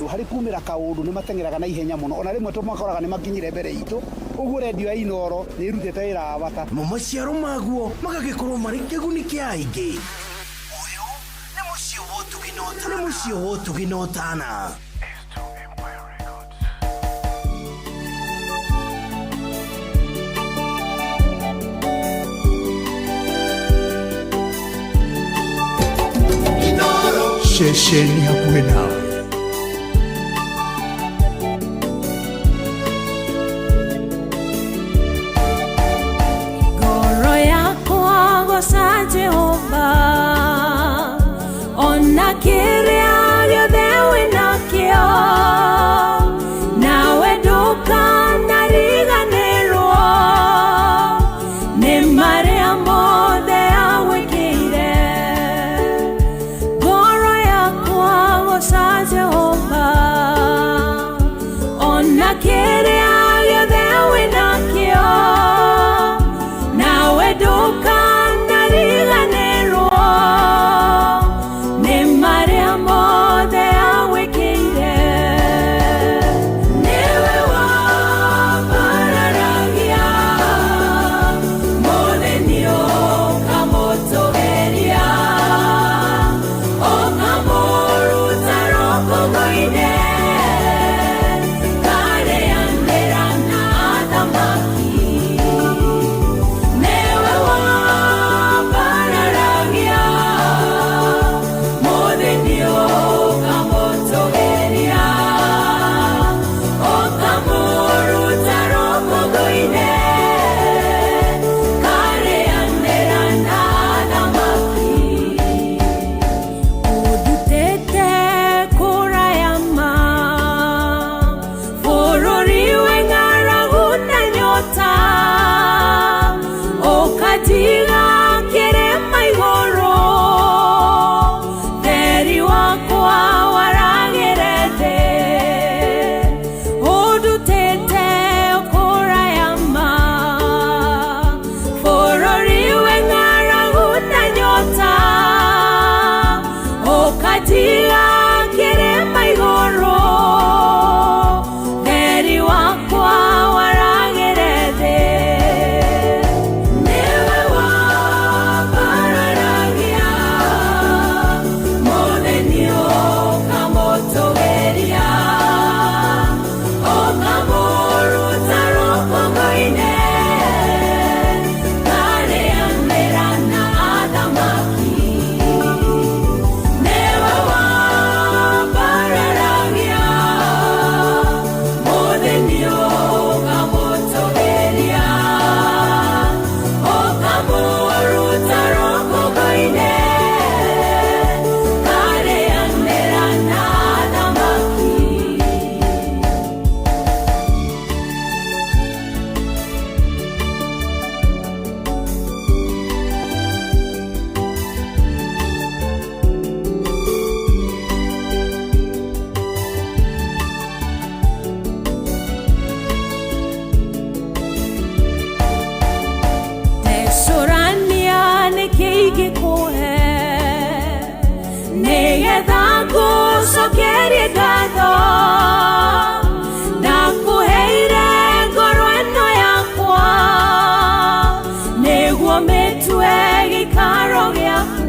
Tondũ harĩ kumĩra kaũndũ nĩ mateng'eraga na ihenya mũno, ona rĩmwe tũmakoraga nĩ makinyire mbere itũ. Ũguo rendio ya Inooro nĩ ĩrutĩte wĩra wa bata. Namo maciaro maguo magagĩkorwo marĩ kĩguni kĩa aingĩ. Ũyũ nĩ mũciĩ wa ũtugi na ũtana. Nĩ mũciĩ wa ũtugi na ũtana. Ceceni hakuhĩ nawe. Ngoro yakwa goca Jehova, ona kĩrĩa gĩothe wĩnakĩo, nawe ndũkanariganĩrwo nĩ marĩa mothe agwĩkĩire. Ngoro yakwa goca Jehova, ona kĩrĩa gĩothe wĩnakĩo, nawe ndũkanariganĩrwo nĩ marĩa mothe agwĩkĩire. Nĩwe wambararagia mũthĩni ũkamũtũgĩria, ũkamũruta rũkũngũ-inĩ, karĩanĩra na athamaki. Nĩwe wambararagia mũthĩni ũkamũtũgĩria, ũkamũruta rũkũngũ-inĩ, karĩanĩra na athamaki. Ũndutĩte kũraya ma bũrũri wĩ ng'aragu na nyota, ũkanjiga kĩrĩma igũrũ, theri wakwa waragĩre thĩ. Ũndutĩte kũraya ma bũrũri wĩ ng'aragu na nyota, ũkanjiga kĩrĩma igũrũ, theri wakwa waragĩre thĩ. Nĩwe wambararagia mũthĩni ũkamũtũgĩria, ũkamũruta rũkũngũ-inĩ, karĩanĩra na athamaki. Nĩwe wambararagia mũthĩni ũkamũtũgĩria, ũkamũruta rũkũngũ-inĩ, karĩanĩra na athamaki. Ndecũrania nĩkĩ ingĩkũhe nĩgetha ngũcokerie ngatho, ndakũheire ngoro ĩno yakwa nĩguo mĩtue gĩikaro gĩaku.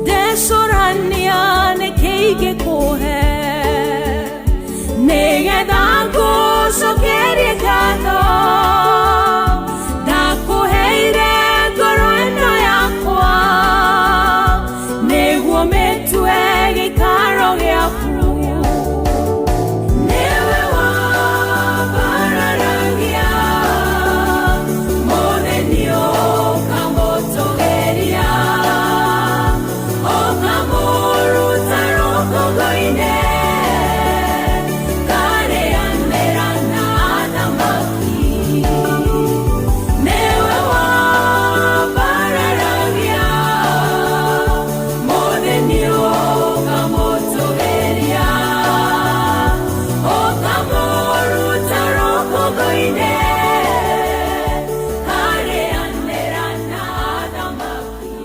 Ndecũrania nĩkĩ ingĩkũhe nĩgetha ngũcokerie ngatho, ndakũheire ngoro ĩno yakwa nĩguo mĩtue gĩikaro gĩaku. Nĩwe wambararagia mũthĩni ũkamũtũgĩria, ũkamũruta rũkũngũ-inĩ, karĩanĩra na athamaki. Nĩwe wambararagia mũthĩni ũkamũtũgĩria, ũkamũruta rũkũngũ-inĩ, karĩanĩra na athamaki.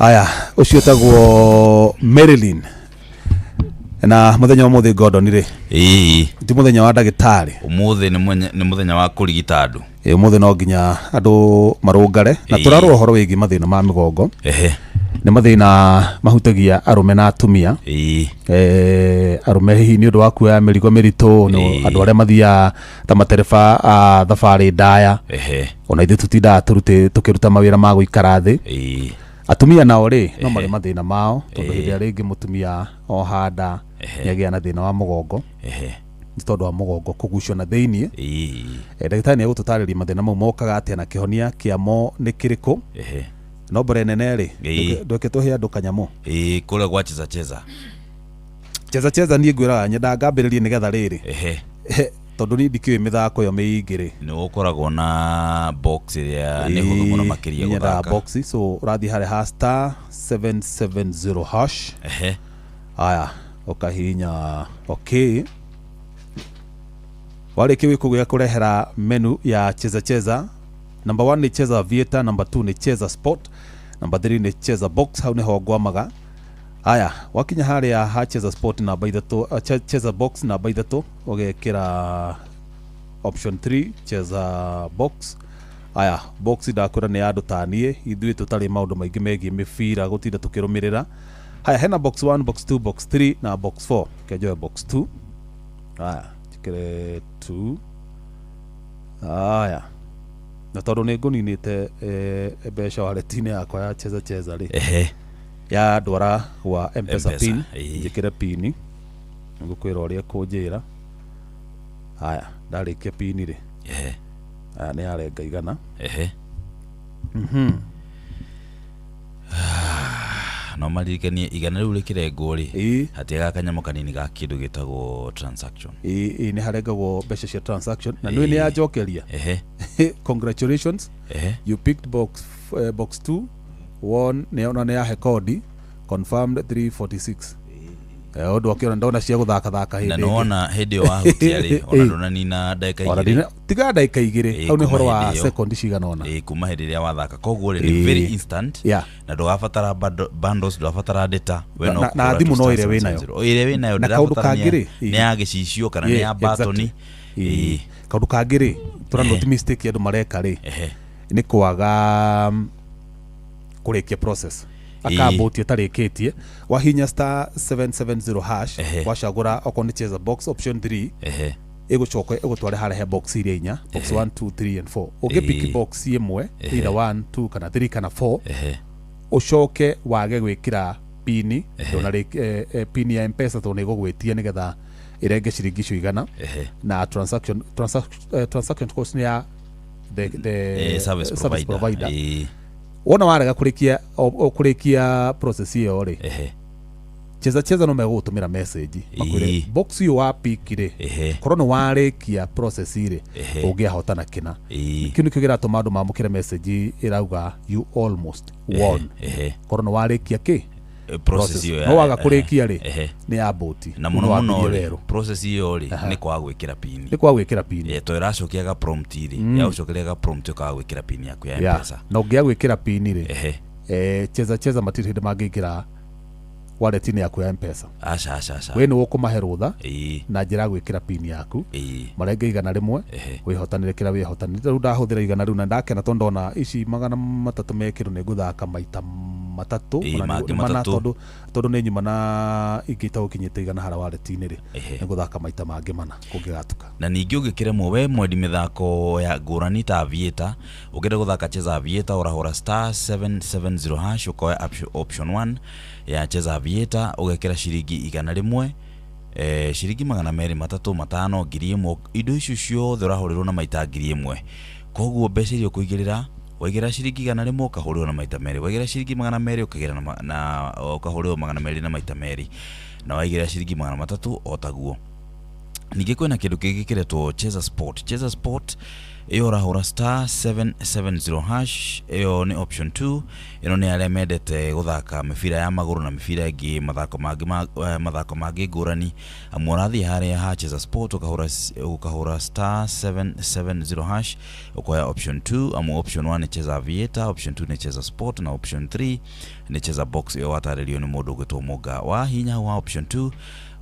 Aya, ũcio ũtagwo Marilyn na muthenya wa muthi Gordon rĩ, Ĩĩ. ti muthenya wa ndagĩtarĩ. Ũmũthĩ nĩ mũthenya wa kũrigita andũ. Ĩ, ũmũthĩ no nginya andũ marũngare na Ĩĩ. tũrarora ũhoro wĩgiĩ mathĩna ma mĩgongo. Ehe. Nĩ mathĩna mahutagia arũme na atumia. Ĩĩ. Arũme hihi nĩ ũndũ wa kuoya mĩrigo mĩritũ, nĩ Ĩĩ. andũ arĩa mathiaga ta matereba a thabarĩ ndaya. Ehe. Ona ithuĩ tũtindaga tũkĩruta mawĩra ma gũikara thĩ. Ĩĩ. Atumia nao rĩ, no marĩ mathĩna mao tondũ Ĩĩ. hĩndĩ ĩrĩa rĩngĩ mũtumia oha nda nĩagĩa na thĩna wa mũgongo. Ehe. Nĩ tondũ wa mũgongo kũgucio na thĩiniĩ. Ĩĩ. Ndagĩtarĩ nĩ egũtũtarĩria mathĩna mau mokaga atĩa na kĩhonia kĩamo nĩ kĩrĩkũ. Ehe. No mbere nene rĩ, Ĩĩ. ndweke tũhe andũ kanyamũ. Ĩĩ, kũrĩa gwa cheza cheza. Cheza cheza niĩ ngwĩraga nyendaga ngambĩrĩrie nĩgetha rĩrĩ. Ehe. Tondũ niĩ ndikĩũĩ mĩthako ĩyo mĩingĩ rĩ. Nĩ ũkoragwo na box ĩrĩa nĩ hũthũ mũno makĩria Niĩ nyendaga gũthaka. box, so ũrathiĩ harĩa ha star 770 hash. Ehe. Aya, ũkahihinya okay. Warĩkia gwĩka ũguo ĩgakũrehera menu ya cheza cheza. Number 1 nĩ cheza aviator, number 2 nĩ cheza sport, number 3 nĩ cheza box, hau nĩho ngwamaga. Aya, wakinya harĩa ha cheza sport namba ithatũ, cheza box namba ithatũ, ũgekĩra option 3 cheza box. Aya, box ndakwĩra nĩ ya andũ ta niĩ, ithuĩ tũtarĩ maũndũ maingĩ megiĩ mĩbira gũtinda tũkĩrũmĩrĩra. Haya, hena box 1, box 2, box 3 na box 4. Kenjoe box 2. Aya, njĩkĩre 2. Aya, na tondũ nĩ ngũninĩte mbeca wallet-inĩ yakwa ya cheza cheza rĩ, Ehe. ya ndwara gwa M-Pesa M-Pesa, pin. ĩĩ. Njĩkĩre pin, ngũkwĩra ũrĩa kũnjĩra. Haya, ndarĩkia pin rĩ. Ehe. Aya, nĩ yarenga 100. Ehe. No maririkanie 100 rĩu rĩkĩrengwo rĩ, Ĩĩ. hatiagaga kanyamũ kanini ga kĩndũ gĩtagwo transaction. Ĩĩ, nĩ harengagwo mbeca cia transaction na nĩ yanjokeria. Ehe. Congratulations. Ehe. You picked box 2 won, nĩ ona nĩ yahe kodi confirmed 346. Ũndũ akĩona ndona cia gũthakathaka Na hĩndĩ ĩngĩ. nĩwona hĩndĩ ĩyo wahutia rĩ, ona ndũnanina ndagĩka Ona igĩrĩ. tiga ndagĩka igĩrĩ. Ĩĩ, Hau nĩ kuma ũhoro wa hĩndĩ ĩyo. sekondi cigana ũna. Ĩĩ, kuma hĩndĩ ĩrĩa wathaka, koguo rĩ, Ĩĩ. nĩ very instant. Yeah. Na ndũgabatara bundles, ndũrabatara data. We no Na kũgũra thimũ tu no star ĩrĩa wĩnayo. 770. Ĩrĩa wĩnayo, Na kaũndũ ndĩrabatara kangĩ rĩ, nĩ ya gĩcicio kana nĩ ya batoni. Ĩĩ. Kaũndũ kangĩ rĩ, tũra note mistake andũ mareka rĩ, Ehe. nĩ kwaga kũrĩkia process. Ĩĩ. Akambũti ĩtarĩkĩtie, wahinya star 770 hash, Ehe. wacagũra okorwo nĩ cheza box option 3, Ehe. ĩgũcoka ĩgũtware harĩa he box iria inya, box 1 2 3 and 4. Ũngĩpiki Ĩĩ. box ĩmwe, either 1 2 kana 3 kana 4, Ehe. ũcoke wage gwĩkĩra pini, pini ya M-Pesa tondũ nĩ ĩgũgwĩtia nĩgetha ĩrenge ciringi icio 100. Ehe. Na transaction cost nĩ ya the Eh, service service provider. provider. Ĩĩ. Wona warega kũrĩkia kũrĩkia process ĩyo rĩ, Ehe. cheza cheza no megũgũtũmĩra message makwĩre Ĩĩ. box ĩyo wa pick rĩ, Ehe. korwo nĩ warĩkia process rĩ, Ehe. ũngĩahotana kĩna. Ĩĩ. Kĩu nĩkĩo kĩratũma andũ mamũkĩre message ĩrauga you almost won, Ehe. korwo nĩ warĩkia kĩ Process ĩyo no waga kũrĩkia rĩ, Ehe. nĩ ya bũti. Na Rĩu mũno nĩ mũno wambirie rĩ, werũ. process ĩyo rĩ, nĩ kwaga gwĩkĩra pini. Nĩ kwaga gwĩkĩra pini. Ĩĩ, to ĩracokia ga prompt rĩ, yagũcokeria ga prompt ũkaga gwĩkĩra pini yaku ya Yeah. M-Pesa. Na ũngĩaga gwĩkĩra pini rĩ, Ehe. Cheza cheza matirĩ hĩndĩ mangĩingĩra wallet-inĩ yaku ya M-Pesa. Aca, aca, aca. We nĩ ũkũmahe rũtha Ĩĩ. na njĩra ya gwĩkĩra pini yaku, Ĩĩ. marenge 100, Ehe. wĩhotanĩre kĩrĩa wĩhotanĩre. Rĩu ndahũthĩra 100 rĩu na ndakena tondũ ndona ici 300 mekĩrwo nĩ ngũthaka maita matatũ, Ĩĩ, ona mangĩ nĩ mana, matatũ. tondũ nĩ nyuma na ingĩ itagũkinyĩte 100 harĩa wallet-inĩ rĩ, Ehe. nĩ ngũthaka maita mangĩ mana kũngĩgatuka. Na ningĩ ũngĩkĩremwo, we mwendi mĩthako ya ngũrani ta aviator, ũngĩenda gũthaka cheza aviator, ũrahũra star 770 hash, ũkoya option 1 ya cheza aviator, ũgekĩra ciringi 100, ciringi 200, 300, 500, 1000, indo icio ciothe ũrahũrĩrwo na maita 1000. Koguo mbeca iria ũkũigĩrĩra, waigĩrĩra ciringi 100 ũkahũrĩrwo na maita merĩ, waigĩrĩra ciringi 200 ũkagĩra na ũkahũrĩrwo 200 na maita merĩ, na waigĩrĩra ciringi 300 o taguo. Ningĩ kwĩna kĩndũ kĩngĩ kĩretwo cheza sport. Cheza sport Ĩyo ũrahũra star 770 hash, ĩyo nĩ option 2. Ĩno nĩ arĩa mendete gũthaka mĩbira ya magũrũ na mĩbira ĩngĩ, mathako mangĩ mathako mangĩ ngũrani. Amu ũrathiĩ harĩa ha Cheza Sport, ũkahũra star 770 hash, ũkoya option 2. Amu option 1 nĩ Cheza Aviator, option 2 nĩ Cheza Sport na option 3 nĩ Cheza Box. Ĩyo watarĩrio nĩ mũndũ ũgwĩtwo Mũnga wa hinya. Hau ha option 2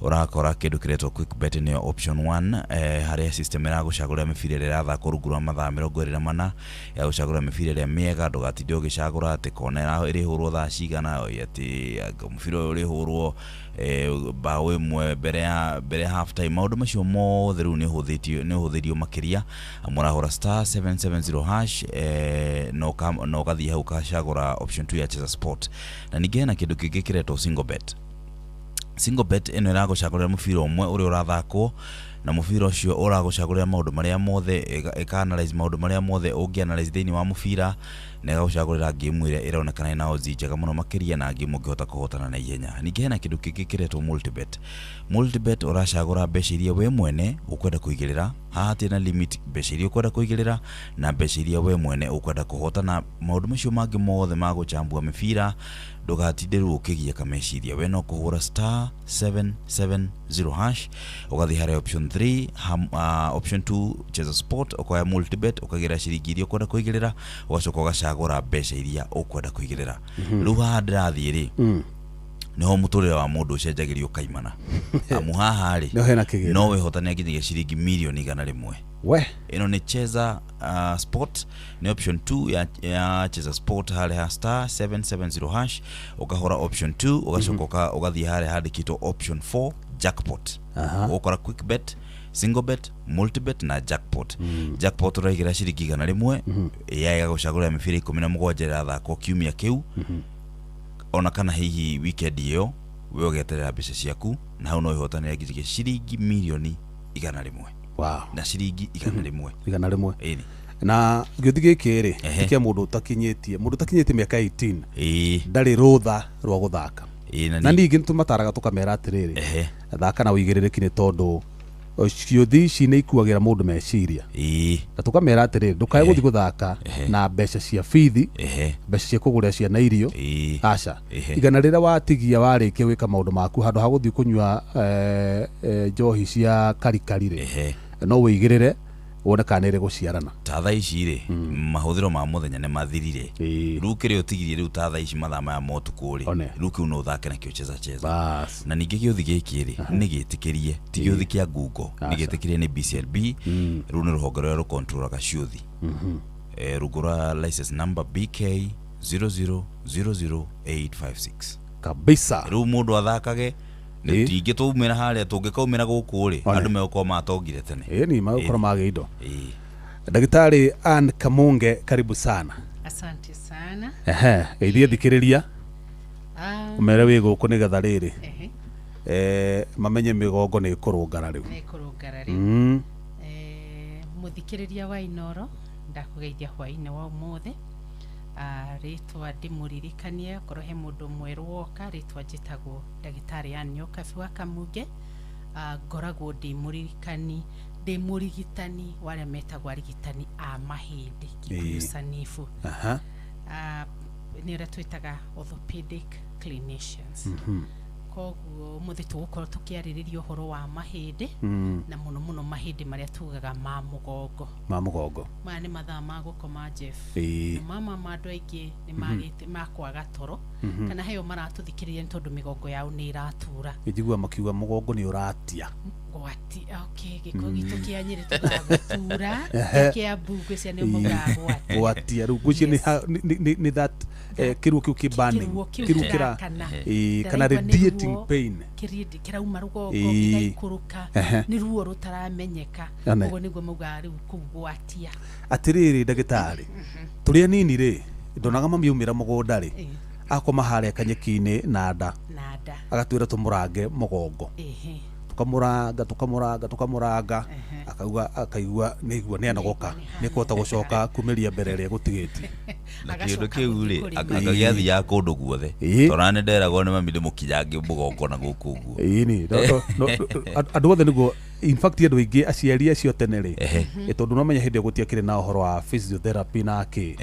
ũrakora kĩndũ kĩretwo quick bet, nĩyo option 1, harĩa system ĩragũcagũrĩra mĩbira ĩrĩa ĩrathakwo rungu rwa mathaa 24, ya gũcagũra mĩbira ĩrĩa mĩega. Ndũgatinde ũgĩcagũra atĩ kona ĩrĩhũrwo thaa cigana, atĩ mũbira ũyũ ũrĩhũrwo bao 1 mbere ya half time. Maũndũ macio mothe rĩu nĩ ũhũthĩtio, nĩ ũhũthĩrio makĩria. Mũrahũra star 770 hash na ũgathiĩ hau ũkacagũra option 2 ya Cheza Sport. Na ningĩ hena kĩndũ kĩngĩ kĩretwo single bet. Single bet ĩno ĩragũcagũrĩra mũbira ũmwe ũrĩa ũrathakwo, na mũbira ũcio ũragũcagũrĩra maũndũ marĩa mothe, ĩka analyze maũndũ marĩa mothe ũngĩ analyze thĩinĩ wa mũbira, na ĩgagũcagũrĩra game ĩrĩa ĩronekana ĩna odds njega mũno makĩria na game ũngĩhota kũhotana na ihenya. Ningĩ hena kĩndũ kĩngĩ kĩretwo multibet. Multibet ũracagũra mbeca iria we mwene ũkwenda kũigĩrĩra. Haha hatirĩ na limit, mbeca iria ũkwenda kũigĩrĩra na mbeca iria we mwene ũkwenda kũhotana. Maũndũ macio mangĩ mothe ma gũchambua mĩbira, ndũgatinde rĩu ũkĩgiĩka meciria. We no kũhũra star 770 hash, ũgathiĩ harĩa option 3 option 2 Cheza Sport, ũkoya multibet, ũkagĩra ciringi iria ũkwenda kũigĩrĩra, ũgacoka ũgacagũra mbeca iria ũkwenda kũigĩrĩra. Rĩu haha ndĩrathiĩ rĩ, niho mũtũrĩre wa mũndũ ũcenjagĩrio kaimana, amu haha rĩ Nĩho hena kĩgĩna. No wĩhotane nginyagia ciringi mirioni 100. We. Ĩno nĩ Cheza Sport, nĩ option 2 ya Cheza Sport, harĩa ha star 770 hash, ũkahũra option 2, ũgacoka ũgathiĩ harĩa handĩkĩtwo option 4 jackpot. Ũgũkora quick bet, single bet, multibet na jackpot. Jackpot ũraigĩra ciringi 100, ya ĩgagũcagũrĩra mĩbira 17 ĩrathakwo kiumia kĩu ona kana hihi weekend ĩyo. We ũgeterera mbeca ciaku, na hau no ũhotanĩre nginyagia ciringi mirioni 100. Na ciringi 100. 100. Ĩni. Na gĩũthi gĩkĩ rĩ, ti kĩa mũndũ ũtakinyĩtie mĩaka 18. Ndarĩ rũtha rwa gũthaka. Ĩĩ, Na ningĩ nĩtũmataraga tũkamera atĩrĩrĩ, thaka na ũigĩrĩrĩki, nĩ tondũ ciũthi ici nĩ ikuagĩra mũndũ meciria. Na tũkamera atĩrĩrĩ, ndũkae gũthiĩ gũthaka na mbeca cia bithi, mbeca cia kũgũrĩra ciana irio. Aca. 100 rĩrĩa watigia warĩkia gwĩka maũndũ maku, handũ ha gũthiĩ kũnyua njohi cia karikari rĩ, no wĩigĩrĩre wone kana nĩ ĩrĩ gũciarana. Ta thaa ici rĩ, mahũthĩro ma mũthenya nĩ mathirire. Rĩu kĩrĩa ũtigirie rĩu, ta thaa ici mathaa maya ma ũtukũ rĩ, One. rĩu kĩu no ũthake nakĩo Cheza Cheza. Bas. Na ningĩ gĩũthi gĩkĩ rĩ, nĩ gĩtĩkĩrie, ti gĩũthi kĩa ngungo, nĩ gĩtĩkĩrie nĩ BCLB. Rĩu nĩ rũhonge rũrĩa rũkontrolaga ciũthi, rungu rwa license number BK 0000856. Kabisa. Rĩu mũndũ athakage. Tingĩ twaumĩra harĩa, tũngĩkaumĩra gũkũ rĩ, One. andũ megũkorwo matongire tene. Ĩĩ, ni magũkorwo magĩ indo. Ĩĩ. Ndagĩtarĩ Ann Kamunge, karibu sana. Asante sana. Ehe, geithie thikĩrĩria, ũmere wĩ gũkũ nĩgetha rĩrĩ mamenye mĩgongo nĩ ĩkũrũngara rĩu. Nĩ kũrũngara rĩu. Mũthikĩrĩria wa Inoro, ndakũgeithia hwainĩ wa ũmũthĩ. Rĩtwa ndĩmũririkanie, okorwo he mũndũ mwerũ woka, rĩtwa njĩtagwo ndagĩtarĩ Ann Nyokabi wa Kamunge. Ngoragwo ndĩ mũririkani, ndĩ mũrigitani wa arĩa metagwo arigitani a mahĩndĩ, Kikuyu sanifu. Nĩ ũrĩa twĩtaga orthopedic clinicians. Koguo ũmũthĩ tũgũkorwo tũkĩarĩrĩria ũhoro wa mahĩndĩ, na mũno mũno mahĩndĩ marĩa tugaga ma mũgongo. Ma mũgongo. Maya nĩ mathaa ma gũkoma, Jeff. Ĩĩ. Na mama ma andũ aingĩ nĩ magĩte makwaga toro, kana heo maratũthikĩrĩria nĩ tondũ mĩgongo yao nĩ ĩratura. Njigua makiuga mũgongo nĩ ũratia. Gwati, okay, gĩko gitũ kĩa Nyĩrĩ tũgaga gũtura, kĩa Mbu ngwĩciria nĩ maugaga gwati. Gwatia rĩu ngwĩciria nĩ nĩ that kĩruo kĩu kĩ burning. Kĩruo kĩu Kĩruo kĩra kĩrakana. Ĩĩ, kana Ndĩraigua nĩ radiating ruo. pain. Kĩrauma rũgongo gĩgaikũrũka, nĩ ruo rũtaramenyeka. One. Ũguo nĩguo maugaga rĩu kũu gwatia. Atĩrĩrĩ ndagĩtarĩ, tũrĩ anini rĩ, ndonaga mami aumĩra mũgũnda rĩ, akoma harĩa kanyeki-inĩ na nda, Na nda. agatwĩra tũmũrange mũgongo. Tukamũranga, tukamũranga, tukamũranga, akauga akaigua nĩigua nĩanogoka, nĩkũhota gũcoka kumĩria mbere ĩrĩa gũtigĩtie. Na Agacoka kĩndũ kĩu rĩ, gũthiĩ kũrĩma. agagĩathiaga kũndũ guothe. Tondũ nĩ nderagwo nĩ mami ndĩmũkinyange mũgongo na gũkũ ũguo. Ĩni andũ othe nĩguo In fact andũ aingĩ aciari acio tene rĩ, Ehe. tondũ nomenya hĩndĩ ĩyo gũtiakĩrĩ na ũhoro wa physiotherapy na kĩ,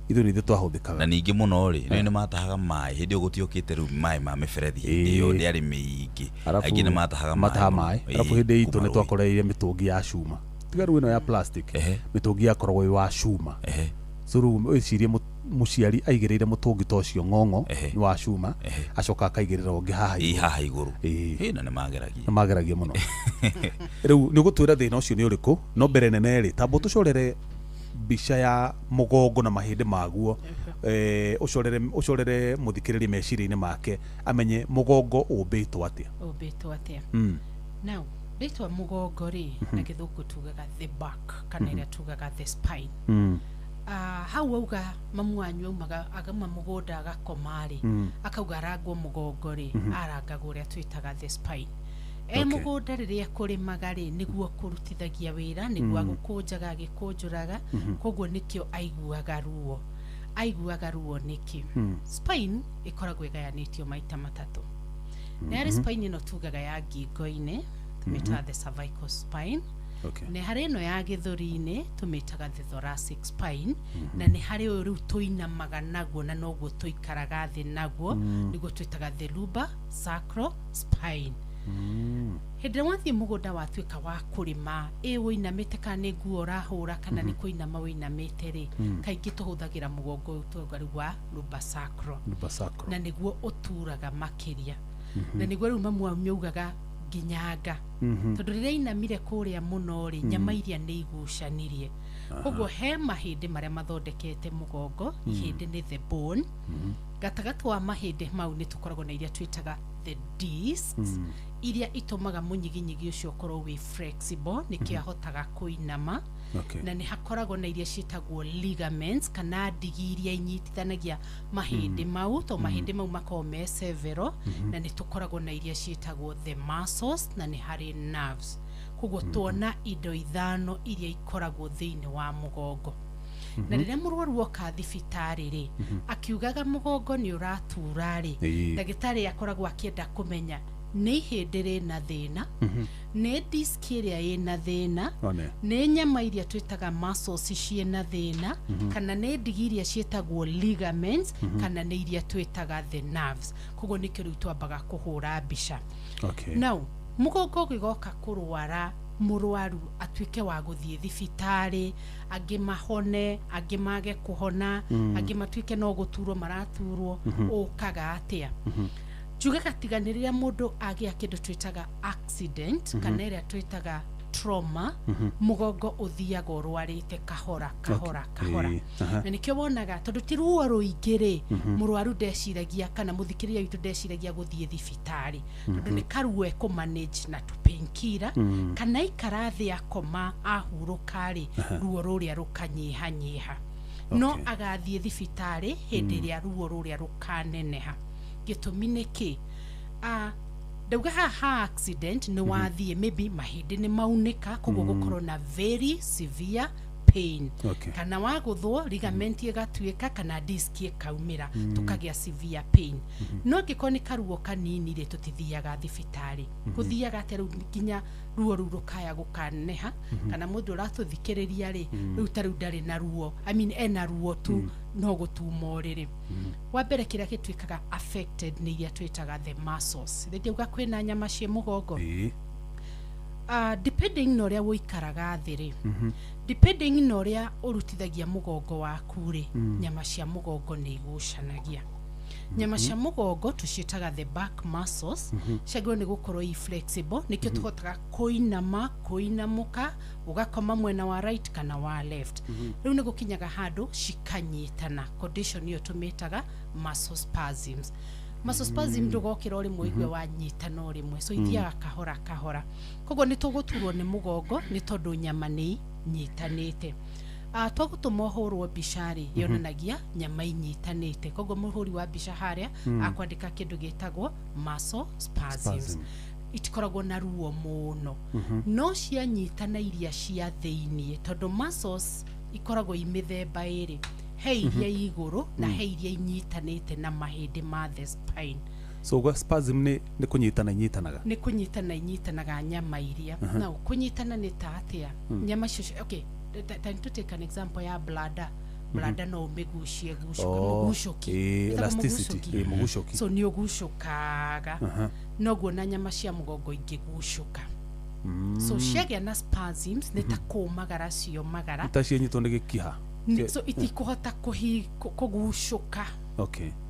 ithuĩ nĩ ithuĩ Na twahũthĩkaga. ningĩ mũno rĩ, nĩ matahaga maĩ hĩndĩ ĩyo, gũtiokĩte rĩu maĩ ma mĩberethi hĩndĩ ĩyo ndĩarĩ mĩingĩ. Arabu Aingĩ nĩ matahaga maĩ mataha mũno. maĩ. Arabu hĩndĩ itũ kuma nĩ rũĩ. twakoreire mĩtũngi ya cuma, tiga rĩu ĩno ya plastic. Mĩtũngi yakoragwo ĩ wa cuma. So rĩu wĩcirie mũciari aigĩrĩire mũtũngi ta ũcio ng'ong'o nĩ wa cuma, acoka akaigĩrĩra ũngĩ haha Ĩ igũrũ. haha igũrũ. Ĩĩ. Ĩ, na nĩ mageragia. Nĩ mageragia mũno. Rĩu nĩ ũgũtwĩra thĩna ũcio nĩ ũrĩkũ, no mbere nene rĩ, tamba tũcorere mbica ya mũgongo na mahĩndĩ maguo, ũcorere mũthikĩrĩria meciria-inĩ make amenye mũgongo ũmbĩtwo atĩa. Ũmbĩtwo atĩa? Now rĩtwa mũgongo rĩ, na gĩthũngũ tugaga the back, kana ĩrĩa tugaga the spine. Hau auga mamu wanyu aumaga agauma mũgũnda agakoma rĩ, akauga arangwo mũgongo rĩ, arangagwo ũrĩa twĩtaga the spine. E mũgũnda rĩrĩa kũrĩmaga rĩ, nĩguo kũrutithagia wĩra, nĩguo agũkũnjaga agĩkũnjũraga, koguo nĩkĩo aiguaga ruo. Aiguaga ruo nĩkĩ? Spine ĩkoragwo ĩgayanĩtio maita matatũ. Nĩ harĩ spine ĩno tugaga ya ngingo-inĩ, tũmĩtaga the cervical spine. Nĩ harĩ ĩno ya gĩthũri-inĩ, tũmĩtaga the thoracic spine. Na nĩ harĩ ũyũ rĩu tũinamaga naguo na noguo tũikaraga thĩ naguo, nĩguo twĩtaga the lumbar sacral spine. Hĩndĩ ĩrĩa wathiĩ mũgũnda watuĩka wa kũrĩma, ĩ wũinamĩte, kana nĩ nguo ũrahũra, kana nĩ kũinama wũinamĩte rĩ, kaingĩ tũhũthagĩra mũgongo ũyũ tuauga rĩu wa lumbar sacral. Lumbar sacral. Na nĩguo ũturaga makĩria, na nĩguo rĩu mamu wanyu augaga nginyanga, tondũ rĩrĩa inamire kũrĩa mũno rĩ, nyama iria nĩ igucanirie. Koguo he mahĩndĩ marĩa mathondekete mũgongo. Ihĩndĩ nĩ the bone. Gatagatĩ wa mahĩndĩ mau nĩ tũkoragwo na iria twĩtaga the discs, iria itũmaga mũnyiginyigi ũcio ũkorwo wĩ flexible, nĩkĩo ahotaga kũinama. Na nĩ hakoragwo na iria ciĩtagwo ligaments, kana ndigi iria inyitithanagia mahĩndĩ mau, to mahĩndĩ mau makoragwo me several. Na nĩ tũkoragwo na iria ciĩtagwo the muscles, na nĩ harĩ nerves. Koguo tuona indo ithano iria ikoragwo thĩinĩ wa mũgongo. Na rĩrĩa mũrwaru oka thibitarĩ rĩ, akiugaga mũgongo nĩ ũratura rĩ, ndagĩtarĩ akoragwo akĩenda kũmenya nĩ ihĩndĩ rĩna thĩna, nĩ disk ĩrĩa ĩna thĩna, One. nĩ nyama iria twĩtaga muscles ciĩna thĩna, kana nĩ ndigi iria ciĩtagwo ligaments, kana nĩ iria twĩtaga the nerves. Koguo nĩkĩo rĩu twambaga kũhũra mbica. Now mũgongo ũgĩgoka kũrwara, mũrwaru atuĩke wa gũthiĩ thibitarĩ, angĩ mahone, angĩ mage kũhona, angĩ matuĩke no gũturwo maraturwo, ũkaga atĩa? Njugaga tiga nĩ rĩrĩa mũndũ agĩa kĩndũ twĩtaga accident, kana ĩrĩa twĩtaga trauma, mũgongo ũthiaga ũrwarĩte kahora kahora kahora. Aha. Na nĩkĩo wonaga tondũ ti ruo rũingĩ rĩ, mũrwaru ndeciragia, kana mũthikĩrĩria witũ ndeciragia gũthiĩ thibitarĩ, tondũ nĩ karuo ekũmanage na tũpainkiller, kana ikara thĩ akoma ahurũka rĩ, ruo rũrĩa rũkanyihanyiha. No agathiĩ thibitarĩ hĩndĩ ĩrĩa ruo rũrĩa rũkaneneha. Gĩtũmi nĩ kĩ? Ndauga haha ha accident nĩ wathiĩ, maybe mahĩndĩ nĩ maunĩka, koguo gũkorwo na very severe pain, kana wagũthwo ligament ĩgatuĩka, kana disc ĩkaumĩra, tũkagĩa severe pain. No angĩkorwo nĩ karuo kanini rĩ, tũtithiaga thibitarĩ. Gũthiaga atĩa rĩu nginya ruo rũu rũkaya gũkaneneha? Kana mũndũ ũratũthikĩrĩria rĩ, rĩu ta rĩu ndarĩ na ruo, I mean, ena ruo tu no gũtuma ũrĩrĩ. Wa mbere kĩrĩa gĩtuĩkaga affected nĩ iria twĩtaga the muscles. Rĩngĩ kwĩna nyama ciĩ mũgongo. Depending na ũrĩa ũikaraga thĩ rĩ, depending na ũrĩa ũrutithagia mũgongo waku rĩ, nyama cia mũgongo nĩ igucanagia. Nyama cia mũgongo tũciĩtaga the back muscles, ciagĩrĩirwo nĩ gũkorwo i flexible, nĩkĩo tũhotaga kũinama, kũinamũka, ũgakoma mwena wa right kana wa left. Rĩu nĩ gũkinyaga handũ cikanyitana. Condition ĩyo tũmĩtaga muscle spasms. Muscle spasm ndũgokĩra o rĩmwe ũigue wanyitana o rĩmwe, so ithiaga kahora kahora. Koguo nĩ tũgũturwo nĩ mũgongo nĩ tondũ nyama nĩ inyitanĩte. Twagũtũma ũhũrwo mbica rĩ, yonanagia nyama inyitanĩte. Koguo mũhũri wa mbica harĩa akwandĩka kĩndũ gĩtagwo muscle spasms. Spasm. Itikoragwo na ruo mũno, no cianyitana iria cia thĩiniĩ, tondũ muscles ikoragwo i mĩthemba ĩrĩ, he iria i igũrũ na he iria inyitanĩte na mahĩndĩ ma the spine. So gwa spasm nĩ kũnyitana inyitanaga. Nĩ kũnyitana inyitanaga nyama iria. Now kũnyitana nĩ ta atĩa? Nyama icio, okay, ta to take an example ya bladder. Bladder no ũmĩgucie gucũka, Oh, mũgucũki. ĩĩ, Ĩtagwo elasticity, mũgucũki. ĩĩ, mũgucũki. So nĩ ũgucũkaga, noguo na nyama cia mũgongo ingĩgucũka, so ciagĩa na spasms nĩ ta kũmagara ciomagara. Ta cianyitwo nĩ gĩkiha. So itikũhota kũgucũka.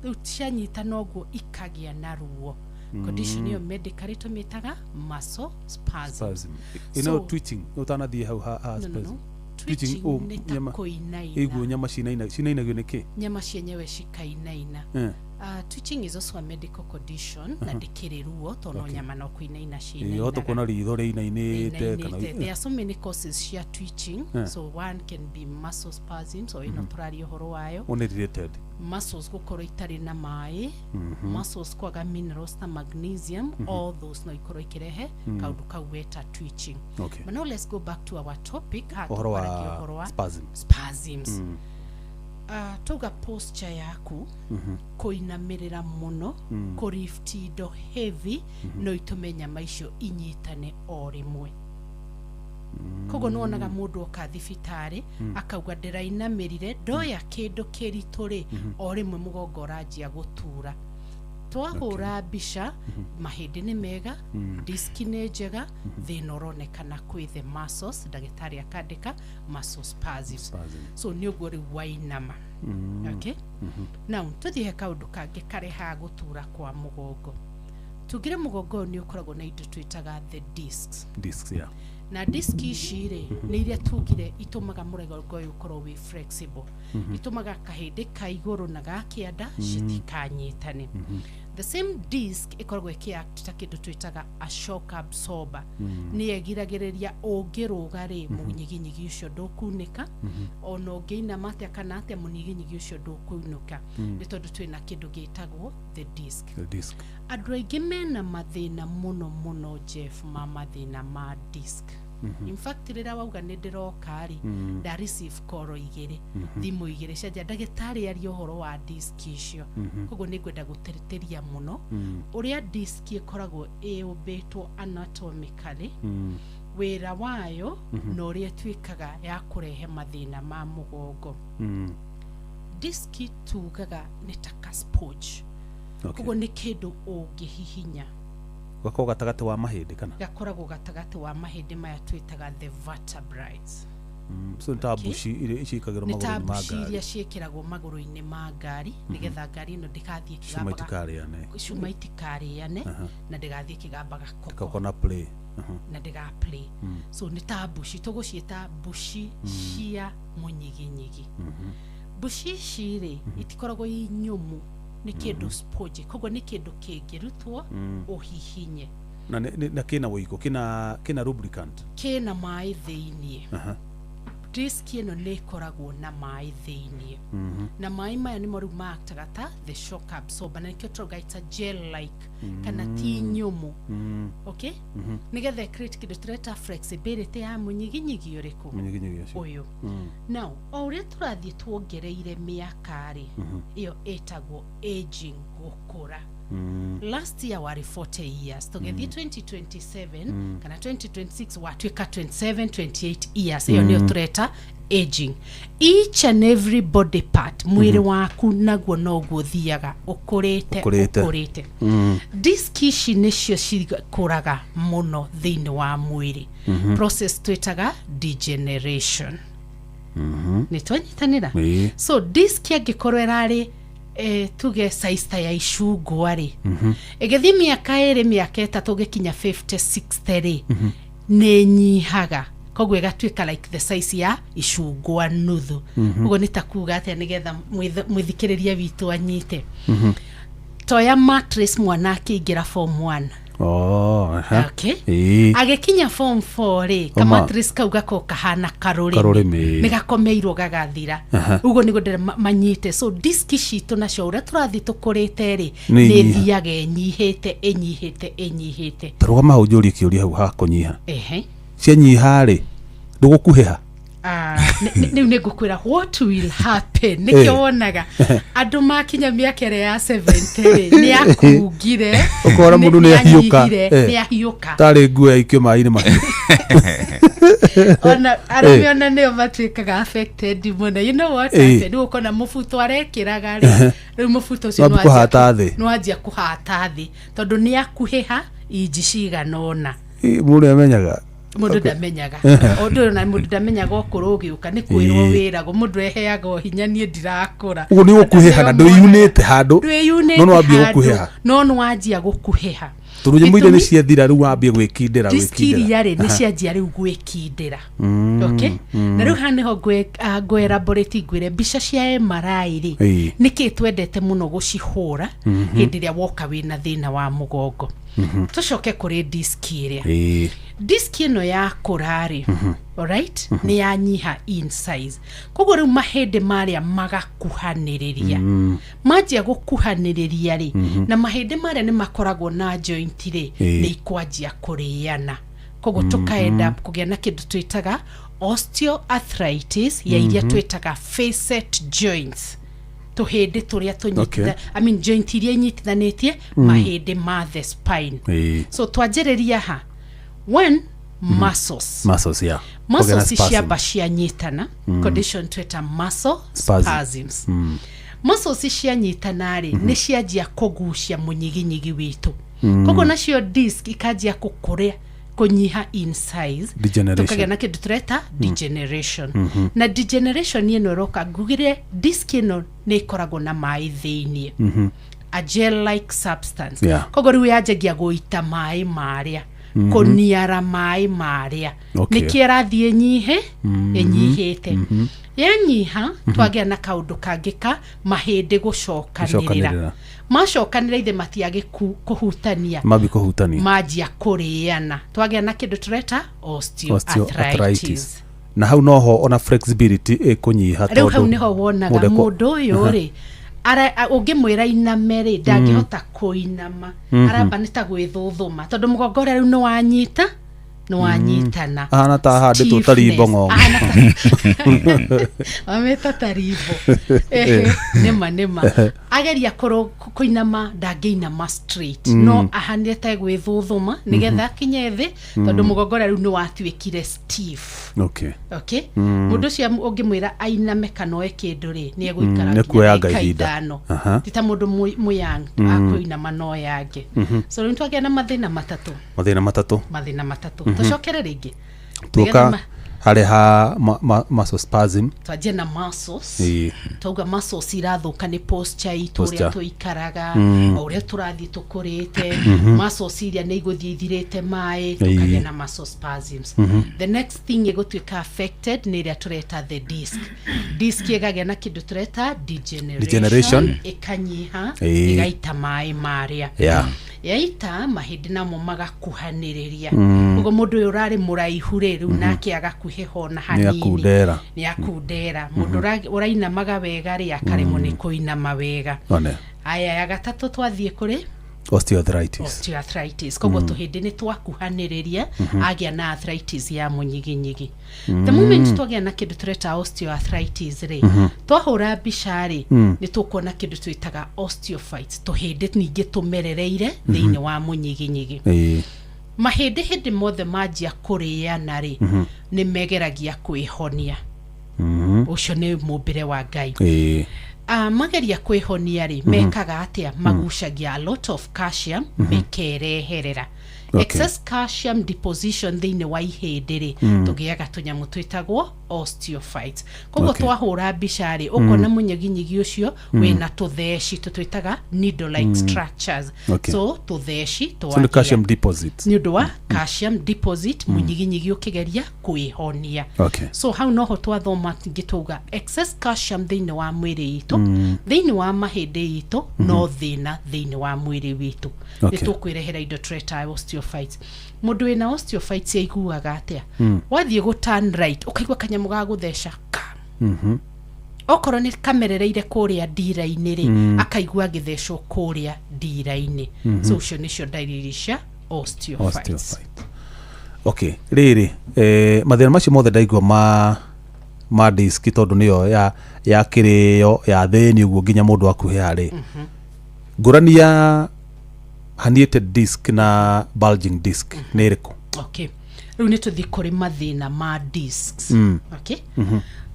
Rĩu cianyitana ũguo ikagĩa na ruo. Condition ĩyo medically tũmĩtaga muscle spasm. Spasm ĩno. Twitching ũtanathiĩ hau ha No, no, spasm. no. Twitching, Twitching oh, nĩ ta nyama iguo kũinaina. Nyama cinainagio nĩ kĩ? Nyama cienyewe cikainaina. Twitching is also a medical condition na ndĩkĩrĩ ruo tondũ no nyama no kũinaina Ĩĩ, hota kuona ciinainaga. Ritho rĩinainĩte kana Ĩinainĩte. There are so many causes cia twitching. So one can be muscle spasms, o ĩno tũraria ũhoro wayo. One related. Muscles gũkorwo itarĩ na maĩ, muscles kwaga minerals ta magnesium, all those no ikorwo ikĩrehe kaũndũ kau weta twitching. But now let's go back to our topic. Haha Ũhoro tũkwaragia ũhoro wa wa spasm. Spasms. Tuga posture yaku, kũinamĩrĩra mũno, kũlift indo heavy, no itũme nyama icio inyitane o rĩmwe. Koguo nĩ wonaga mũndũ oka thibitarĩ akauga, "Ndĩrainamĩrire ndoya kĩndũ kĩritũ rĩ, o rĩmwe mũgongo ũranjia gũtura." Twahũra mbica, mahĩndĩ nĩ mega, diski nĩ njega, thĩna ũronekana kwĩ the muscles. Ndagĩtarĩ akandĩka muscle spasms. Spasm. So nĩ ũguo rĩu wainama. Okay, now tũthiĩ he kaũndũ kangĩ karehaga gũtura kwa mũgongo. Tungire mũgongo ũyũ nĩ ũkoragwo na indo twĩtaga the discs. Discs, yeah. Na disk ici rĩ, nĩ iria tugire itũmaga mũgongo ũyũ ũkorwo wĩ flexible, itũmaga kahĩndĩ ka igũrũ na ga kĩanda citikanyitane. The same disc ĩkoragwo ĩkĩact ta kĩndũ twĩtaga a shock absorber, nĩ ĩgiragĩrĩria ũngĩrũga rĩ, mũnyiginyigi ũcio ndũkunĩka, ona ũngĩinama atĩa kana atĩa, mũnyiginyigi ũcio ndũkunĩka, nĩ tondũ twĩna kĩndũ gĩtagwo the disc. The disc. Andũ aingĩ mena mathĩna mũno mũno, Jeff, ma mathĩna ma disc. In fact, rĩrĩa wauga nĩ ndĩroka rĩ, nda receive call igĩrĩ, thimũ igĩrĩ cianja, "Ndagĩtarĩ, aria ũhoro wa disc icio." Koguo nĩ ngwenda gũtĩrĩria mũno ũrĩa disc ĩkoragwo ĩũmbĩtwo anatomically, wĩra wayo, na ũrĩa ĩtuĩkaga ya kũrehe mathĩna ma mũgongo. Disc tugaga nĩ ta ka sponge. Koguo nĩ kĩndũ ũngĩhihinya. Gakorwo gatagatĩ wa mahĩndĩ kana? Gakoragwo gatagatĩ wa mahĩndĩ maya twĩtaga the vertebrae. So nĩ ta mbuci iria ciĩkagĩrwo Nĩ ta magũrũ-inĩ ma mbuci ngari. Iria ciĩkĩragwo magũrũ-inĩ ma ngari nĩgetha ngari ĩno ndĩgathiĩ Cuma ĩkĩgambaga. itikarĩane. Cuma itikarĩane na ndĩgathiĩ ĩkĩgambaga koko. Gakorwo na play. Na ndĩga play. So nĩ ta mbuci, tũgũciĩta mbuci cia mũnyiginyigi. Mbuci ici rĩ, itikoragwo i nyũmũ, nĩ kĩndũ sponge, koguo nĩ kĩndũ kĩngĩrutwo ũhihinye. Na na kĩna wĩigũ, kĩna lubricant. Kĩna maĩ thĩiniĩ. Disk ĩno nĩ ĩkoragwo na maĩ thĩiniĩ, na maĩ maya nĩmo rĩu maactaga ta the shock absorber, na nĩkĩo tũrauga it's a gel like kana ti nyũmũ, okay, nĩgetha create kĩndũ tũreta flexibility ya mũnyiginyigi ũrĩkũ? Mũnyiginyigi ũcio. Ũyũ. Now o ũrĩa tũrathiĩ tuongereire mĩaka rĩ, ĩyo ĩtagwo aging, gũkũra. Last year warĩ 40 years, tũgĩthiĩ 2027 kana 2026 watuĩka 27 28 years, ĩyo nĩyo tũreta aging. Each and every body part mwĩrĩ waku naguo noguo ũthiaga ũkũrĩte. Ũkũrĩte. Ũkũrĩte. Disk ici nĩcio cikũraga mũno thĩinĩ wa mwĩrĩ, process twĩtaga degeneration. Nĩ twanyitanĩra? Ĩĩ. So disk angĩkorwo ĩrarĩ tuge size ta ya icungwa rĩ, ĩgĩthiĩ mĩaka 2, mĩaka 3, gĩkinya 50 60 rĩ, nĩ nyihaga, koguo ĩgatuĩka like the size ya icungwa nuthu. Ũguo nĩ ta kuga atĩa, nĩgetha mwĩthikĩrĩria witũ anyite? Toya mattress mwana akĩingĩra form 1. Oh, aha. Okay. Ĩĩ. Agĩkinya form 4 rĩ, Oma. kamattress kau gakorwo kahana karũrĩmĩ. Karũrĩmĩ. Nĩ gakomeirwo gagathira. Ũguo nĩguo ndĩra manyite. So disk citũ nacio, ũrĩa tũrathiĩ tũkũrĩte rĩ, Nĩ nĩ inyiha. ĩthiaga ĩnyihĩte, ĩnyihĩte, ĩnyihĩte. Tarũgama hau njũrie kĩũria hau ha kũnyiha. Ehe. Cianyiha rĩ, ndũgũkuhĩha? Ah, Rĩu nĩ ngũkwĩra what will happen. Nĩkĩo wonaga andũ makinya mĩaka ĩrĩa ya 70 rĩ, nĩ akungire. Ũkona mũndũ nĩ ahiũka. Nĩ ahiũka. Tarĩ nguo yaikio maĩ-inĩ mahiũ. Ona arũme ona nĩo matuĩkaga affected mũno. You know what happened? Rĩu ũkona mũbuto arekĩraga rĩ, rĩu mũbuto ũcio Wambia kũhata thĩ. Nĩwanjia kũhata thĩ tondũ nĩ akuhĩha inji cigana ũna. Mũndũ amenyaga. Mũndũ ndamenyaga ũndũ ũyũ, na mũndũ ndamenyaga ũkũrũ ũgĩũka nĩ kwĩrwo wĩragwo mũndũ eheaga o hinya, niĩ ndirakũra. Ũguo nĩ gũkuhĩha na ndwĩyunĩte handũ. Ndwĩyunĩte No nĩwambia handũ, gũkuhĩha. No nĩwanjia gũkuhĩha. Tondũ nyamũ iria nĩ Gĩtũmi- ciathira, rĩu wambie gwĩkindĩra disk gwĩkindĩra. iria rĩ nĩ cianjia rĩu gwĩkindĩra. Okay, na rĩu haha nĩho ngwĩelaborate, ngwĩre mbica cia MRI rĩ, nĩkĩ twendete mũno gũcihũra hĩndĩ ĩrĩa woka wĩna thĩna wa mũgongo. Tũcoke kũrĩ disk ĩrĩa, disk ĩno yakũra rĩ, alright, nĩ yanyiha in size, koguo rĩu mahĩndĩ marĩa magakuhanĩrĩria. Manjia gũkuhanĩrĩria rĩ, na mahĩndĩ marĩa nĩ makoragwo na joint rĩ, nĩ ikwanjia kũrĩana, koguo tũkaenda kũgĩa na kĩndũ twĩtaga osteoarthritis ya iria twĩtaga facet joints, tũhĩndĩ tũrĩa tũnyititha I mean joint iria inyitithanĩtie mahĩndĩ ma the spine. So twanjĩrĩria ha one, muscles. Muscles, yeah. Kũgĩa na Muscles spasm. ciamba cianyitana, condition tweta muscle Spasm. spasms. Muscles cianyitana rĩ, nĩ cianjia kũgucia mũnyiginyigi witũ, koguo nacio disc ikanjia kũkũrĩa, kũnyiha in size. Degeneration. Tũkagĩa na kĩndũ tũreta degeneration, na degeneration ĩno ĩroka ngugire disc ĩno nĩ ĩkoragwo na maĩ thĩiniĩ, a gel like substance. Koguo rĩu yanjagia gũita maĩ marĩa, kũniara maĩ marĩa. Nĩkĩ ĩrathiĩ ĩnyihe ĩnyihĩte? Yanyiha, twagĩa na kaũndũ kangĩ ka mahĩndĩ gũcokanĩrĩra. Gũcokanĩrĩra. Macokanĩrĩra ithe matiage kũhutania. Mambi kũhutania. Manjia kũrĩana, twagĩa na kĩndũ tũreta osteoarthritis. Osteoarthritis. Na hau noho ona flexibility ĩkũnyiha. Rĩu hau Tondũ nĩho wonaga mũndũ mũndũ ũyũ rĩ, ũngĩmwĩra iname rĩ, ndangĩhota kũinama, aramba nĩ ta gwĩthũthũma tondũ mũgongo ũrĩa rĩu nĩ wanyita, nĩ wanyitana. Ahana ta ahandĩtwo ta rimbo ng'ong'o. Ahana wamĩta ta rimbo. Ehe, nĩma nĩma ageria kũinama ndangĩinama straight, no ahanire ta gwĩthũthũma nĩgetha akinye thĩ tondũ mũgongo ũrĩa rĩu nĩ watuĩkire stiff. Okay, mũndũ ũcio ũngĩmwĩra ainame kana oe kĩndũ rĩ, nĩ egũikara Nĩ nginya kuoyanga ndagĩka ihinda. 5. Ti ta mũndũ mũyang akũinama no yange. So rĩu twagĩa na mathĩna matatũ. Mathĩna matatũ. Mathĩna matatũ. Tũcokere rĩngĩ. Nĩgetha Tuoka harĩ ha muscle spasm. Twanjie na muscles. Twauga muscles irathũka nĩ posture itũ, Posture. ũrĩa tũikaraga, o ũrĩa tũrathiĩ tũkũrĩte, muscles iria nĩ igũthiĩ ithirĩte maĩ, tũkagĩa na muscle spasms. The next thing ĩgũtuĩka affected nĩ ĩrĩa tũreta the disc. Disc ĩgagĩa na kĩndũ tũreta degeneration, Degeneration. ĩkanyiha, ĩgaita maĩ marĩa. Yaita mahĩndĩ namo magakuhanĩrĩria, ũguo mũndũ ũyũ ũrarĩ mũraihu rĩ, rĩu nake agakuhĩha ona hanini. Akundera. Nĩ akundera. Mũndũ ũrainamaga wega rĩ, akaremwo nĩ kũinama wega. One. Aya, ya gatatũ twathiĩ kũrĩ Osteoarthritis. Osteoarthritis. Koguo tũhĩndĩ nĩ twakuhanĩrĩria, agĩa na arthritis ya mũnyiginyigi. The moment twagĩa na kĩndũ tũreta osteoarthritis rĩ, twahũra mbica rĩ, nĩ tũkuona kĩndũ twĩtaga osteophytes, tũhĩndĩ ningĩ tũmerereire thĩinĩ wa mũnyiginyigi. Mahĩndĩ hĩndĩ mothe manjia kũrĩana rĩ, nĩ megeragia kwĩhonia. Ũcio nĩ mũmbĩre wa Ngai. Mageria kwĩhonia rĩ, mekaga atĩa? Magucagia a lot of calcium, mekereherera. Excess calcium deposition thĩinĩ wa ihĩndĩ rĩ, tũgĩaga tũnyamũ twĩtagwo osteophytes. Koguo twahũra mbica rĩ, ũkona mũnyiginyigi ũcio wĩna tũtheci tũtwĩtaga needle like structures. So tũtheci So nĩ twagĩa calcium deposits. Nĩ ũndũ wa calcium deposit, mũnyiginyigi ũkĩgeria kwĩhonia. So hau noho twathoma tingĩ twauga excess calcium thĩinĩ wa mwĩrĩ itũ, thĩinĩ wa mahĩndĩ itũ, no thĩna thĩinĩ wa mwĩrĩ witũ nĩ tũkwĩrehera indo tũreta osteophytes. Mũndũ wĩna osteophytes aiguaga atĩa? Wathiĩ gũ turn right, ũkaigua kanyamũ ga gũtheca ka, okorwo nĩ kamerereire kũrĩa ndira-inĩ rĩ, akaigua agĩthecwo kũrĩa ndira-inĩ. So ũcio nĩcio ndariri cia osteophytes. Osteophyte. Okay, rĩrĩ, mathĩna macio mothe ndaigua ma Ma disk, tondũ nĩyo ya kĩrĩo ya thĩinĩ ũguo nginya mũndũ akuhĩ harĩ ngũrani ya herniated disc na bulging disc nĩ ĩrĩkũ? Okay, rĩu nĩ tũthiĩ kũrĩ mathĩna ma discs, okay?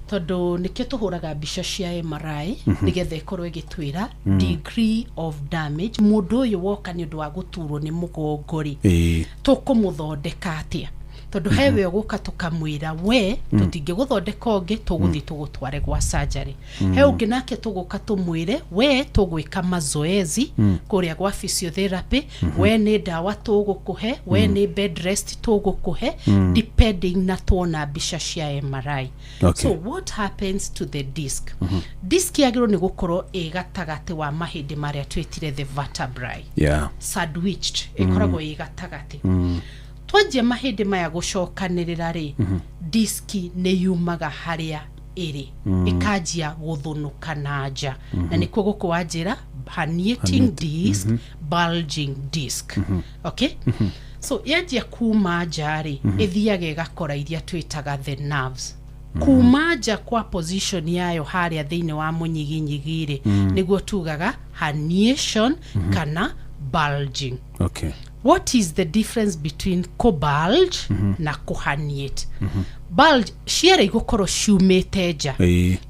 Tondũ nĩkĩo tũhũraga mbica cia MRI, nĩgetha ĩkorwo ĩgĩtwĩra degree of damage. Mũndũ ũyũ woka nĩ ũndũ wa gũturwo nĩ mũgongo rĩ, tũkũmũthondeka atĩa? Tondũ he we ũgũka tũkamwĩra, "We tũtingĩgũthondeka ũngĩ, tũgũthiĩ tũgũtware gwa surgery." He ũngĩ nake tũgũka tũmwĩre, "We tũgwĩka mazoezi kũrĩa gwa physiotherapy, we nĩ ndawa tũgũkũhe, we nĩ bed rest tũgũkũhe," depending na tuona mbica cia MRI. So what happens to the disc? Disc yagĩrĩirwo nĩ gũkorwo ĩ gatagatĩ wa mahĩndĩ marĩa twĩtire the vertebrae, sandwiched, ĩkoragwo ĩ gatagatĩ. Twanjia mahĩndĩ maya gũcokanĩrĩra rĩ, diski nĩ yumaga harĩa ĩrĩ, ĩkanjia gũthũnũka na nja, na nĩkuo gũkũ wanjĩra herniating disc, bulging disc, okay? So yanjia kuma nja rĩ, ĩthiaga ĩgakora iria twĩtaga the nerves. Kuma nja kwa position yayo harĩa thĩinĩ wa mũnyiginyigi rĩ, nĩguo tugaga herniation kana bulging. What is the difference between kũbulge na kũherniate? Bulge cierĩ igũkorwo ciumĩte nja.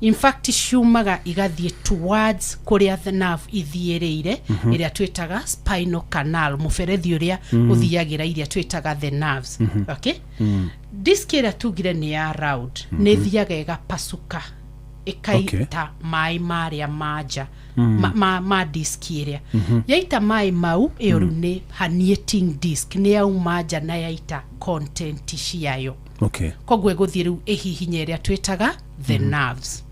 In fact, ciumaga igathiĩ towards kũrĩa the nerve ithiĩrĩire, ĩrĩa twĩtaga spinal canal, mũberethi ũrĩa ũthiagĩra iria twĩtaga the nerves, okay? Disc ĩrĩa tugire nĩ ya round nĩ ĩthiaga ĩgapasuka, ĩkaita maĩ marĩa manja ma disc ĩrĩa. Yaita maĩ mau, ĩyo rĩu nĩ herniating disc, nĩ yauma nja na yaita content ciayo. Koguo ĩgũthiĩ rĩu ĩhihinye ĩrĩa twĩtaga the nerves,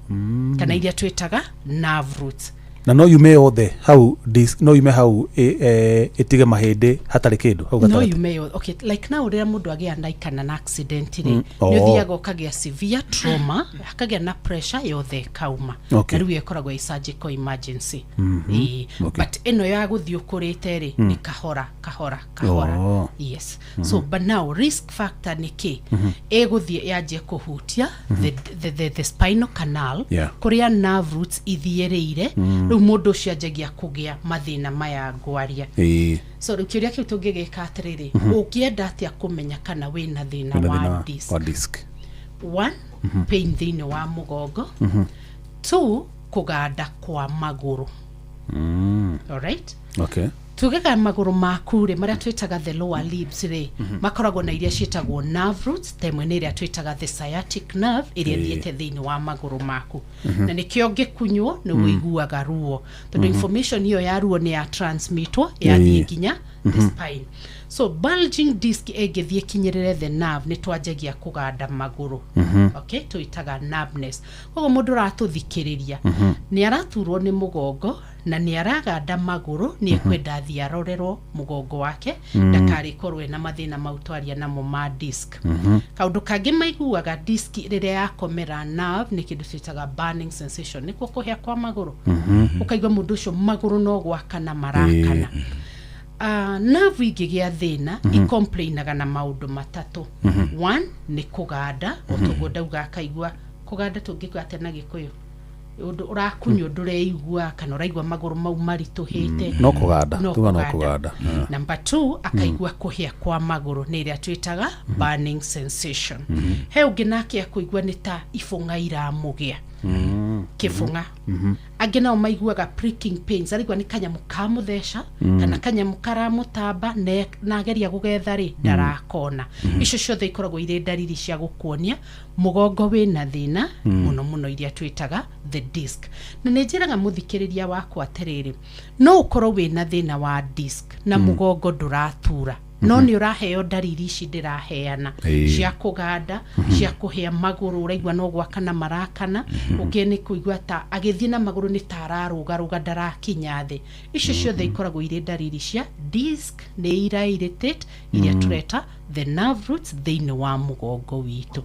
kana iria twĩtaga nerve roots. Na no yume yothe hau disc, no yume hau ĩtige mahĩndĩ hatarĩ kĩndũ hau no gatagatĩ? Yume yothe. Okay, like now rĩrĩa mũndũ agĩa na kana na accident rĩ, Oh. nĩ ũthiaga ũkagĩa severe trauma, hakagĩa na pressure, yothe ĩkauma. Na rĩu ĩkoragwo ĩ surgical emergency. Ĩĩ. But ĩno ya gũthiĩ ũkũrĩte rĩ, nĩ kahora kahora kahora. Yes. So but now risk factor nĩ kĩ? Ĩgũthiĩ yanjie kũhutia the spinal canal, kũrĩa nerve roots ithiĩrĩire. Rĩu mũndũ ũcio anjagia kũgĩa mathĩna maya ngwaria. So rĩu kĩũria kĩu tũngĩgĩka atĩrĩrĩ, ũngĩenda atĩa kũmenya kana wĩna thĩna Wĩna wa thĩna disc? Wa disc. One, pain thĩinĩ wa mũgongo. Two, kũganda kwa magũrũ. Alright? Tugaga magũrũ maku rĩ, marĩa twĩtaga the lower limbs rĩ, makoragwo na iria ciĩtagwo nerve roots, ta ĩmwe nĩ ĩrĩa twĩtaga the sciatic nerve, ĩrĩa ĩthiĩte thĩinĩ wa magũrũ maku, na nĩkĩo ũngĩkunywo nĩ ũiguaga ruo, tondũ information ĩyo ya ruo nĩ ya transmitwo yathiĩ nginya the spine. So bulging disc ĩngĩthiĩ ĩkinyĩrĩre the nerve, nĩ twanjagia kũganda magũrũ, okay? Twĩtaga numbness. Koguo mũndũ ũratũthikĩrĩria nĩ araturwo nĩ mũgongo na nĩ araganda magũrũ, nĩ ekwenda athiĩ arorerwo mũgongo wake ndakarĩkorwo ena mathĩna mau twaria namo ma disc. Kaũndũ kangĩ maiguaga disc rĩrĩa yakomera nerve nĩ kĩndũ twĩtaga burning sensation, nĩkuo kũhĩa kwa magũrũ. Ũkaigua mũndũ ũcio magũrũ no gwakana marakana. Nerve ingĩgĩa thĩna, icomplainaga na maũndũ matatũ. One nĩ kũganda, o toguo ndauga akaigua kũganda. Tũngĩkua atĩa na Gĩkũyũ? Ũndũ ũrakunywo ndũreigua, kana ũraigua magũrũ mau maritũhĩte. No kũganda. No. Tuga no Kũganda. Kũganda. Number two, akaigua kũhĩa kwa magũrũ, nĩ ĩrĩa twĩtaga burning sensation. He ũngĩ nake akũigua nĩ ta ibũng'a iramũgĩa, kĩbũng'a. Angĩ nao maiguaga pricking pains, araigua nĩ kanyamũ kamũtheca kana kanyamũ karamũtamba, na ageria gũgetha rĩ, ndarakona. Icio ciothe ikoragwo irĩ ndariri cia gũkuonia mũgongo wĩna thĩna, mũno mũno iria twĩtaga the disc. Na nĩ njĩraga mũthikĩrĩria wakwa atĩrĩrĩ, no ũkorwo wĩna thĩna wa disc na mũgongo ndũratura, no nĩ ũraheo ndariri ici ndĩraheana cia kũganda, cia kũhĩa magũrũ, ũraigua no gwakana marakana, ũngĩ nĩ kũigua ta agĩthiĩ na magũrũ nĩ ta ararũgarũga, ndarakinya thĩ. Icio ciothe ikoragwo irĩ ndariri cia disc nĩ ira irritate iria tũreta the nerve roots thĩinĩ wa mũgongo witũ.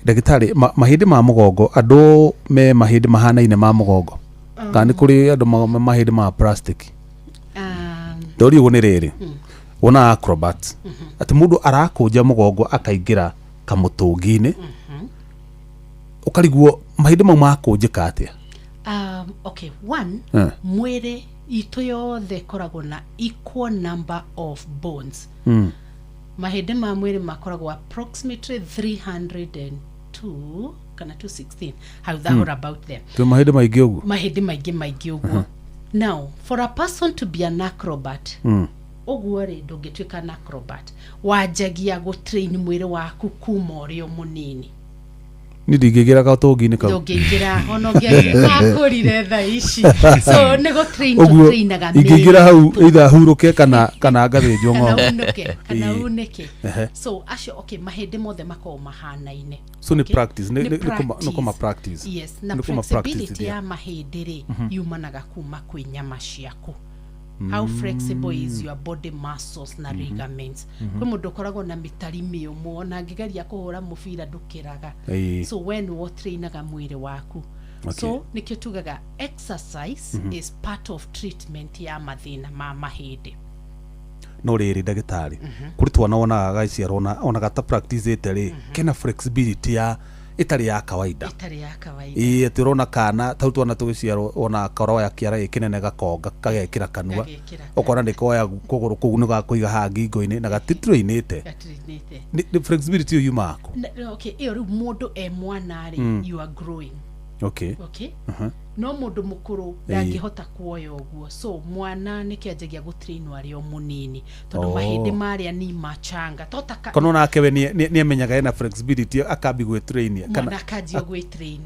Ndagĩtarĩ, mahĩndĩ ma mũgongo, andũ me mahĩndĩ mahanaine ma mũgongo kana nĩ kũrĩ andũ mahĩndĩ ma plastic? Ndori ũguo nĩ rĩrĩ, wona acrobat atĩ mũndũ arakũnja mũgongo akaingĩra. Kamũtũngi-inĩ ũkarigwo mahĩndĩ mau makũnjĩka atĩa? Okay, one, mwĩrĩ itũ yothe ĩkoragwo na equal number of bones. Mahĩndĩ ma mwĩrĩ makoragwo approximately 302 kana 216, hau that about there. Twĩ mahĩndĩ maingĩ ũguo? Mahĩndĩ maingĩ maingĩ ũguo. Now, for a person to be an acrobat, ũguo rĩ, ndũngĩtuĩka an acrobat, wanjagia gũtrain mwĩrĩ waku kuma ũrĩ o mũnini. Niĩ ndingĩingĩra gatũngi-inĩ kau. Ndũngĩingĩra ona ũngĩakũrire thaa ici, so nĩ gũtrain Ũguo tũtrainaga ingĩingĩra mĩĩrĩ hau itũ. Either hurũke kana ngathĩnjwo Kana ng'ombe. unũke kana unĩke. Ehe. So acio, okay, mahĩndĩ mothe makoragwo mahanaine. So nĩ Okay? practice, Nĩ nĩ kũma practice. Yes, na Nĩ kũma practice flexibility ithia. ya mahĩndĩ rĩ, yumanaga kuma kwĩ nyama ciaku. How flexible is your body muscles na ligaments? Kwĩ mũndũ ũkoragwo na mĩtari mĩũmũ, ona angĩgeria kũhũra mũbira ndũkĩraga. So we nĩwe ũtrainaga mwĩrĩ waku. So nĩkĩo tugaga exercise is part of treatment ya mathĩna ma mahĩndĩ. No rĩrĩ, ndagĩtarĩ, kũrĩ twana wonaga gagĩciarwo ona gata practice ĩte rĩ, kena flexibility ya ĩtarĩ ya kawaida. Ĩtarĩ ya kawaida. Ĩĩ, atĩ ũrona kana tau twana tũgĩciarwo, ona karoya kĩara gĩ kĩnene, gakonga kagekĩra kanua. Gagekĩra. Ũkona nĩ koya kũgũrũ kũu nĩ gakũiga haha ngingo-inĩ na gatitrainĩte. Gatrainĩte. Nĩ flexibility ĩyo yumaga kũ? Okay, ĩyo rĩu mũndũ e mwana rĩ, you are growing. Okay, no mũndũ mũkũrũ ndangĩhota kuoya ũguo. So mwana nĩkĩo anjagia gũtrainwo arĩ o mũnini, tondũ mahĩndĩ marĩa ni machanga tota Kana onake we nĩ amenyaga ena flexibility, akambi gwĩtrainia mwana kana akanjia gwĩtrain.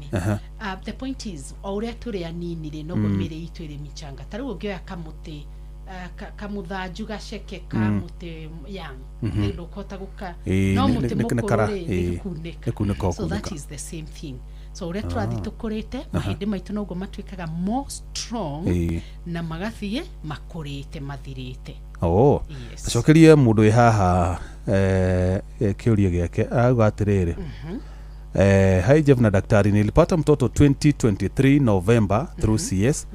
The point is, o ũrĩa tũrĩ anini rĩ, noguo mĩĩrĩ itũ ĩrĩ mĩchanga. Ta rĩu ũngĩoya kamũtĩ, kamũthanju gaceke ka mũtĩ young, ndũkũhota gũka no mũtĩ nĩ mũkũrũ rĩ, nĩ gũkunĩka. Nĩ kunĩka. So that Ũkunĩka. is the same thing. So ũrĩa tũrathiĩ tũkũrĩte, mahĩndĩ maitũ noguo matuĩkaga more strong na magathiĩ makũrĩte mathirĩte. Oh. Yes. Acokerie mũndũ wĩ haha kĩũria gĩake, arauga atĩrĩrĩ, "Hi Jeff na daktari, nilipata mtoto 2023 November through CS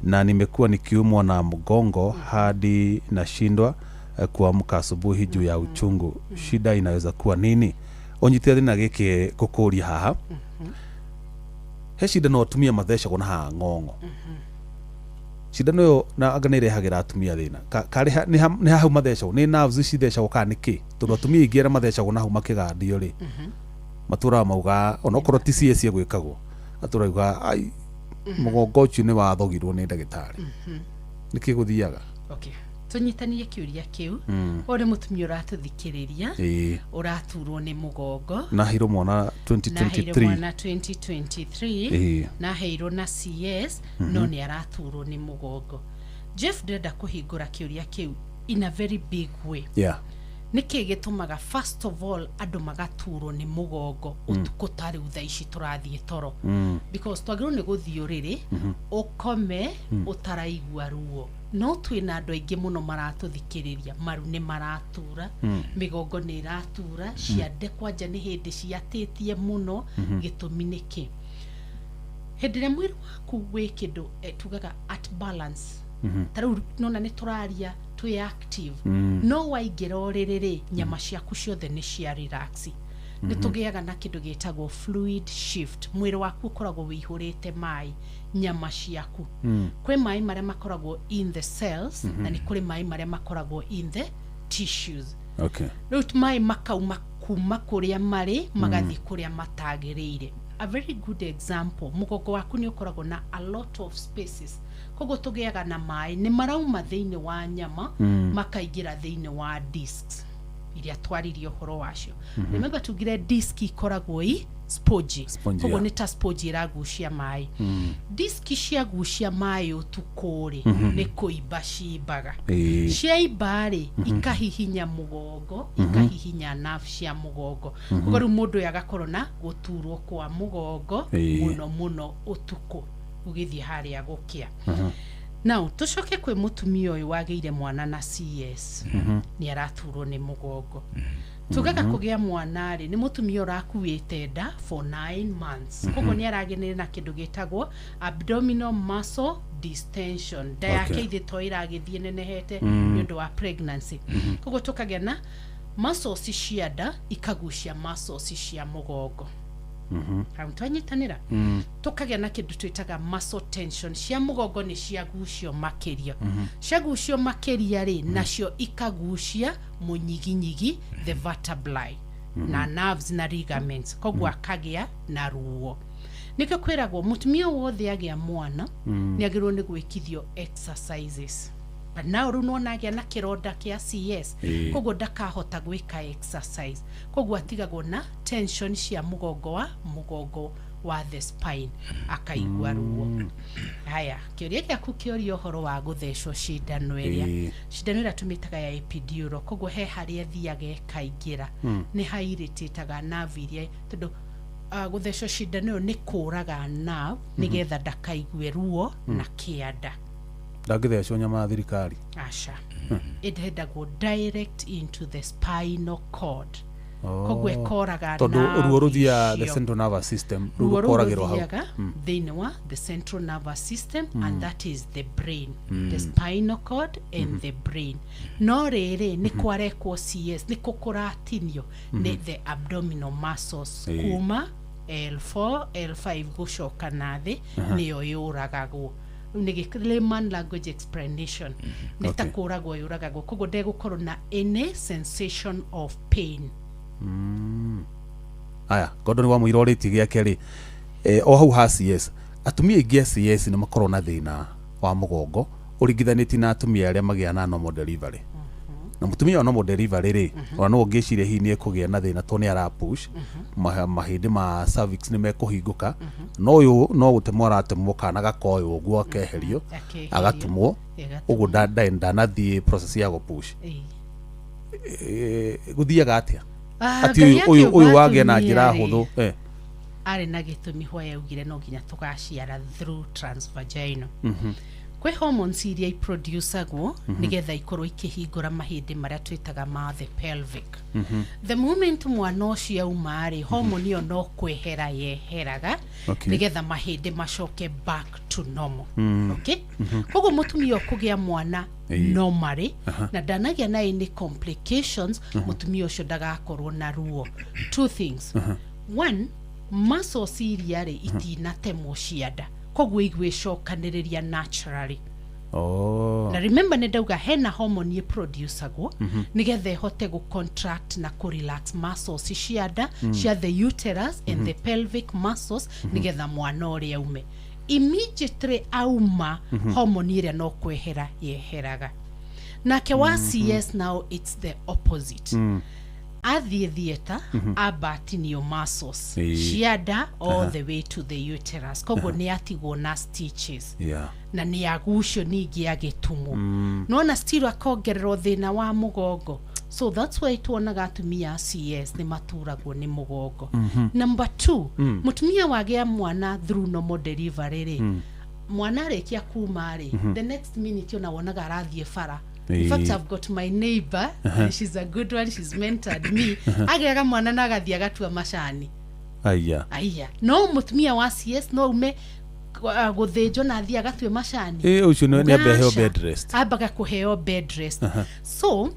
na nimekuwa nikiumwa na mgongo hadi nashindwa kuamka asubuhi juu ya uchungu. Shida inaweza kuwa nini?" Ũnyitĩre thĩna gĩkĩ ngũkũria haha, he cindano atumia mathecagwo na haha ng'ong'o, cindano ĩyo na anga nĩ ĩrehagĩra atumia thĩna. Karĩ nĩ hau mathecagwo, nĩ nerves cithecagwo kana nĩ kĩ? Tondũ atumia aingĩ arĩa mathecagwo na hau makĩgandio rĩ, matũraga mauga onokorwo ti CS gwĩkagwo, atũrauga ai mũgongo ũcio nĩ wathogirwo nĩ ndagĩtarĩ. Nĩkĩ gũthiaga? Okay, tũnyitanie kĩũria kĩu. Ũyũ nĩ mũtumia ũratũthikĩrĩria, ũraturwo nĩ mũgongo. Naheirwo mwana Naheirwo 2023. mwana 2023. Naheirwo na CS, no nĩ araturwo nĩ mũgongo. Jeff, ndĩrenda kũhingũra kĩũria kĩu in a very big way. Nĩkĩ gĩtũmaga, first of all, andũ magaturwo nĩ mũgongo ũtukũ ta rĩu thaa ici tũrathiĩ toro? Because twagĩrĩirwo nĩ gũthiĩ ũrĩrĩ ũkome ũtaraigua ruo, no twĩna andũ aingĩ mũno maratũthikĩrĩria, maru nĩ maratura, mĩgongo nĩ ĩratura, ciande kwanja nĩ hĩndĩ ciatĩtie mũno. Gĩtũmi nĩ kĩ? Hĩndĩ ĩrĩa mwĩrĩ waku wĩ kĩndũ tugaga at balance, ta rĩu nona nĩ tũraria twĩ active, no waingĩra ũrĩrĩ rĩ, nyama ciaku ciothe nĩ cia relax, nĩ tũgĩaga na kĩndũ gĩtagwo fluid shift. Mwĩrĩ waku ũkoragwo wĩihũrĩte maĩ, nyama ciaku. Kwĩ maĩ marĩa makoragwo in the cells na nĩ kũrĩ maĩ marĩa makoragwo in the tissues. Rĩu maĩ makauma kuma kũrĩa marĩ magathiĩ kũrĩa matagĩrĩire. A very good example, mũgongo waku nĩ ũkoragwo na a lot of spaces, koguo tũgĩaga na maĩ nĩ marauma thĩinĩ wa nyama makaingĩra thĩinĩ wa discs iria twaririe ũhoro wacio. Remember tugire disc ikoragwo i spongy. Spongy, Koguo yeah. nĩ ta sponge ĩragucia maĩ. Disc ciagucia maĩ ũtukũ rĩ, nĩ kũimba cimbaga. Ciaimba rĩ, ikahihinya mũgongo, ikahihinya nerve cia mũgongo, koguo rĩu mũndũ ũyũ agakorwo na gũturwo kwa mũgongo mũno mũno ũtukũ ũgĩthiĩ harĩa gũkĩa. Now tũcoke kwĩ mũtumia ũyũ wagĩire mwana na CS, nĩ araturwo nĩ mũgongo. Tugaga kũgĩa mwana rĩ, nĩ mũtumia ũrakuĩte nda for 9 months, koguo nĩ aragenire na kĩndũ gĩtagwo abdominal muscle distension. Nda yake ithe to ĩragĩthiĩ nenehete nĩ ũndũ wa pregnancy, koguo tũkagĩa na Muscles cia nda ikagucia muscles cia mũgongo. Hau twanyitanĩra, tũkagĩa na kĩndũ twĩtaga muscle tension. Cia mũgongo nĩ ciagucio makĩria. Ciagucio makĩria rĩ, nacio ikagucia mũnyiginyigi, the vertebrae na nerves na ligaments, koguo akagĩa na ruo. Nĩkĩo kwĩragwo mũtumia wothe agĩa mwana nĩ agĩrĩirwo nĩ gwĩkithio exercises, but now rĩu nĩwona agĩa na kĩronda kĩa CS, koguo ndakahota gwĩka exercise, koguo atigagwo na tension cia mũgongo wa the spine, akaigua ruo. Haya, kĩũria gĩaku kĩũria ũhoro wa gũthecwo cindano ĩrĩa, cindano ĩrĩa tũmĩtaga ya epidural. Koguo he harĩa ĩthiaga ĩkaingĩra, nĩ hairĩtĩtaga nerve iria, tondũ gũthecwo cindano ĩyo nĩ kũraga nerve nĩgetha ndakaigue ruo na kĩanda. Ndangĩthecwo nyama ya thirikari? Aca, ĩhendagwo direct into the spinal cord, koguo ĩkoraga Tondũ nerve ruo rũthiaga the icio. central nervous system, rĩu Ruo rũu rũkoragĩrwo hau. rũthiaga thĩinĩ wa the central nervous system, and that is the brain, the spinal cord and the brain. No rĩrĩ, nĩ kwarekwo CS, nĩ kũ kũratinio nĩ the abdominal muscles kuma L4 L5 gũcoka na thĩ, nĩyo yũragagwo. Rĩu nĩ layman language explanation, nĩ ta kũragwo yũragagwo, koguo ndegũkorwo na any sensation of pain. Aya, Gordon wa mũira ũrĩtie gĩake rĩ, o hau ha CS, atumia aingĩ a CS nĩ makoragwo na thĩna wa mũgongo ũringithanĩtie na atumia arĩa magĩaga na normal delivery. Na mũtumia wa normal delivery rĩ, ona no ũngĩciria hihi nĩ ekũgĩa na thĩna tondũ nĩ ara push, mahĩndĩ ma cervix nĩ mekũhingũka, no ũyũ no gũtemwo aratemwo, kana gakoywo ũguo, akeherio. Akeherio. Agatumwo. Ĩgatumwo. Ũguo ndanathiĩ process ya gũpush. Gũthiaga atĩa atĩ Ngai ũyũ ũyũ akiuga ũyũ wagĩa na atumia njĩra rĩ, hũthũ? Arĩ na gĩtũmi hwa augire no nginya tũgaciara through transvaginal. Kwĩ hormones iria iproducagwo nĩgetha ikorwo ikĩhingũra mahĩndĩ marĩa twĩtaga ma the pelvic. The moment mwana ũcio auma rĩ, hormone ĩyo no kwehera yeheraga, nĩgetha mahĩndĩ macoke back to normal, okay? Koguo mũtumia ũkũgĩa mwana normally na ndanagĩa na any complications, mũtumia ũcio ndagakorwo na ruo. Two things: one, muscles iria rĩ itinatemwo cianda, koguo igwĩcokanĩrĩria naturally. Na remember, nĩ ndauga hena hormone ĩproducagwo nĩgetha ĩhote gũ-contract na kũ-relax muscles cia nda, cia the uterus and the pelvic muscles, nĩgetha mwana ũrĩa aume, immediately auma, hormone ĩrĩa no kwehera yeheraga. Nake wa CS now, it's the opposite. Athiĩ theatre, ambatinio muscles cia nda all the way to the uterus, koguo nĩ atigwo na stitches na nĩ agucio ningĩ agĩtumwo, nona still akongererwo thĩna wa mũgongo. So that's why tuonaga atumia a CS nĩ maturagwo nĩ mũgongo. Number two, mũtumia wagĩa mwana through normal delivery rĩ, mwana arĩkia kuma rĩ, the next minute ona wonaga arathiĩ bara. In fact, I've got my neighbor, and she's a good one, she's mentored me. Agĩaga mwana na agathiĩ agatua macani. Aya. Aya, no mũtumia wa CS no ume gũthĩnjwo na athiĩ agatue macani? Ũcio nĩ ambe aheo Aca. bed rest. Ambaga kũheo bed rest. So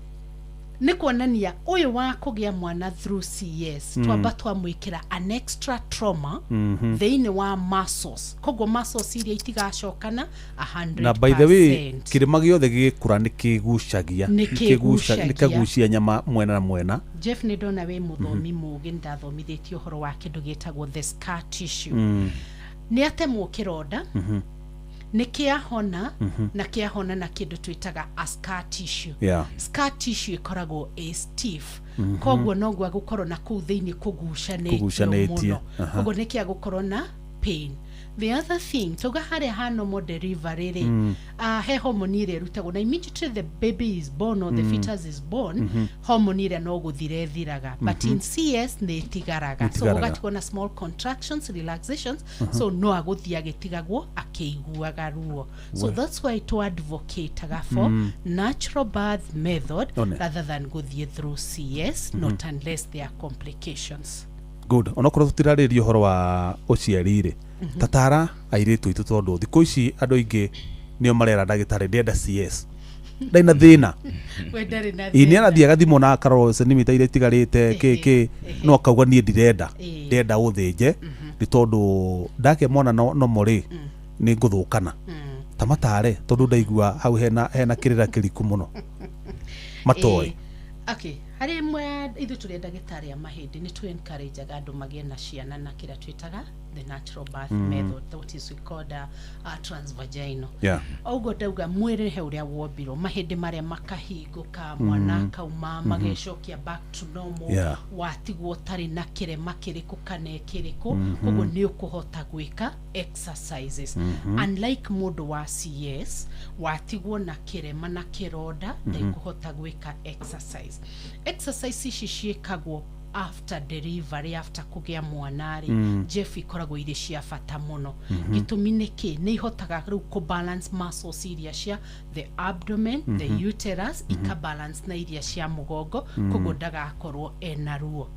nĩ kuonania ũyũ wa kũgĩa mwana through CS, twamba twamwĩkĩra an extra trauma thĩinĩ wa muscles, koguo muscles iria itigacokana 100%. Na by the way, kĩrĩma gĩothe gĩgĩkũra nĩ kĩgucagia. Nĩ kĩgucagia. Nĩ kĩgucia nyama mwena na mwena. Jeff, nĩ ndona wĩ mũthomi mũgĩ. Nĩ ndathomithĩtie ũhoro wa kĩndũ gĩtagwo the scar tissue. Nĩ atemwo kĩronda, nĩ kĩahona, na kĩahona na kĩndũ twĩtaga a scar tissue. Scar tissue ĩkoragwo ĩ stiff, koguo noguo gũkorwo na kũu thĩinĩ kũgucanĩtio Kũgucanĩtie. mũno, koguo nĩ kĩa gũkorwo na pain. The other thing, tauga harĩa ha normal delivery rĩ, he hormone ĩrĩa ĩrutagwo, na immediately the baby is born or the fetus is born, hormone ĩrĩa no gũthira ĩthiraga, but in CS nĩ ĩtigaraga, so Ĩtigaraga. gũgatigwo na small contractions, relaxations, so no agũthiĩ agĩtigagwo akĩiguaga ruo. So that's why to advocataga for natural birth method One. rather than gũthiĩ through CS, not unless there are complications. Good. Onokorwo tũtirarĩria ũhoro wa ũciari rĩ, tatara airĩtu aitũ, tondũ thikũ ici andũ aingĩ nĩo marera ndagĩtarĩ ndĩrenda CS. Ndarĩ na thĩna. We ndarĩ na Ĩ, nĩ thĩna. arathiĩ agathimwo na akarorwo sentimita iria itigarĩte kĩ kĩ, no akauga niĩ ndirenda, ndĩrenda ũthĩnje nĩ tondũ ndake mwana nomo rĩ nĩ ngũthũkana. Ta matare, tondũ ndaigua hau hena kĩrĩra kĩriku mũno matoĩ. Okay, harĩ mwe ithuĩ tũrĩ ndagĩtarĩ a mahĩndĩ nĩ tũ encourageaga andũ magĩe na ciana na kĩrĩa twĩtaga the natural birth method, that is we called transvaginal. Ũguo ndauga mwĩrĩ he ũrĩa wombirwo, mahĩndĩ marĩa makahingũka, mwana akauma, magecokia back to normal. Watigwo ũtarĩ na kĩrema kĩrĩkũ kana kĩrĩkũ, koguo nĩ ũkũhota gwĩka exercises, unlike mũndũ wa CS watigwo na kĩrema na kĩronda, ndekũhota gwĩka exercise. Exercise ici ciĩkagwo after delivery, after kũgĩa mwana rĩ, Jeff, ikoragwo irĩ cia bata mũno. Gĩtũmi nĩ kĩ? Nĩ ihotaga rĩu kũ balance muscles iria cia the abdomen, the uterus, ika balance na iria cia mũgongo, koguo ndagakorwo ena ruo.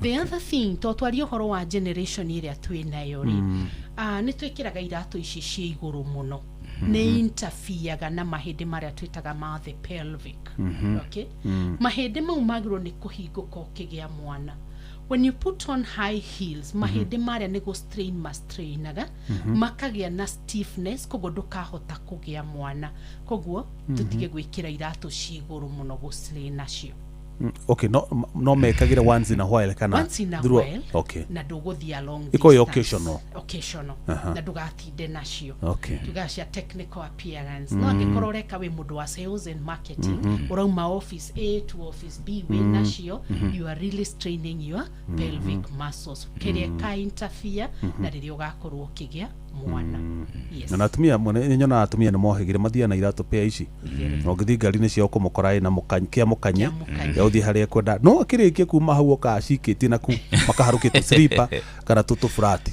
The other thing, to twarie ũhoro wa generation ĩrĩa twĩ nayo rĩ, nĩ twĩkĩraga iratũ ici cia igũrũ mũno, nĩ interferega na mahĩndĩ marĩa twĩtaga ma the pelvic, okay? Mahĩndĩ mau magĩrĩirwo nĩ kũhingũka ũkĩgĩa mwana. When you put on high heels, mahĩndĩ marĩa nĩ gũ strain mastrainaga, makagĩa na stiffness, koguo ndũkahota kũgĩa mwana. Koguo tũtige gwĩkĩra iratũ ci igũrũ mũno, gũ strain nacio. Okay, no mekagĩre once in a while kana Once in a while. Na ndũgũthiĩ a long Ĩkorwo ĩ distance. Occasional. Occasional, na ndũgatinde nacio. Tugaga cia technical appearance. No angĩkorwo ũreka wĩ mũndũ wa sales and marketing, ũrauma office A to office B wĩ nacio, you are really straining your pelvic muscles, kĩrĩa ka interfere na rĩrĩa ũgakorwo ũkĩgĩa mwana, yes. Na atumia amwe nĩ nyonaga atumia nĩ mohĩgire, mathiaga na iratũ pĩa ici, na ũngĩthiĩ ngari-inĩ ciao kũmũkora ĩna kĩa mũkanye Kĩa mũkanye. Ya ũthiĩ harĩa ekwenda, no akĩrĩkia kuma hau oka acikĩtie na ku makaharũkĩte slipper kana tũtũ flat.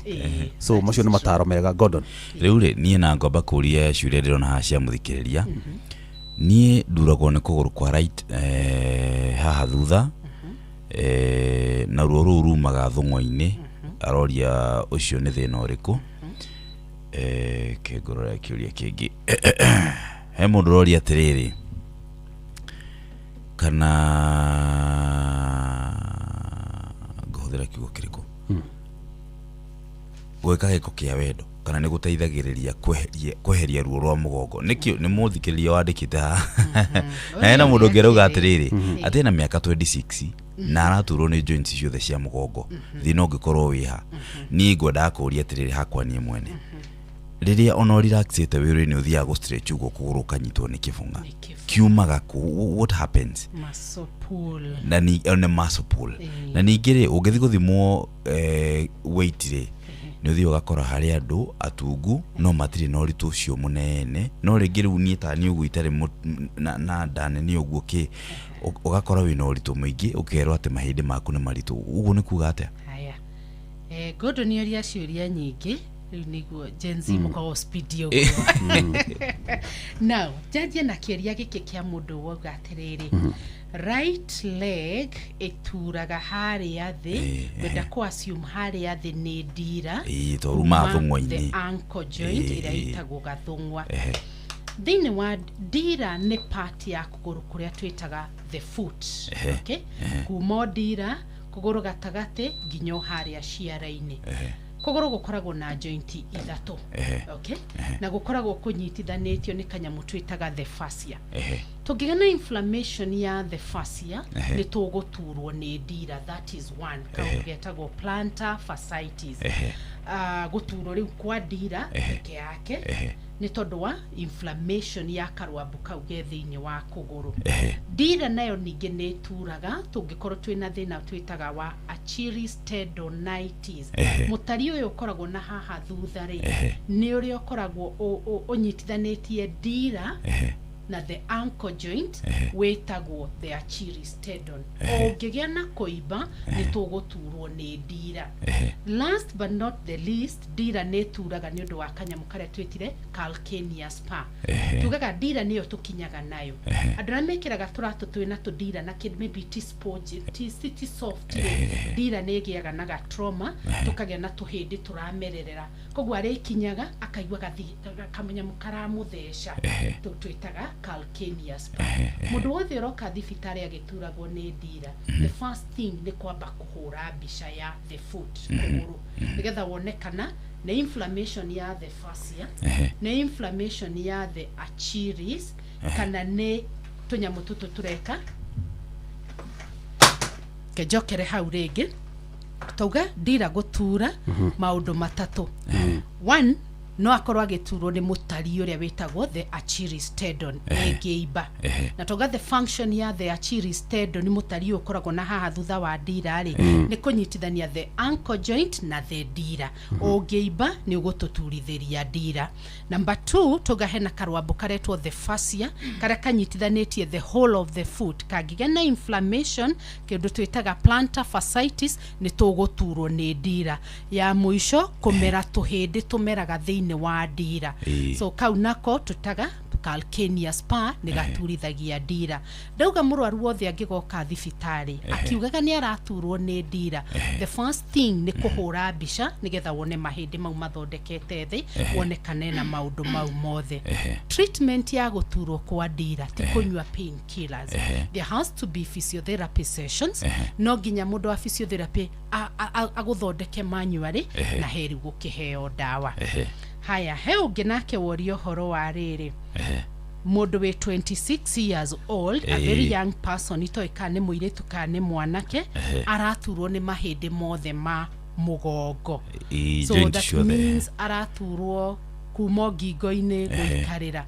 So macio nĩ mataro mega, Gordon. Rĩu rĩ, niĩ na ngomba kũria ciũria ndĩrona haha cia mũthikĩrĩria. Niĩ nduragwo nĩ kũgũrũ kwa right, haha thutha, na ruo rũu rumaga thũng'wa-inĩ. Aroria ũcio nĩ thĩna ũrĩkũ? Kĩngũrora kĩũria kĩngĩ, he mũndũ ũroria atĩrĩrĩ, kana ngũhũthĩra kiugo kĩrĩkũ, gwĩka gĩko kĩa wendo kana nĩ gũteithagĩrĩria kweheria ruo rwa mũgongo? Nĩkĩo nĩ mũthikĩrĩria wandĩkĩte haha. Na hena mũndũ ũngĩ arauga atĩrĩrĩ, atĩ ena mĩaka 26 na araturwo nĩ joints ciothe cia mũgongo, thĩna ũngĩkorwo wĩ ha? Niĩ ngwendaga kũũria atĩrĩrĩ, hakwa niĩ mwene, rĩrĩa ona ũrelaxĩte wĩra-inĩ, ũthiaga gũ stretch ũguo kũgũrũ ũkanyitwo nĩ kĩbũng'a. Nĩ kĩbũng'a. Kiumaga kũ? What happens? Muscle pull. Na ni nĩ muscle pull. Na ningĩ rĩ, ũngĩthiĩ gũthimwo weight rĩ, nĩ ũthiĩ ũgakora harĩ andũ atungu no matirĩ na ũritũ ũcio mũnene, no rĩngĩ rĩu niĩ ta niĩ ũguo itarĩ na nda nene ũguo kĩ, ũgakora wĩna ũritũ mũingĩ, ũkerwo atĩ mahĩndĩ maku nĩ maritũ. Ũguo nĩ kuga atĩa? Haya, Gordon nĩ oria ciũria nyingĩ. Rĩu nĩguo Gen Z mũkoragwo speed ũguo. Now njanjie na kĩũria gĩkĩ kĩa mũndũ wauga atĩrĩrĩ, right leg ĩturaga harĩa thĩ. Ngwenda kũ assume harĩa thĩ nĩ ndira. Ĩĩ, to rumaga kuma thũng'wa-inĩ. The ankle joint ĩrĩa ĩtagwo gathũng'wa. Thĩinĩ wa ndira nĩ part ya kũgũrũ kũrĩa twĩtaga the foot, okay? Kuma o ndira, kũgũrũ gatagatĩ nginya o harĩa ciara-inĩ, kũgũrũ gũkoragwo na joint ithatũ, okay? Na gũkoragwo kũnyitithanĩtio nĩ kanyamũ twĩtaga the fascia. Tũngĩgĩa na inflammation ya the fascia, nĩ tũgũturwo nĩ ndira. That is one kaũndũ getagwo plantar fasciitis. Gũturwo rĩu kwa ndira peke yake nĩ tondũ wa inflammation ya karwambu kau ge thĩinĩ wa kũgũrũ. Ndira nayo ningĩ nĩ ĩturaga tũngĩkorwo twĩna thĩna twĩtaga wa Achilles tendonitis. Mũtari ũyũ ũkoragwo na haha thutha rĩ, nĩ ũrĩa ũkoragwo ũnyitithanĩtie ndira na the ankle joint, wĩtagwo the Achilles tendon. Ũngĩgĩa na kũimba, nĩ tũgũturwo nĩ ndira. Last but not the least, ndira nĩ ĩturaga nĩ ũndũ wa kanyamũ karĩa twĩtire calcaneus spur. Tugaga ndira nĩyo tũkinyaga nayo. Andũ arĩa mekĩraga tũratũ twĩna tũndira na kĩ maybe ti sponge, ti soft rĩ, ndira nĩ ĩgĩaga na gatrauma, tũkagĩa na tũhĩndĩ tũramererera, koguo arĩkinyaga akaigua kamanyamũ karamũtheca. Tũu twĩtaga Calcaneus spur. Mũndũ wothe ũroka thibitarĩ agĩturagwo nĩ ndira, the first thing nĩ kwamba kũhũra mbica ya the foot, kũgũrũ, nĩgetha wone kana nĩ inflammation ya the fascia, nĩ inflammation ya the Achilles, kana nĩ tũnyamũ tũtũ tũreka. Kenjokere hau rĩngĩ, tauga ndira gũtura maũndũ matatũ. One, no akorwo agĩturwo nĩ mũtari ũrĩa wĩtagwo the Achilles tendon ĩngĩimba, na tauga the function ya the Achilles tendon, mũtari ũyũ ũkoragwo na haha thutha wa ndira rĩ, nĩ kũnyitithania the ankle joint na the ndira. Ũngĩimba nĩ ũgũtũturithĩria ndira. Number two, tauga hena karwambũ karetwo the fascia, karĩa kanyitithanĩtie the whole of the foot. Kangĩgĩa na inflammation, kĩndũ twĩtaga plantar fasciitis, nĩ tũgũturwo nĩ ndira. Ya mũico, kũmera tũhĩndĩ tũmeraga thĩinĩ wa ndira. So kau nako tũtaga calcaneus spur, nĩ gaturithagia ndira. Ndauga mũrwaru wothe angĩgoka thibitarĩ akiugaga nĩ araturwo nĩ ndira, the first thing nĩ kũhũra mbica nĩgetha wone mahĩndĩ mau mathondekete thĩ, wone kana ena maũndũ mau mothe. Treatment ya gũturwo kwa ndira ti kũnyua pain killers. There has to be physiotherapy sessions. No nginya mũndũ wa physiotherapy agũthondeke manually na heri gũkĩheo ndawa. Haya, he ũngĩ nake woria ũhoro wa rĩrĩ, mũndũ wĩ 26 years old, a very young person, itoĩ kana nĩ mũirĩtu kana nĩ mwanake, araturwo nĩ mahĩndĩ mothe ma mũgongo. So joint that ciothe. means araturwo kuma ngingo-inĩ gũikarĩra.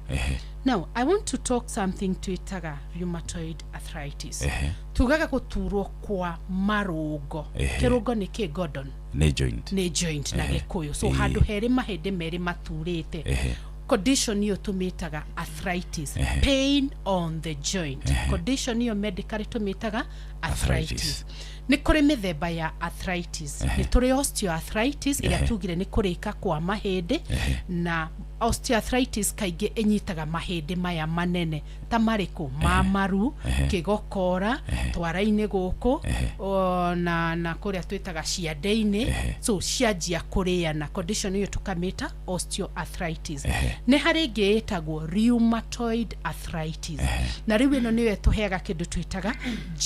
Now I want to talk something twĩtaga rheumatoid arthritis. Tugaga gũturwo kwa marũngo. Kĩrũngo nĩ kĩ, Gordon? Nĩ joint. Nĩ joint na Gĩkũyũ. So handũ herĩ mahĩndĩ merĩ maturĩte, condition iyo tũmĩtaga arthritis, pain on the joint. Condition iyo medically tũmĩtaga arthritis. Arthritis. Nĩ kũrĩ mĩthemba ya arthritis. Nĩ tũrĩ osteoarthritis, ĩrĩa tugire nĩ kũrĩka kwa mahĩndĩ, na osteoarthritis kaingĩ ĩnyitaga mahĩndĩ maya manene ta marĩkũ? Ma maru, kĩgokora, twara-inĩ gũkũ, na kũrĩa twĩtaga ciande-inĩ. So cianjia kũrĩana, condition ĩyo tũkamĩta osteoarthritis. Nĩ harĩ ĩngĩ ĩtagwo rheumatoid arthritis, na rĩu ĩno nĩyo ĩtũheaga kĩndũ twĩtaga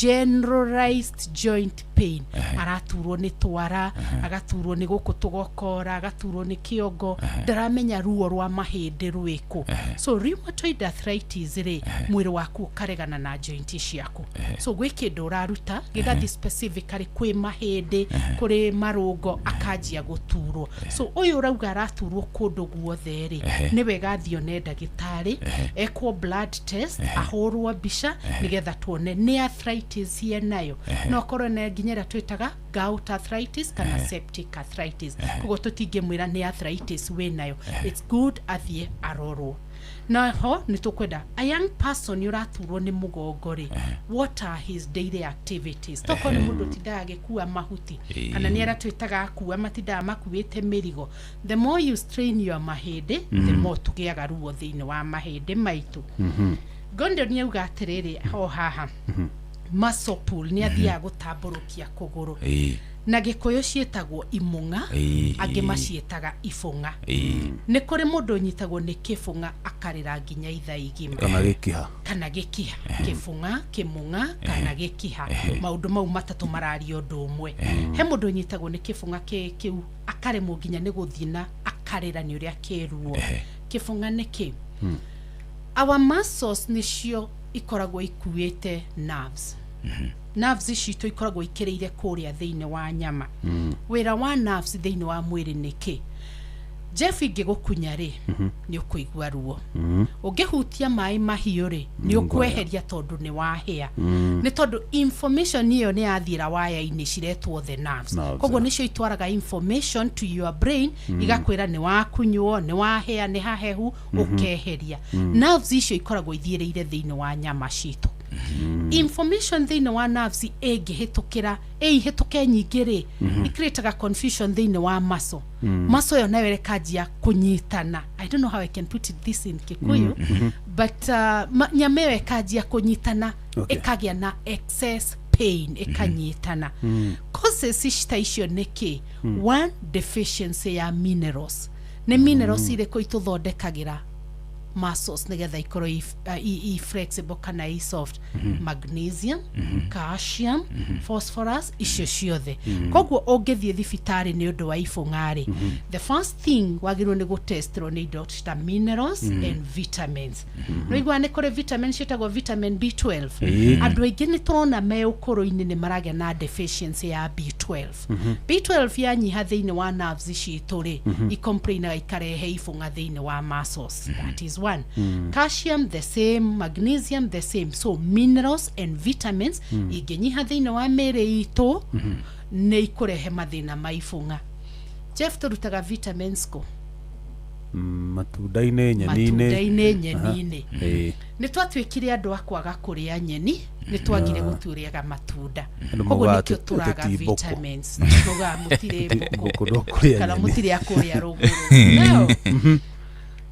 generalized joint pain. Araturwo nĩ twara, agaturwo nĩ gũkũ tũgokora, agaturwo nĩ kĩongo, ndaramenya ruo rwa mahĩndĩ rwĩkũ. So rheumatoid arthritis rĩ, mwĩrĩ waku ũkaregana na joint ciaku. So gwĩ kĩndũ ũraruta gĩgathiĩ specifically kwĩ mahĩndĩ, kũrĩ marũngo, akanjia gũturwo. So ũyũ ũrauga araturwo kũndũ guothe rĩ, nĩ wega athiĩ one ndagĩtarĩ, ekwo blood test, ahũrwo mbica nĩgetha tuone nĩ arthritis yenayo. No korwo nĩ nginya ĩrĩa twĩtaga gout arthritis kana septic arthritis. Koguo tũtingĩmwĩra nĩ arthritis wĩnayo. It's good athiĩ arorwo. Naho nĩ tũkwenda a young person ũraturwo nĩ mũgongo rĩ, what are his daily activities? Tokorwo nĩ mũndũ ũtindaga agĩkua mahuti, kana nĩ arĩa twĩtaga akua matindaga makuĩte mĩrigo, the more you strain your mahĩndĩ, the more tũgĩaga ruo thĩinĩ wa mahĩndĩ maitũ. Gondon nĩ auga atĩrĩrĩ, ho haha muscle pull, nĩ athiaga gũtambũrũkia kũgũrũ. Na Gĩkũyũ ciĩtagwo imũng'a, angĩ maciĩtaga ibũng'a. Nĩ kũrĩ mũndũ ũnyitagwo nĩ kĩbũng'a akarĩra nginya ithaa igima. Kana gĩkiha. Kana gĩkiha. Kĩbũng'a, kĩmũng'a kana gĩkiha, maũndũ mau matatũ mararia ũndũ ũmwe. He mũndũ ũnyitagwo nĩ kĩbũng'a kĩu akaremwo nginya nĩ gũthiĩ na akarĩra nĩ ũrĩa kĩruo. Kĩbũng'a nĩ kĩ? Our muscles nĩcio ikoragwo ikuĩte nerves. Nerves citũ ikoragwo ikĩrĩire kũrĩa thĩinĩ wa nyama. Wĩra wa nerves thĩinĩ wa mwĩrĩ nĩ kĩ? Jeff, ingĩgũkunya rĩ, nĩ ũkũigua ruo. Ũngĩhutia maĩ mahiũ rĩ, nĩ ũkweheria tondũ nĩ wahĩa, nĩ tondũ information ĩyo nĩ yathiĩra waya-inĩ ciretwo the nerves. Nerves, Koguo nĩcio itwaraga information to your brain, igakwĩra nĩ wakunywo, nĩ wahĩa, nĩ hahehu, ũkeheria. Nerves icio ikoragwo ithiĩrĩire thĩinĩ wa nyama citũ. Information thĩinĩ wa nerves ĩngĩhĩtũkĩra, ĩihĩtũke nyingĩ rĩ, icreataga confusion thĩinĩ wa muscle. Muscle ĩyo nayo ĩkanjia kũnyitana. I don't know how I can put it this in Kikuyu, but nyama ĩyo ĩkanjia kũnyitana, ĩkagĩa na excess pain, ĩkanyitana. Causes ici ta icio nĩ kĩ? One, deficiency ya minerals. Nĩ minerals irĩkũ itũthondekagĩra muscles nĩgetha ikorwo i flexible kana i soft? Magnesium, calcium, phosphorus, icio ciothe. Koguo ũngĩthiĩ thibitarĩ nĩ ũndũ wa ibũng'a rĩ, the first thing wagĩrĩirwo nĩ gũtestwo nĩ indo ta minerals and vitamins. Nĩũiguaga nĩ kũrĩ vitamin ciĩtagwo vitamin B12. Andũ aingĩ nĩ tũrona me ũkũrũ-inĩ nĩ maragĩa na deficiency ya B12. B12 yanyiha thĩinĩ wa nerves citũ rĩ, icomplainaga ikarehe ibũng'a thĩinĩ wa muscles. That is one. Calcium the same, magnesium the same. So minerals and vitamins ingĩnyiha thĩinĩ wa mĩĩrĩ itũ nĩ ikũrehe mathĩna ma ibũng'a. Jeff, tũrutaga vitamins kũ? Matunda-inĩ, nyeni-inĩ. Matunda-inĩ, nyeni-inĩ. Nĩ twatuĩkire andũ a kwaga kũrĩa nyeni, nĩ twagire gũtũrĩaga matunda. Andũ Koguo maugaga nĩkĩo tũraga atĩ ti mbũkũ. vitamins. Maugaga mũtirĩ mbũkũ Mbũkũ ndũkũrĩa kana nyeni. Mũtirĩ a kũrĩa rũgũrũ. Now,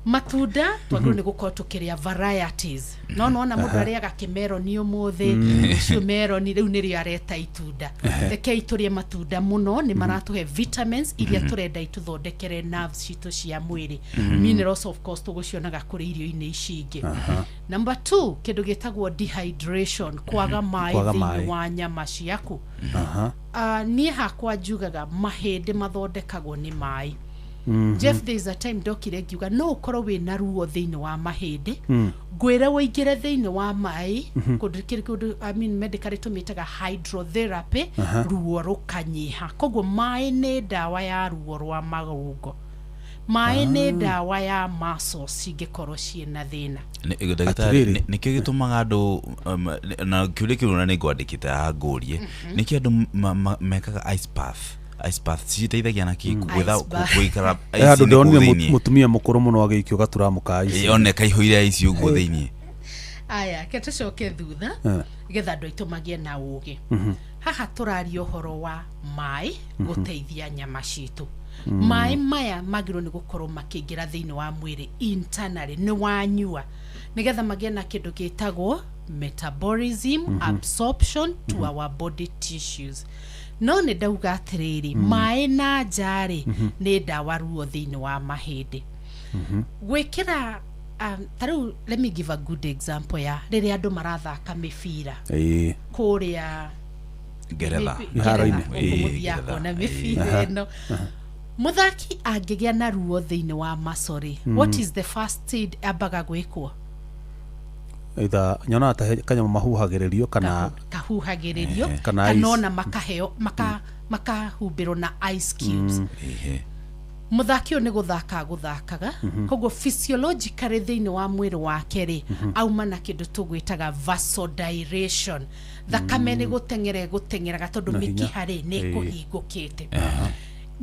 matunda twagĩrĩirwo nĩ gũkorwo tũkĩrĩa varieties, no nona mũndũ arĩaga kĩmeroni ũmũthĩ, rũciũ meroni rĩu nĩrĩo areta itunda. Rekei tũrĩe matunda mũno, nĩ maratũhe vitamins iria tũrenda itũthondekere nerves citũ cia mwĩrĩ. Minerals, of course, tũgũcionaga kũrĩ irio-inĩ ici ingĩ. Number two, kĩndũ gĩtagwo dehydration, kwaga maĩ Kwaga thĩinĩ maĩ. wa nyama ciaku. Niĩ hakwa njugaga mahĩndĩ mathondekagwo nĩ maĩ. Jeff, there is a time ndokire ngiuga no ũkorwo wĩna ruo thĩinĩ wa mahĩndĩ, ngwĩre ũingĩre thĩinĩ wa maĩ kũndũ kĩrĩ kũndũ, I mean, medically tũmĩtaga hydrotherapy, ruo rũkanyiha. Koguo maĩ nĩ ndawa ya ruo rwa marũngo, maĩ nĩ ndawa ya muscles cingĩkorwo ciĩna thĩna. Ndagĩtarĩ, Atĩrĩrĩ. Nĩkĩo gĩtũmaga andũ na kĩũria kĩu na nĩ ngwandĩkĩte haha ngũrie, nĩkĩo andũ mekaga ice bath? Ice bath citeithagia na kĩ Ice bath. gũikara He handũ ice-inĩ kũu ndĩronire thĩiniĩ? mũtumia mũkũrũ mũno agĩikio gaturamu ka ici. Ĩ, one kaihũire ici ũguo thĩiniĩ. Aya, ke tũcoke thutha getha andũ aitũ magĩe na ũgĩ. Haha tũraria ũhoro wa maĩ gũteithia nyama citũ. Maĩ maya magĩrĩirwo nĩ gũkorwo makĩingĩra thĩinĩ wa mwĩrĩ internally, nĩ wanyua, nĩgetha magĩe na kĩndũ gĩtagwo metabolism, absorption to our body tissues. No nĩ ndauga atĩrĩrĩ, maĩ na nja-rĩ, nĩ ndawa ruo thĩinĩ wa mahĩndĩ gwĩkĩra. Ta rĩu, let me give a good example ya rĩrĩa andũ marathaka mĩbira kũrĩa Ngeretha. Iharo-inĩ. Ngeretha, gũkũ mũthiaga Ngeretha. kuona mĩbira ĩno, mũthaki angĩgĩa na ruo thĩinĩ wa macorĩ, what is the first aid ambaga gwĩkwo? Either nyonaga ta he kanyamũ mahuhagĩrĩrio kana Kahuhagĩrĩrio Kana kana ice. Ona makaheo makahumbĩrwo na ice cubes. Mũthaki ũyũ nĩ gũthaka gũthakaga, koguo physiologically thĩinĩ wa mwĩrĩ wake rĩ, auma na kĩndũ tũgwĩtaga vasodilation. Thakame nĩ gũteng'era ĩgũteng'eraga tondũ Na hinya. mĩkiha rĩ, nĩ ĩkũhingũkĩte.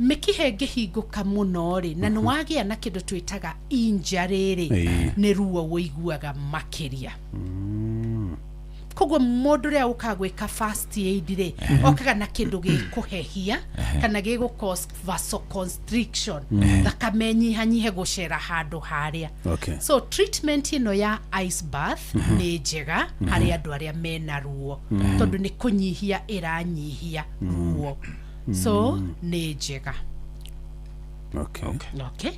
Mĩkiha ĩngĩhingũka mũno rĩ, na nĩ wagĩa na kĩndũ twĩtaga injury rĩ, nĩ ruo wũiguaga makĩria. Koguo mũndũ ũrĩa ũkaga gwĩka first aid rĩ, okaga na kĩndũ gĩkũhehia kana gĩgũ cause vasoconstriction, thakame nyihanyihe gũcera handũ harĩa. So treatment ĩno ya ice bath nĩ njega harĩ andũ arĩa mena ruo, tondũ nĩ kũnyihia ĩranyihia ruo, so nĩ njega. Okay.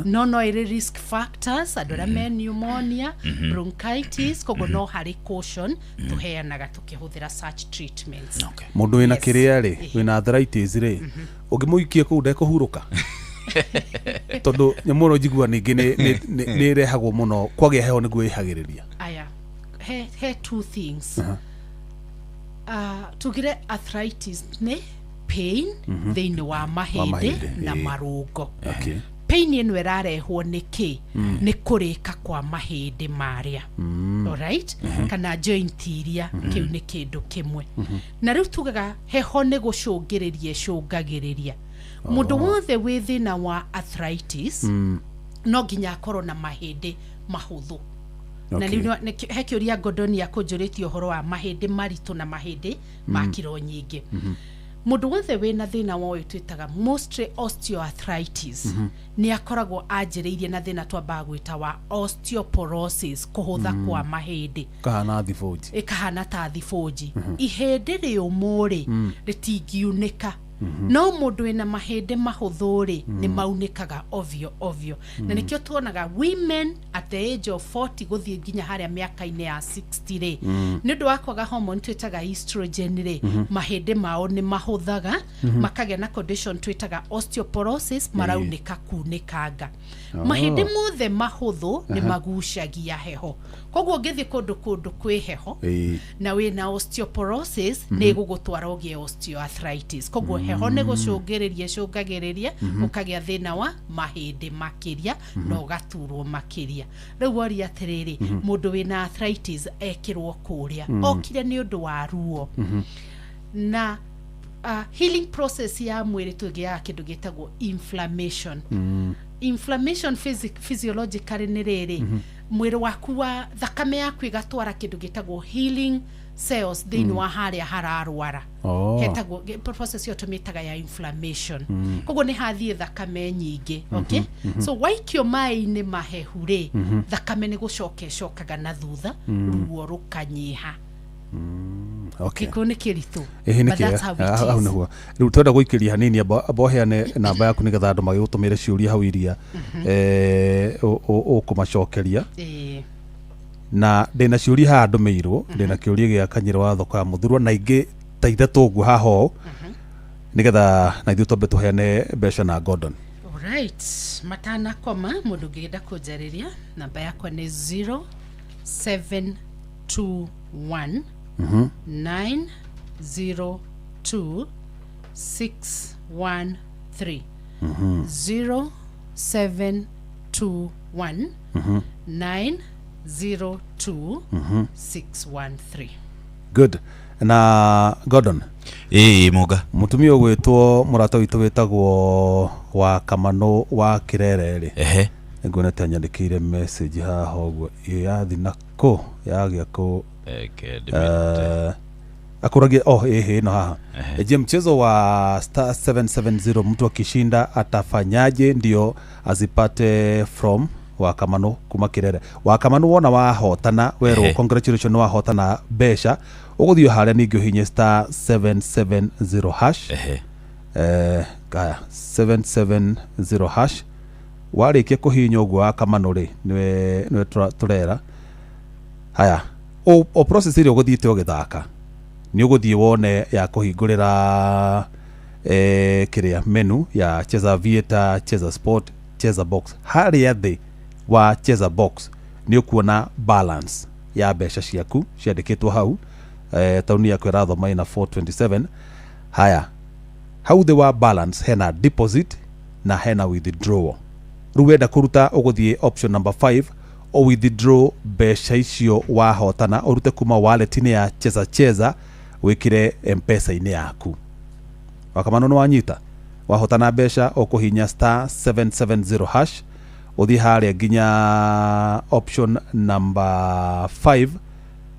No ĩrĩ risk factors, andũ arĩa me pneumonia, bronchitis, koguo no harĩ caution tũheanaga tũkĩhũthĩra such treatments. Mũndũ wĩna kĩrĩa rĩ, wĩna arthritis rĩ, ũngĩmũikia kũu ndekũhurũka, tondũ nyamũ ĩno njigua ningĩ nĩ ĩrehagwo mũno kwagĩa heho nĩguo ĩhagĩrĩria. Aya, he two things. Tugire arthritis nĩ pain thĩinĩ wa mahĩndĩ mahĩndĩ, na marũngo. Pain ĩno ĩrarehwo nĩ kĩ? Nĩ kũrĩka kwa mahĩndĩ marĩa, alright, kana joint iria. Kĩu nĩ kĩndũ kĩmwe. Na rĩu tugaga heho nĩ gũcũngĩrĩria ĩcũngagĩrĩria. Mũndũ wothe wĩ thĩna wa arthritis no nginya akorwo na mahĩndĩ mahũthũ. Na rĩu he kĩũria Gordon akũnjũrĩtie ũhoro wa mahĩndĩ maritũ na mahĩndĩ ma kiro nyingĩ. Mũndũ wothe wĩna thĩna wa ũyũ twĩtaga mostly osteoarthritis nĩ akoragwo anjĩrĩirie na thĩna twambaga gwĩta wa osteoporosis, kũhũtha kwa mahĩndĩ. Kahana thibũnji. Ĩkahana ta thibũnji. Ihĩndĩ rĩũmũ rĩ, rĩtingiunĩka. No mũndũ wĩna mahĩndĩ mahũthũ rĩ, nĩ maunĩkaga ovyo ovyo, na nĩkĩo tuonaga women at the age of 40 gũthiĩ nginya harĩa mĩaka-inĩ ya 60 rĩ, nĩ ũndũ wa kwaga hormone twĩtaga estrogen rĩ, mahĩndĩ mao nĩ mahũthaga, makagĩa na condition twĩtaga osteoporosis, maraunĩka kunĩkanga. Mahĩndĩ mothe mahũthũ nĩ magucagia heho, koguo ũngĩthiĩ kũndũ kwĩ heho na wĩna osteoporosis, nĩ ĩgũgũtwara ũgĩe osteoarthritis. Koguo heho nĩ gũcũngĩrĩria ĩcũngagĩrĩria ũkagĩa thĩna wa mahĩndĩ makĩria na ũgaturwo makĩria. Rĩu woria atĩrĩrĩ, mũndũ wĩna arthritis ekĩrwo kũrĩa okire nĩ ũndũ wa ruo na healing process ya mwĩrĩ, tũgĩaga kĩndũ gĩtagwo inflammation. Inflammation physiologically nĩ rĩrĩ, mwĩrĩ waku wa thakame yaku ĩgatwara kĩndũ gĩtagwo healing cells thĩinĩ wa harĩa hararwara. Hetagwo process ĩyo tũmĩtaga ya inflammation. Koguo nĩ hathiĩ thakame nyingĩ, okay? So waikio maĩ-inĩ mahehu rĩ, thakame nĩ gũcoka ĩcokaga na thutha, ruo rũkanyiha. Gĩkũyũ nĩ kĩritũ. Ĩhĩ, nĩ But that's how it hau is. Nĩguo rĩu twenda gũikĩria hanini, amba ũheane namba yaku nĩgetha andũ magĩgũtũmĩre ciũria hau iria ũkũmacokeria. Na ndĩna ciũria haha ndũmĩirwo, ndĩna kĩũria gĩa Kanyĩrĩ wa thoko ya Mũthurwa na ingĩ ta ithatũ ũguo haha ũũ, nĩgetha na ithuĩ twambe tũheane mbeca na Gordon. Alright, matanakoma, mũndũ ũngĩenda kũnjarĩria, namba yakwa nĩ 0721 902 613, 0721 902 613. Good. Na Gordon? Ĩĩ, Mũga. Mũtumia ũgwĩtwo, mũrata witũ wĩtagwo wa Kamanũ wa Kĩrere rĩ, nĩnguonete anyandĩkĩire message haha ũguo, ĩ yathi nakũ yagĩa kũ? Reke ndĩmĩrute. Akuragia, oh, ehe, ĩno haha. Je, mchezo wa star 770 mtu akishinda atafanyaje ndio azipate? From wa Kamanu kuma Kirere. Wa Kamanu, wona wahotana werwo congratulation, wahotana mbeca, ũgũthiĩ harĩa ningĩ ũhinye star 770 hash. Kaya 770 hash, warĩkia kũhihinya ũguo, wa Kamanu rĩ, nĩwe tũrera haya o process ĩrĩa ũgũthiĩte ũgĩthaka, nĩ ũgũthiĩ wone ya kũhingũrĩra kĩrĩa menu ya Cheza Aviator, Cheza Sport, Cheza Box. Harĩa thĩ wa Cheza Box nĩ ũkuona balance ya mbeca ciaku ciandĩkĩtwo hau. Tauni yaku ĩrathoma ĩna 427. Haya, hau thĩ wa balance hena deposit na hena withdrawal. Rĩu wenda kũruta, ũgũthiĩ option number 5, o withdraw mbeca icio wahotana, ũrute kuma wallet-inĩ ya Cheza Cheza wĩkĩre Mpesa-inĩ yaku. Wakamano, nĩ wanyita? Wahotana mbeca, ũkũhinya star 770 hash, ũthiĩ harĩa nginya option number 5,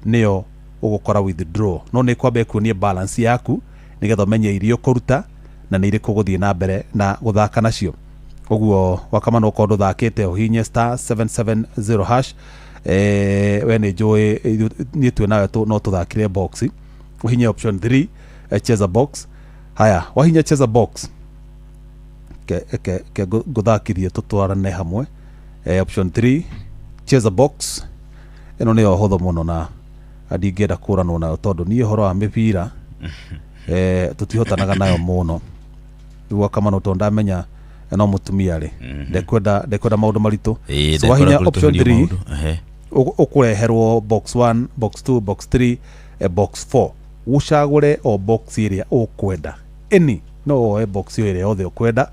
nĩyo ũgũkora withdraw. No nĩ kwamba ĩkuonie balance yaku nĩgetha ũmenye iria ũkũruta na nĩ irĩkũ ũgũthiĩ na mbere na gũthaka nacio. Ũguo Wakamano, okorwo ndũthakĩte, ũhinye star 770 hash. We nĩ njũĩ niĩ twĩ nawe no tũthakire box. Ũhinye option 3, Cheza Box. Haya, wahinya Cheza Box, ke ngũthakithie tũtwarane hamwe. Option 3, Cheza Box, ĩno nĩyo hũthũ mũno na ndingĩenda kũranwo nayo, tondũ niĩ ũhoro wa mĩbira tũtihotanaga nayo mũno. Rĩu Wakamano, tondũ ndamenya no mũtumia rĩ, ndekwenda maũndũ maritũ. Ĩĩ, So ndekwenda wahinya option kũritũhĩrio 3, maũndũ. Ũkũreherwo box 1, box 2, box 3, box 4. Ũcagũre o box ĩrĩa ũkwenda, any, no woe box ĩyo ĩrĩa yothe ũkwenda.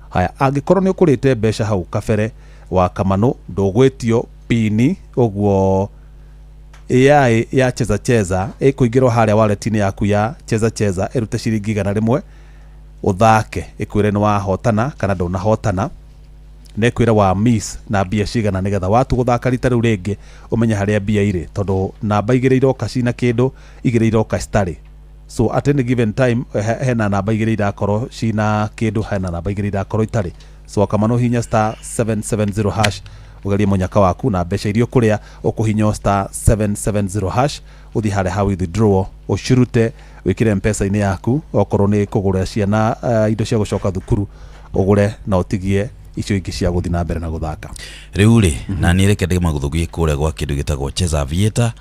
Haya, angĩkorwo nĩ ũkũrĩte mbeca hau kabere, wa Kamano, ndũgwĩtio pini. Ũguo AI ya Cheza Cheza ĩkũingĩrwo harĩa wallet-inĩ yaku ya Cheza Cheza, ĩrute ciringi 100 ũthake, ĩkwĩre nĩ wahotana kana ndũnahotana, na ĩkwĩre wa miss na mbia cigana, nĩgetha watu gũthaka rita rĩu rĩngĩ ũmenye harĩa mbia irĩ, tondũ namba igĩrĩ iroka cina kĩndũ, igĩrĩ iroka citarĩ. So at any given time hena namba igĩrĩ irakorwo cina kĩndũ, hena namba igĩrĩ irakorwo itarĩ. So Wakamano, hinya star 770 hash, ũgerie mũnyaka waku na mbeca iria ũkũrĩa. Ũkũhinya star 770 hash, Ũthiĩ harĩa ha withdraw, ũcirute, wĩkĩre mpesa-inĩ yaku. Okorwo nĩ kũgũrĩra ciana indo cia gũcoka thukuru, ũgũre na ũtigie icio ingĩ cia gũthiĩ na mbere na gũthaka. Rĩu rĩ, na niĩ reke ndĩmagũthũgie kũrĩa gwa kĩndũ gĩtagwo Cheza Aviator.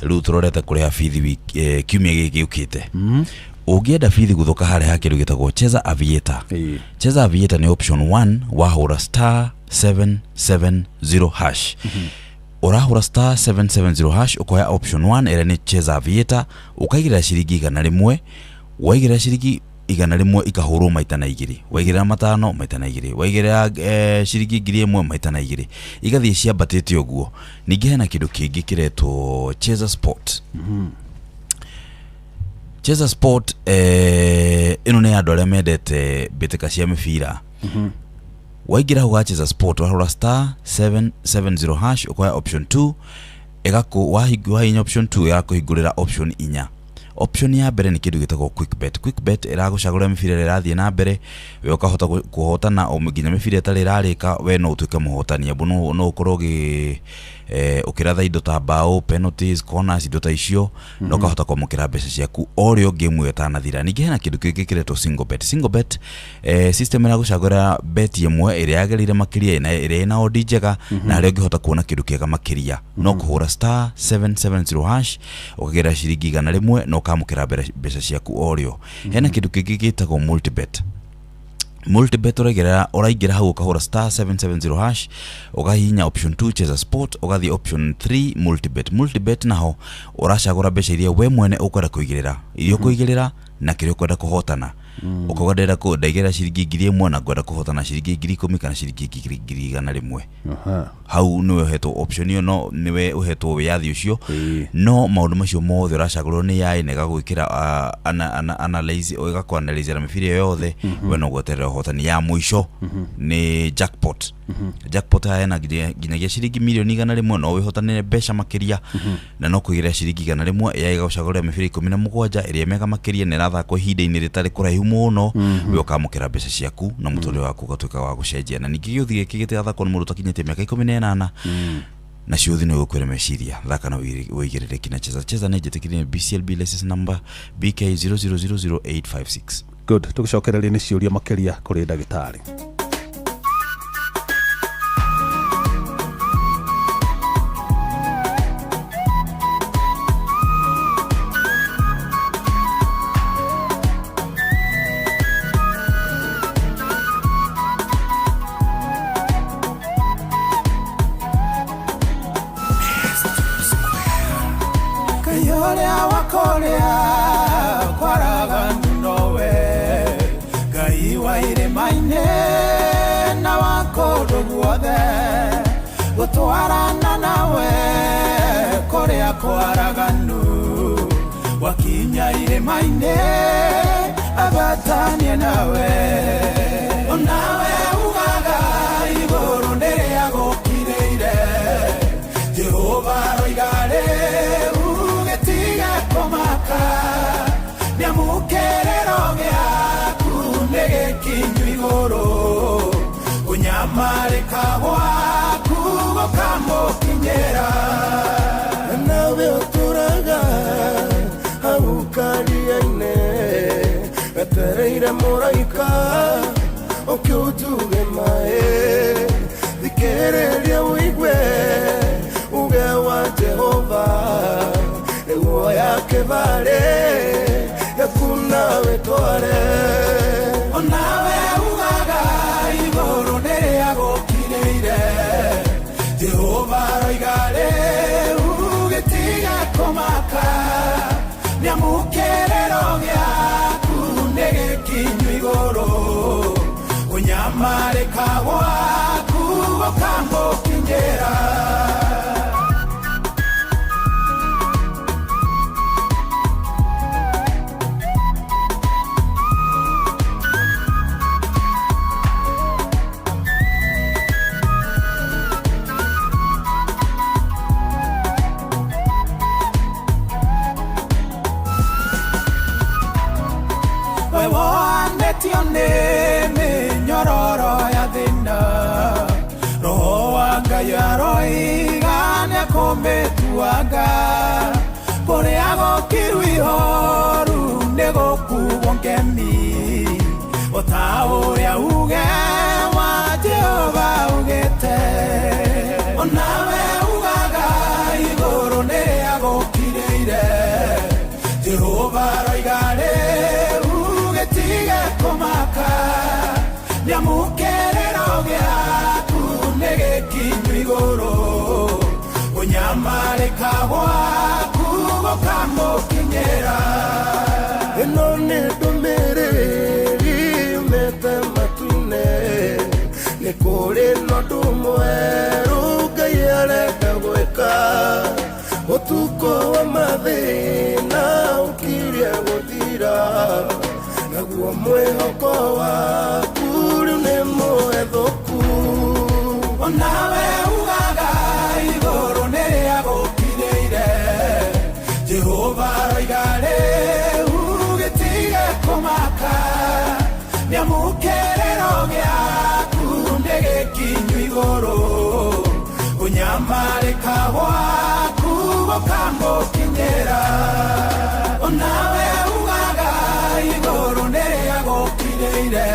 Rĩu tũrorete kũrĩha bithi kiumia gĩkĩ gĩũkĩte. Ũngĩenda bithi, gũthũka harĩa ha kĩndũ gĩtagwo Cheza Aviator. Cheza Aviator nĩ option 1. Wahũra star 770 hash, ũrahũra star 770 hash, ũkoya option 1 ĩrĩa nĩ Cheza Aviator, ũkaigĩrĩra ciringi 100. Waigĩrĩra ciringi 100, ikahũrwo maita na igĩrĩ. Waigĩrĩra 5, maita na igĩrĩ. Waigĩrĩra ciringi 1000, maita na igĩrĩ, igathiĩ ciambatĩte ũguo. Ningĩ hena kĩndũ kĩngĩ kĩretwo Cheza Sport. Cheza Sport ĩno nĩ andũ arĩa mendete mbĩtĩka cia mĩbira. Waingĩra hau ga Cheza Sport, wahũra star 770 hash, ũkoya option 2, ĩgakũ wahihinya option 2, ĩgakũhingũrĩra option inya. Option ya mbere nĩ kĩndũ gĩtagwo quick bet. Quick bet ĩragũcagũrĩra mĩbira ĩrĩa ĩrathiĩ na mbere, we ũkahota kũhotana o nginya mĩbira ĩtarĩ ĩrarĩka, we no ũtuĩke mũhotani, abu no ũkorwo ũkĩratha indo ta bao, penalties, corners, indo ta icio, na ũkahota kwamũkĩra mbeca ciaku o rĩo game ĩyo ĩtanathira. Ningĩ hena kĩndũ kĩngĩ kĩretwo single bet. Single bet system ĩragũcagũrĩra bet ĩmwe ĩrĩa yagĩrĩire makĩria, ĩrĩa ĩna odi njega na harĩa ũngĩhota kuona kĩndũ kĩega makĩria. No kũhũra star 770 hash, ũkagĩra ciringi 100 na ũkamũkĩra mbeca ciaku o rĩo. Hena kĩndũ kĩngĩ gĩtagwo multibet. Multibet ũraingĩra hau, ũkahũra star 770 hash, ũkahihinya option 2 Cheza Sport, ũgathiĩ option 3 multibet. Multibet naho ũracagũra mbeca iria we mwene ũkwenda kũigĩrĩra, iria ũkũigĩrĩra na kĩrĩa ũkwenda kũhotana. Ũkauga ndĩrenda ndaigĩrĩra ciringi 1000 na ngwenda kũhotana ciringi 10,000 kana ciringi 100,000. Hau nĩwe ũhetwo option ĩyo, no nĩwe ũhetwo wĩyathi ũcio. No maũndũ macio mothe ũracagũrwo nĩ AI na ĩgagwĩkĩra analyze, ĩgakũanalyzera mĩbira ĩyo yothe, we no gweterera ũhotani. Ya mũico nĩ jackpot. Jackpot haya hena nginyagia ciringi mirioni 100, no wĩhotanĩre mbeca makĩria, na no kũigĩrĩra ciringi 100, AI ĩgagũcagũrĩra mĩbira 17 ĩrĩa mega makĩria na ĩrathakwo ihinda-inĩ rĩtarĩ kũraihu mũno, we ũkamũkĩra mbeca ciaku na mũtũrĩre waku ũgatuĩka wa gũcenjia. Na ningĩ gĩũthi gĩkĩ gĩtigathakwo nĩ mũndũ ũtakinyĩtie mĩaka 18, na ciũthi nĩ gũkwĩra meciria. Thaka na wĩigĩrĩrĩki na Cheza. Cheza nĩ njĩtĩkĩrie nĩ BCLB license number BK 0000856. Good, tũgĩcokereria nĩ ciũria makĩria kũrĩ ndagĩtarĩ. Kayolea wakorea kwaraga nowe Ngai wa irĩma-inĩ na wa kũndũ guothe, gũtwarana nawe kũrĩa kwaraganu, wakinya irĩma-inĩ abatanie nawe. Onawe ugaga igũrũ nĩrĩa gũkirĩire, Jehova aroiga rĩu gĩtige kũmaka, nĩamu kĩrĩro gĩaku nĩ gĩkinyu igũrũ, kũnyamarĩka gwaku gũkamũkinyĩra. Nawe ũtũraga hau karia-inĩ, wetereire mũraika ũkĩũtuge maĩ, thikĩrĩria ũigue uge wa Jehova, nĩguo ya kĩbarĩ yaku nawe tware. Onawe ugaga igũrũ nĩrĩa gũkirĩire, Jehova aroiga rĩu gĩtige kũmaka, nĩamu kĩrĩro gĩaku nĩ gĩkinyu igũrũ, kũnyamarĩka gwaku gũkamũkinyĩra. We wonetio nĩ mĩnyororo ya thĩna, roho wa Ngai aroiga nĩakũmĩtuanga kũrĩa Nĩagũkirwo ihoru nĩgũkuo ngemi ota ũrĩa uge wa Jehova ugĩte. Onawe ugaga igũrũ nĩrĩagũkirĩire Jehova aroiga rĩu gĩtige kũmaka nĩamu kĩrĩro gĩaku nĩ gĩkinyu igũrũ kũnyamarĩka gwaku gũkamũkinyĩra. Ĩno nĩ ndũmĩrĩri yumĩte matu-inĩ nĩ kũrĩ na ũndũ mwerũ Ngai arenda gwĩka ũtukũ wa mathĩna ũkirie gũthira naguo mwĩhoko waku rĩu nĩ mũhethũku. Onawe ugaga igũrũ nĩrĩagũkinyĩire Jehova aroiga rĩu gĩtige kũmaka nĩamu kĩrĩro gĩaku nĩ gĩkinyu igũrũ kũnyamarĩka gwaku gũkamũkinyĩra. Onawe ugaga igũrũ nĩrĩagũkinyĩire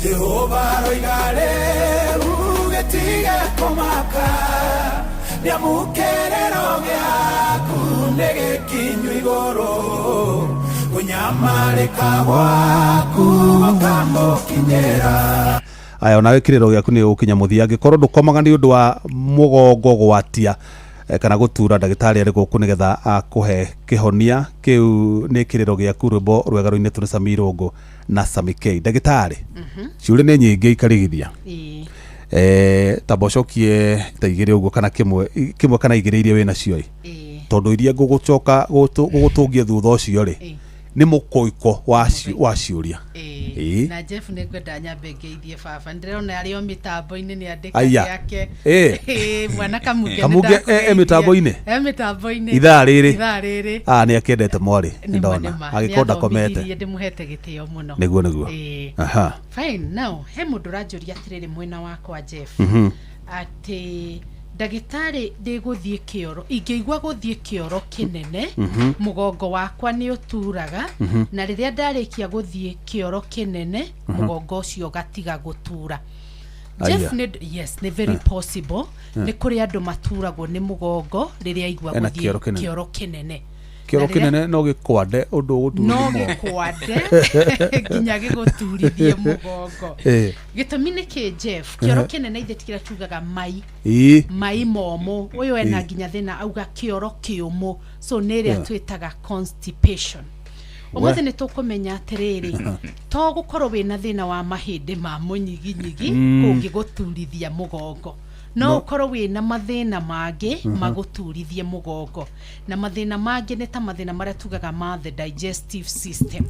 Jehova aroiga rĩu gĩtige kũmaka nĩamu kĩrĩro gĩaku nĩ gĩkinyu igũrũ kũnyamarĩka gwaku gũkamũkinyĩra. Aya, onawe kĩrĩro gĩaku nĩ gũkinya mũthia angĩkorwo ndũkomaga nĩ ũndũ wa mũgongo gwatia kana gũtura ndagĩtarĩ arĩ gũkũ nĩgetha akũhe kĩhonia kĩu nĩ kĩrĩro gĩaku. Rwĩmbo rwega rũinĩtwo nĩ Sami Irũngũ na Sami K. Ndagĩtarĩ, ciũria nĩ nyingĩ ikarigithia. Tamba ũcokie ta igĩrĩ ũguo kana kĩmwe kĩmwe kana igĩrĩ iria wĩna cio ĩ. Tondũ iria ngũgũcoka gũgũtũngia thutha ũcio rĩ nĩ mũkũiko wa ciũria. Na Jeff, nĩ ngwenda nyambe ngeithie baba, ndĩrona arĩ o mĩtambo-inĩ nĩ andĩka Aya. gĩake. Mwana Kamunge. Kamunge, e mĩtambo-inĩ? E mĩtambo-inĩ. Ithaa rĩrĩ? Ithaa rĩrĩ. Ah, nĩ akĩendete mwarĩ. Nĩma, ndona nĩma. agĩkorwo ndakomete. Nĩathomithirie, ndĩmũhete gĩtĩo mũno. Nĩguo nĩguo. Aha. Fine, now he mũndũ ũranjũria atĩrĩrĩ mwena wakwa, Jeff, atĩ ndagĩtarĩ, ndĩgũthiĩ kĩoro, ingĩigua gũthiĩ kĩoro kĩnene mũgongo wakwa nĩ ũturaga, na rĩrĩa ndarĩkia gũthiĩ kĩoro kĩnene mũgongo ũcio ũgatiga gũtura. Jeff, Aya. nĩ, yes, nĩ very possible. Nĩ kũrĩ andũ maturagwo nĩ mũgongo rĩrĩa aigua Ena gũthiĩ kĩoro kĩnene. kĩoro kĩnene. Kĩoro Na rĩrĩa- kĩnene no gĩkwande ũndũ ũgũturwo no nĩ mũgongo. gĩkwande nginya gĩgũturithie mũgongo. Gĩtũmi nĩ kĩ, Jeff? Kĩoro kĩnene ithe tikĩrĩa tugaga mai mai momũ, ũyũ ena nginya thĩna auga kĩoro kĩũmũ, so nĩ ĩrĩa twĩtaga constipation. Ũmũthĩ nĩ tũkũmenya atĩrĩrĩ, to gũkorwo wĩna thĩna wa mahĩndĩ ma mũnyiginyigi kũngĩgũturithia mũgongo, no ũkorwo wĩna mathĩna mangĩ magũturithie mũgongo, na mathĩna mangĩ nĩ ta mathĩna marĩa tugaga ma the digestive system.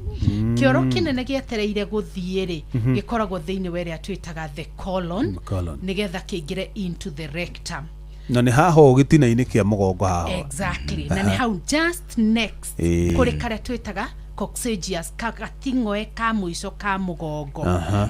Kĩoro kĩnene gĩetereire gũthiĩ rĩ, gĩkoragwo thĩinĩ wa ĩrĩa twĩtaga the colon, Colon. nĩgetha kĩingĩre into the rectum. Na nĩ haha ũũ gĩtina-inĩ kĩa mũgongo haha. Exactly, na nĩ hau just next kũrĩ karĩa twĩtaga coccygeus, gating'oe ka mũico ka mũgongo.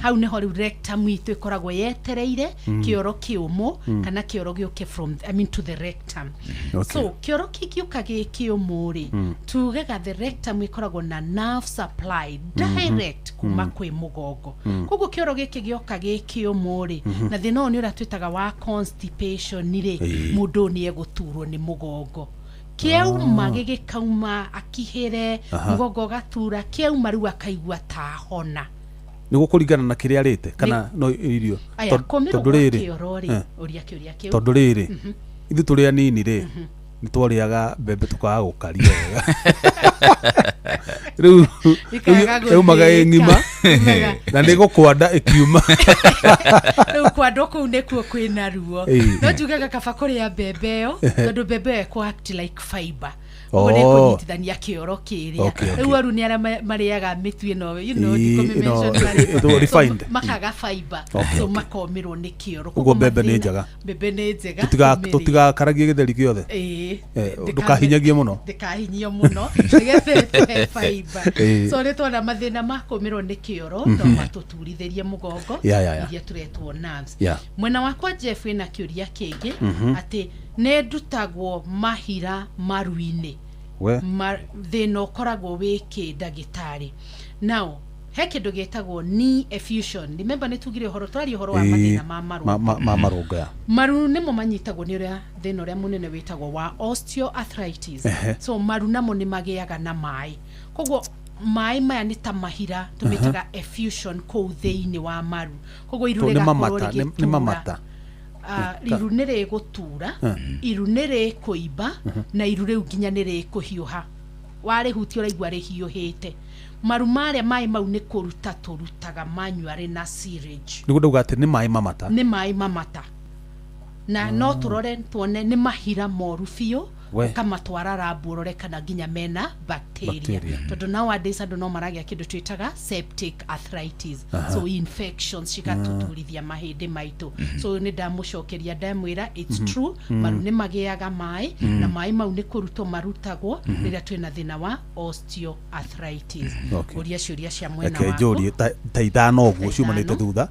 Hau nĩho rĩu rectum itũ ĩkoragwo yetereire kĩoro kĩũmũ kana kĩoro gĩũke from, I mean, to the rectum. So kĩoro kĩngĩũka gĩ kĩũmũ rĩ, tugaga the rectum ĩkoragwo na nerve supply direct kuma kwĩ mũgongo. Koguo kĩoro gĩkĩ gĩoka gĩ kĩũmũ rĩ, na thĩna ũyũ nĩ ũrĩa twĩtaga wa constipation rĩ, mũndũ ũyũ nĩ egũturwo nĩ mũgongo. Kĩauma gĩgĩkauma akihĩre mũgongo ũgatura, kĩauma rĩu akaigua tahona. Nĩ gũkũringana na kĩrĩa arĩte kana no irio? Aya, kũmĩrwo Tondũ gwa rĩrĩ kĩoro rĩ, ũria kĩũria kĩu. Tondũ rĩrĩ, ithuĩ tũrĩ anini rĩ, nĩ twarĩaga mbembe tũkaga gũkaria wega, rĩu Ikaga yaumaga ĩ gũthĩĩka. ng'ima Yumaga. na nĩ gũkwanda ĩkiuma. Rĩu kwandwo kũu nĩkuo kwĩna ruo. No njugaga kaba kũrĩa mbembe ĩyo, tondũ mbembe ĩyo ĩkũ act like fiber, ũguo nĩ ĩkũnyitithania kĩoro kĩrĩa. Rĩu aru nĩ arĩa marĩaga mĩtu ĩno, ndikũmĩmention marĩtwa. Ĩtagwo So, refined. makaga fiber, so makomĩrwo nĩ kĩoro. Ũguo Koguo mbembe nĩ mathĩna- njega. Mbembe nĩ njega kũmĩrĩa. Tũtigakaragie gĩtheri gĩothe. Ndũkahinyagie mũno. Ndĩkahinyio mũno nĩgetha ĩtũhe fiber. So nĩ tuona mathĩna ma kũmĩrwo nĩ kĩoro no matũturithĩrie mũgongo, iria tũretwo nerves. Mwena wakwa, Jeff, wĩna kĩũria kĩngĩ atĩ nĩ ndutagwo mahira maru-inĩ. We. Thĩna ũkoragwo wĩ kĩ, ndagĩtarĩ? Now he kĩndũ gĩtagwo knee effusion. Remember, nĩ tugire ũhoro, tũraria ũhoro wa mathĩna ma marũngo. Ma marũngo ya. Maru nĩmo manyitagwo nĩ ũrĩa thĩna ũrĩa mũnene wĩtagwo wa osteoarthritis. So maru namo nĩ magĩaga na maĩ, koguo maĩ maya nĩ ta mahira, tũmĩtaga effusion kũu thĩinĩ wa maru, koguo iru To nĩ rĩgakorwo mamata, nĩ rĩgĩtura. mamata. Ah, iru nĩ rĩgũtura, iru nĩ rĩkũimba, na iru rĩu nginya nĩ rĩkũhiũha, warĩhutia ũraigua rĩhiũhĩte. Maru marĩa maĩ mau nĩ kũruta tũrutaga manyua rĩ na syringe. Nĩguo ndauga atĩ nĩ maĩ mamata. Nĩ maĩ mamata, na no tũrore tuone nĩ mahira moru biũ. We. Ũkamatwara rambu ũrore kana nginya mena bacteria, Bacteria. Tondũ nowadays andũ no maragĩa kĩndũ twĩtaga septic arthritis, so infections cigatuturithia mahĩndĩ maitũ. So nĩ ndamũcokeria, ndamwĩra it's true, maru nĩ magĩaga maĩ, na maĩ mau nĩ kũrutwo marutagwo rĩrĩa twĩna thĩna wa osteoarthritis. Ũria ciũria cia mwena Reke waku. njũrie ta ithano ũguo Ta ciumanĩte ithano. thutha.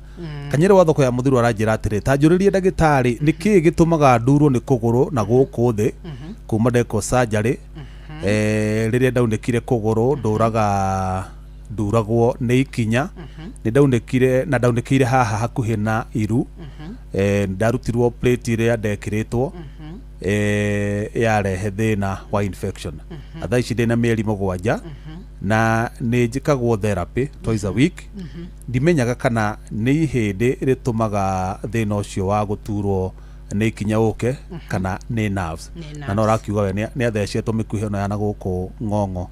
Kanyere wa thoko ya Mũthiru aranjĩra atĩrĩ, ta njũrĩrie ndagĩtarĩ, nĩ kĩĩ gĩtũmaga ndurwo nĩ kũgũrũ na gũkũ thĩ kuma ndekwo surgery? Rĩrĩa ndaunĩkire kũgũrũ, ndũraga nduragwo nĩ ikinya, nĩ ndaunĩkire na ndaunĩkĩire haha hakuhĩ na iru. Ndarutirwo plate ĩrĩa ndekĩrĩtwo, yarehe thĩna wa infection, na thaa ici ndĩna mĩeri 7 na nĩ njĩkagwo therapy twice a week. Ndimenyaga kana nĩ ihĩndĩ rĩtũmaga thĩna ũcio wa gũturwo nĩ ikinya ũke kana nĩ nerves. Nĩ Na no arakiuga we nĩ athecetwo mĩkuhĩ ĩno ya na gũkũ ng'ong'o,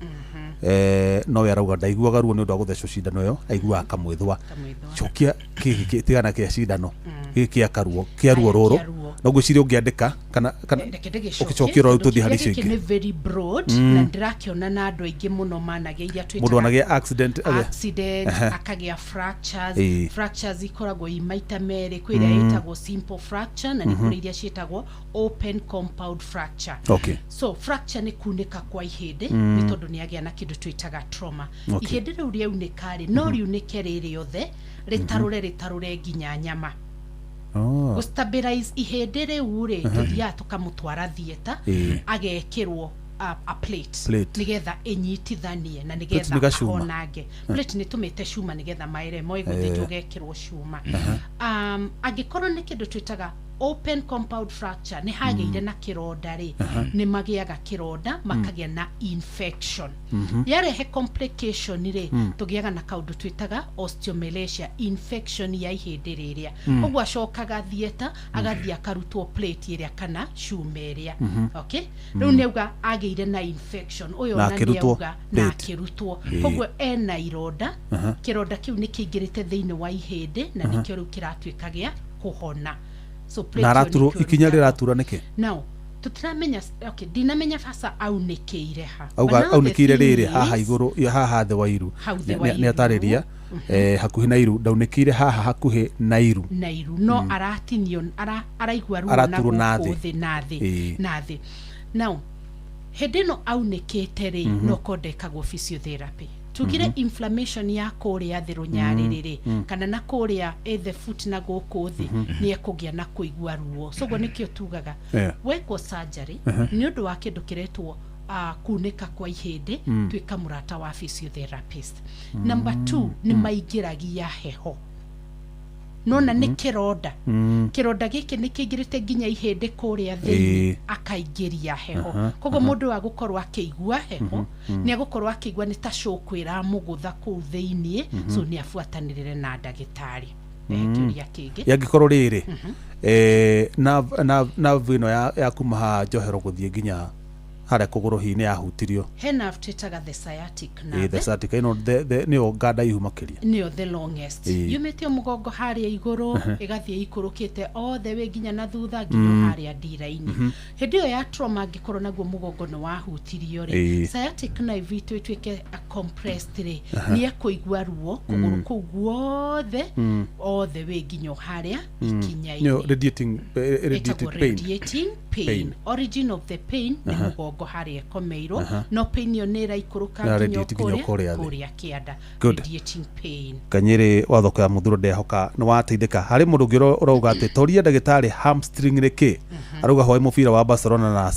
no we arauga ndaiguaga ruo nĩ ũndũ wa gũthecwo cindano ĩyo, aiguaga kamwĩthwa. Kamwĩthwa. Cokia kĩgĩ, tigana kĩa cindano, gĩkĩ kĩa karuo, kĩa ruo Aya, rũrũ. kĩa ruo. No ngwĩciria ũngĩandĩka kana Reke ndĩgĩcokie, ũgĩcokia ũrĩa tondũ tũthiĩ harĩ kĩrĩa icio gĩkĩ ingĩ. nĩ very broad, na ndĩrakĩona na andũ aingĩ mũno managĩa iria Mũndũ twĩtaga anagĩa accident accident, akagĩa fractures. Fractures ikoragwo i maita merĩ: kwĩ ĩrĩa ĩtagwo simple fracture, na nĩ kũrĩ iria ciĩtagwo open compound fracture. So fracture nĩ kunĩka kwa ihĩndĩ, nĩ tondũ nĩ agĩa na kĩndũ twĩtaga trauma. Ihĩndĩ rĩu rĩaunĩka rĩ, no riunĩke rĩ rĩothe, rĩtarũre, rĩtarũre nginya nyama. Oh. Gũstabilize ihĩndĩ rĩu rĩ, tũthiaga tũkamũtwara theatre, agekĩrwo a plate, Plate. nĩgetha ĩnyitithanie na Plate nĩgetha nĩ gacuma. ahonange. Plate nĩ tũmĩte cuma, nĩgetha maĩre moĩgũthĩnjwo gekĩrwo cuma. Angĩkorwo nĩ kĩndũ twĩtaga open compound fracture, nĩ hagĩire na kĩronda rĩ, nĩ magĩaga kĩronda, makagĩa na infection, yarehe complication rĩ, tũgĩaga na kaũndũ twĩtaga osteomalacia, infection ya ihĩndĩ rĩrĩa. Ũguo acokaga theatre, agathiĩ akarutwo plate ĩrĩa kana cuma ĩrĩa. Okay, rĩu nĩ auga agĩire na infection ũyũ, Na ona nĩ akĩrutwo auga na plate. akĩrutwo, koguo ena ironda, kĩronda kĩu nĩ kĩingĩrĩte thĩinĩ wa ihĩndĩ, na nĩkĩo rĩu kĩratuĩka gĩa kũhona. So plate Na ĩyo araturwo nĩkĩo ikinya ĩrutagwo. Rĩratura nĩkĩ? Now tũtiramenya, okay, ndinamenya basa aunĩkĩire ha. Auga But now the aunĩkĩire thing rĩrĩ haha is- igũrũ haha thĩ wa iru. Hau thĩ wa Nĩ iru. atarĩria, hakuhĩ na iru, ndaunĩkĩire haha hakuhĩ na iru. Na iru, no aratinio, araigua ruo na Araturwo na gũkũ thĩ. thĩ, na thĩ. Na thĩ. Now hĩndĩ ĩno aunĩkĩte rĩ, no ko ndekagwo physiotherapy, tugire inflammation ya kũrĩa thĩ rũnyarĩrĩ rĩ, kana na kũrĩa the foot na gũkũ thĩ, nĩ ekũgĩa na kũigua ruo. So ũguo nĩkĩo tugaga wekwo surgery nĩ ũndũ wa kĩndũ kĩretwo kunĩka kwa ihĩndĩ, tuĩka mũrata wa physiotherapist. Number two, nĩ maingĩragia heho, nona nĩ kĩronda, kĩronda gĩkĩ nĩ kĩingĩrĩte nginya ihĩndĩ kũrĩa thĩinĩ, akaingĩria heho, koguo mũndũ wa gũkorwo akĩigua heho, nĩ agũkorwo akĩigua nĩ ta cũkũ ĩramũgũtha kũu thĩinĩ. So nĩ abuatanĩrĩre na ndagĩtarĩ. Kĩũria kĩngĩ. Yangĩkorwo rĩrĩ, nerve ĩno ya kuma haha njohero gũthiĩ nginya harĩa kũgũrũ, hihi nĩ yahutirio? He nerve twĩtaga the sciatic the nerve. Sciatica ĩno, nĩyo nganda ihu makĩria. Nĩyo the longest. Yumĩte o mũgongo harĩa igũrũ, ĩgathiĩ ikũrũkĩte all the way nginya na thutha, nginya harĩa ndira-inĩ. Hĩndĩ ĩyo ya trauma, angĩkorwo naguo mũgongo nĩ wahutirio rĩ, sciatic nerve itũ ĩtuĩke compressed rĩ, nĩ ekũigua ruo kũgũrũ kũu guothe, all the way nginya o harĩa ikinya-inĩ. Nĩyo radiating Ĩtagwo pain. Radiating pain. Pain. Origin of the pain nĩ mũgongo. mũgongo harĩa ĩkomeirwo, no pain ĩyo nĩ ĩraikũrũka Nĩ nginya radiate nginya kũrĩa kũrĩa thĩ. kũrĩa kĩanda. Good. Radiating pain. Kanyĩrĩ wa thoko ya Muthuro, ndehoka nĩ wateithĩka. Harĩ mũndũ ũngĩ ũrauga atĩ toria ndagĩtarĩ hamstring nĩ kĩ. Arauga hwaĩ mũbira wa Barcelona na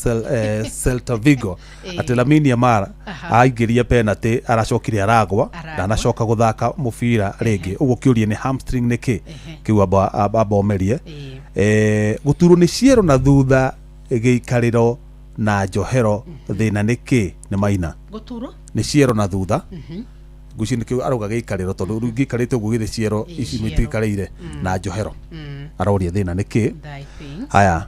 Celta Vigo, atĩ Lamine Yamal aingĩria penalty, aracokire aragwa. Aragwa. Ndanacoka gũthaka mũbira rĩngĩ. Ũguo kĩũria nĩ hamstring nĩ kĩ kĩu, amba omerie. Gũturwo nĩ ciero na thutha gĩikarĩro na njohero, thĩna nĩ kĩ? Nĩ maina. Gũturwo Nĩ ciero na thutha, ngwĩciria nĩkĩo arauga gĩikarĩro, tondũ rĩu ngĩikarĩte ũguo githĩ ciero ici ciero. mĩtiikarĩire na njohero. Aroria thĩna nĩ kĩ. Thigh pains. Haya,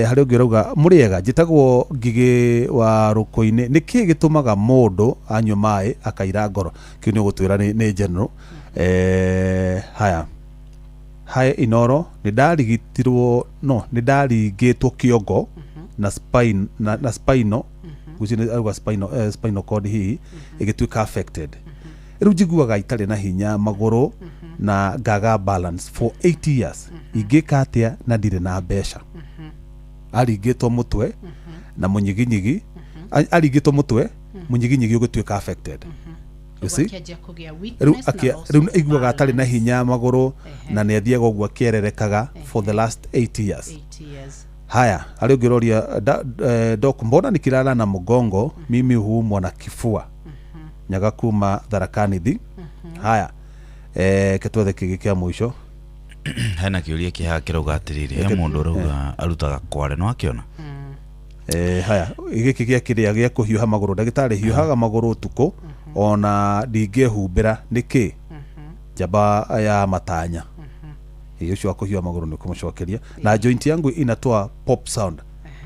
harĩ ũngĩ ũrauga, mũrĩega, njĩtagwo Ngigĩ wa Rũkũ-inĩ, nĩ kĩĩ gĩtũmaga mũndũ anyua maĩ akaira ngoro? Kĩu nĩ ũgũtwĩra nĩ general. Haya, hae Inoro, nĩ ndarigitirwo, no nĩ ndaringĩtwo kĩongo na spine na spinal, ngwĩciria nĩ arauga spinal, spinal cord hihi ĩgĩtuĩka affected. Rĩu njiguaga itarĩ na hinya magũrũ na ngaga balance for 8 years. Ingĩka atĩa na ndirĩ na mbeca? Aringĩtwo mũtwe na mũnyiginyigi, aringĩtwo mũtwe, mũnyiginyigi ũgĩtuĩka affected, you see? Akĩanjia kũgĩa Rĩu weakness na loss rĩu of aiguaga atarĩ na balance. hinya magũrũ na nĩ athiaga ũguo akĩererekaga for the last 8 years. 8 years. Haya, harĩ ũngĩ ũroria doc, mbona nikilala na mgongo mimi huumwa na kifua? Nyaga kuma Tharakanithi. Haya, ketwethe kĩngĩ kĩa mũico. Hena kĩũria kĩhaha kĩrauga atĩrĩrĩ, he mũndũ ũrauga arutaga kware no akĩona. Haya, gĩkĩ gĩa kĩrĩa gĩa kũhiũha magũrũ, ndagĩtarĩ, hiũhaga magũrũ ũtukũ ona ndingĩhumbĩra, nĩkĩ? Njamba ya matanya. Ĩ, ũcio wa kũhiũha magũrũ nĩ kũmũcokeria. Na joint yangu inatoa pop sound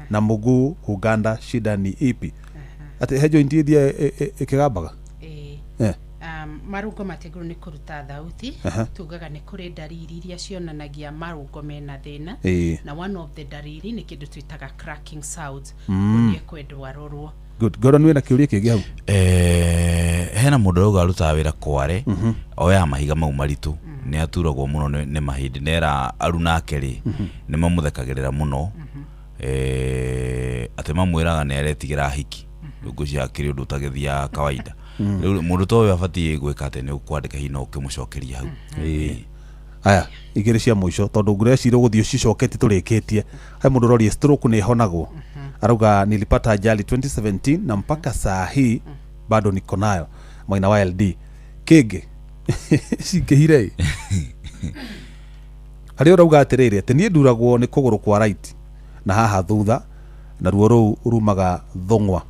na mguu huganda, shida ni ipi? Atĩ he joint ithia ĩkĩgambaga. Ĩĩ. Marũngo matigĩrwo nĩ kũruta thauti. Tugaga nĩ kũrĩ ndariri iria cionanagia marũngo mena thĩna, na one of the ndariri nĩ kĩndũ twĩtaga cracking sounds. Ũrĩa kwendwo arorwo. Good. Gordon, wĩna kĩũria kĩngĩ hau? Hena mũndũ ũrauga arutaga wĩra kware, oyaga mahiga mau maritũ, nĩ aturagwo mũno nĩ mahĩndĩ, nera arunake rĩ nĩ mamũthekagĩrĩra mũno, atĩ mamwĩraga nĩ aretigĩra hiki. Rĩu ngwĩciria akĩrĩ ũndũ ũtagĩthiaga kawaida. Rĩu mũndũ ta ũyũ abatiĩ gwĩka atĩ nĩ ũkwandĩka hihi no ũkĩmũcokeria hau. Aya, igĩrĩ cia mũico, tondũ ngũreciria ũgũthiĩ ũcicoketie tũrĩkĩtie. He mũndũ ũroria stroke nĩ ĩhonagwo. Arauga nilipata ajali 2017 na mpaka saa hii bado niko nayo, mwena wa LD. Kĩngĩ cingĩhire harĩ ũrauga atĩrĩrĩ, atĩ niĩ nduragwo nĩ kũgũrũ kwa right na haha thutha, na ruo rũu rumaga thũng'wa.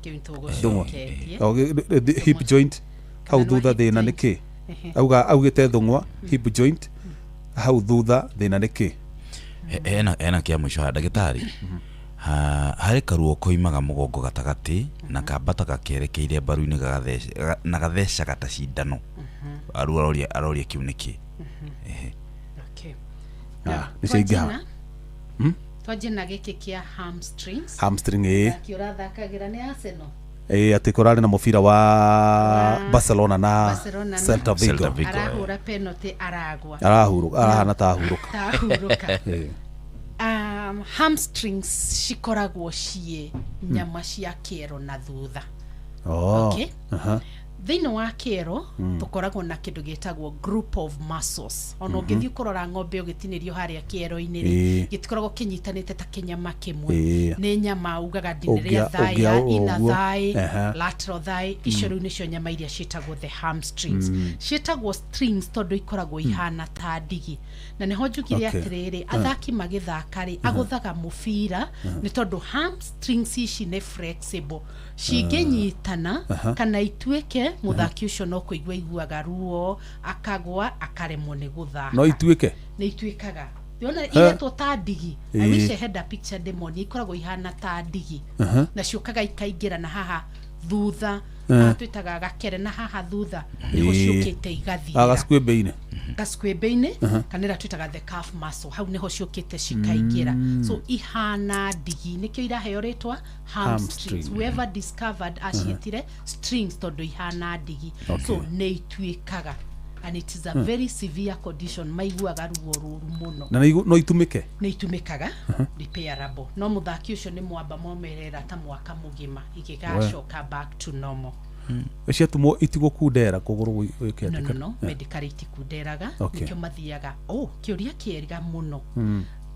Kĩu Thũng'wa. nĩtũgũcoketie. O, hip joint hau Kana thutha, hip thĩna nĩ joint. kĩ? Auga augĩte thũng'wa, hip joint hau thutha, thĩna nĩ kĩ? Hena kĩa mũico haha, ndagĩtarĩ. Harĩ karuo koimaga mũgongo gatagatĩ na kambata gakerekeire mbaru-inĩ, na gathecaga ta cindano. Aru aroria kĩu nĩ kĩ. Okay. Ah, nĩ ciaingĩha. Twanjie na gĩkĩ kĩa hamstrings. Hamstring, ĩ. Athaki ũrathakagĩra nĩ Arsenal. Ĩ, atĩ kũrarĩ na mũbira wa Barcelona na Barcelona na- Celta Vigo. Celta Vigo. Arahũra penalty, aragwa. Arahurũka, arahana ta ahurũka. Tahurũka. Ĩ. Hamstrings cikoragwo ciĩ nyama cia kĩero na thutha. Oh. Okay. Thĩinĩ wa kĩero tũkoragwo na kĩndũ gĩtagwo group of muscles. Ona ũngĩthiĩ kũrora ng'ombe ũgĩtinĩrio harĩa kĩero-inĩ rĩ, gĩtikoragwo kĩnyitanĩte ta kĩnyama kĩmwe. Nĩ nyama ugaga ndinĩrĩa thigh ya inner ũguo. thigh, lateral thigh. Icio rĩu nĩcio nyama iria ciĩtagwo the hamstrings. Ciĩtagwo strings tondũ ikoragwo ihana ta ndigi, na nĩho njugire atĩrĩrĩ, athaki magĩthaka rĩ, agũthaga mũbira nĩ tondũ hamstrings ici nĩ flexible. Cingĩnyitana kana ituĩke, mũthaki ũcio no kũigua iguaga ruo, akagwa, akaremwo nĩ gũthaka. No ituĩke. Nĩ ituĩkaga. Ndĩrona iretwo ta ndigi. I wish I had a picture ndĩmonie. Ikoragwo ihana ta ndigi na ciũkaga ikaingĩra na haha thutha. Haha twĩtaga gakere, na haha thutha nĩho ciũkĩte igathira. Gacuĩmbĩ-inĩ. Gacuĩmbĩ-inĩ, kana ĩrĩa twĩtaga the calf muscle, hau nĩho ciũkĩte cikaingĩra. So ihana ndigi, nĩkĩo iraheo rĩtwa hamstrings. Hamstring. Whoever discovered aciĩtire strings tondũ ihana ndigi. So nĩ ituĩkaga. And it is a very severe condition, maiguaga ruo rũru mũno. Na no itumĩke? Nĩ itumĩkaga, repairable, no mũthaki ũcio nĩ mwamba momerera ta mwaka mũgima igĩgacoka back to normal. Ciatumwo itigũkundera kũgũrũ gwĩke No. atĩa? No, medically itikunderaga. Nĩkĩo mathiaga. Oh, kĩũria kĩega mũno,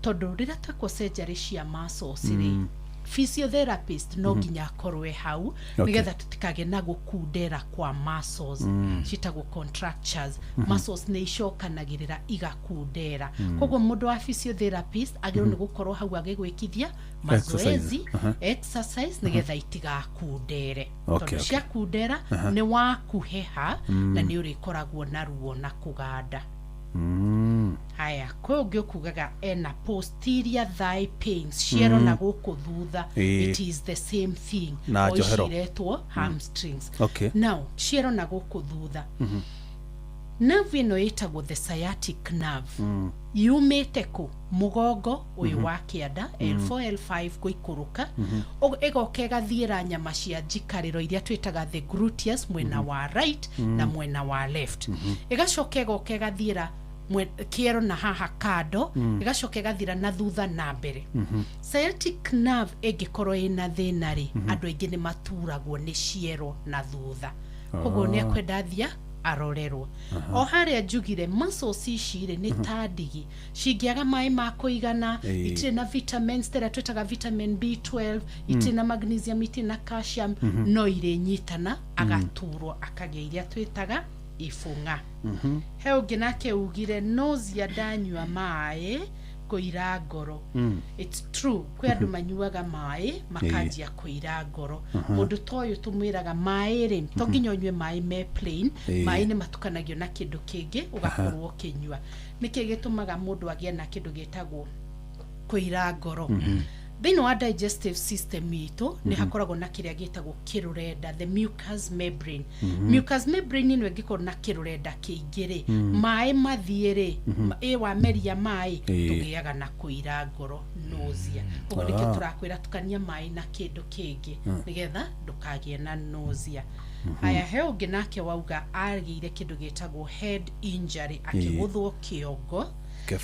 tondũ rĩrĩa twekwo surgery cia muscles rĩ, physiotherapist no nginya akorwo e hau nĩgetha tũtikagĩe na gũkundera kwa muscles, ciĩtagwo contractures. Muscles nĩ icokanagĩrĩra igakundera, koguo mũndũ wa physiotherapist agĩrĩirwo nĩ gũkorwo hau agĩgwĩkithia mazoezi, exercise, nĩgetha itigakundere, tondũ ciakundera nĩ wakuheha na nĩ ũrĩkoragwo na ruo na kũganda. Haya, kwĩ ũngĩ ũkugaga ena posterior thigh pains, ciero na gũkũ thutha. It is the same thing. Na O ici njohero. iretwo hamstrings. Now ciero na gũkũ thutha, nerve ĩno ĩtagwo the sciatic nerve, yumĩte kũ? Mũgongo ũyũ wa kĩanda, L4 L5 gũikũrũka, ĩgoka ĩgathiĩra nyama cia njikarĩro iria twĩtaga the gluteus, mwena wa right na mwena wa left, ĩgacoka ĩgoka ĩgathiĩra kĩero na haha kando, ĩgacoka ĩgathira na thutha na mbere. Sciatic nerve ĩngĩkorwo ĩna thĩna rĩ, andũ aingĩ nĩ maturagwo nĩ ciero na thutha, koguo nĩ akwenda thia arorerwo. O harĩa njugire, muscles ici rĩ, nĩ ta ndigi, cingĩaga maĩ ma kũigana, itirĩ na vitamins tĩrĩa twĩtaga vitamin B12, itirĩ na magnesium, itirĩ na calcium, no irĩnyitana, agaturwo, akagĩa iria twĩtaga ibũng'a. He ũngĩ nake ugire nausea, ndanyua maĩ kũira ngoro. It's true, kwĩ andũ manyuaga maĩ makanjia kũira ngoro. Mũndũ ta ũyũ tũmwĩraga maĩ rĩ, to nginya ũnyue maĩ me plain. Maĩ nĩ matukanagio na kĩndũ kĩngĩ ũgakorwo ũkĩnyua. Nĩkĩ gĩtũmaga mũndũ agĩe na kĩndũ gĩtagwo kũira ngoro? Thĩinĩ wa digestive system itũ nĩ hakoragwo na kĩrĩa gĩtagwo kĩrũrenda, the mucous membrane. Mucous membrane ĩno ĩngĩkorwo na kĩrũrenda kĩingĩ rĩ, maĩ mathiĩ rĩ, ĩ wameria maĩ, tũgĩaga na kũira ngoro, nausea. Koguo nĩkĩo tũrakwĩra tukania maĩ na kĩndũ kĩngĩ nĩgetha ndũkagĩe na nausea. Haya, he ũngĩ nake wauga agĩire kĩndũ gĩtagwo head injury, akĩgũthwo kĩongo. Kĩ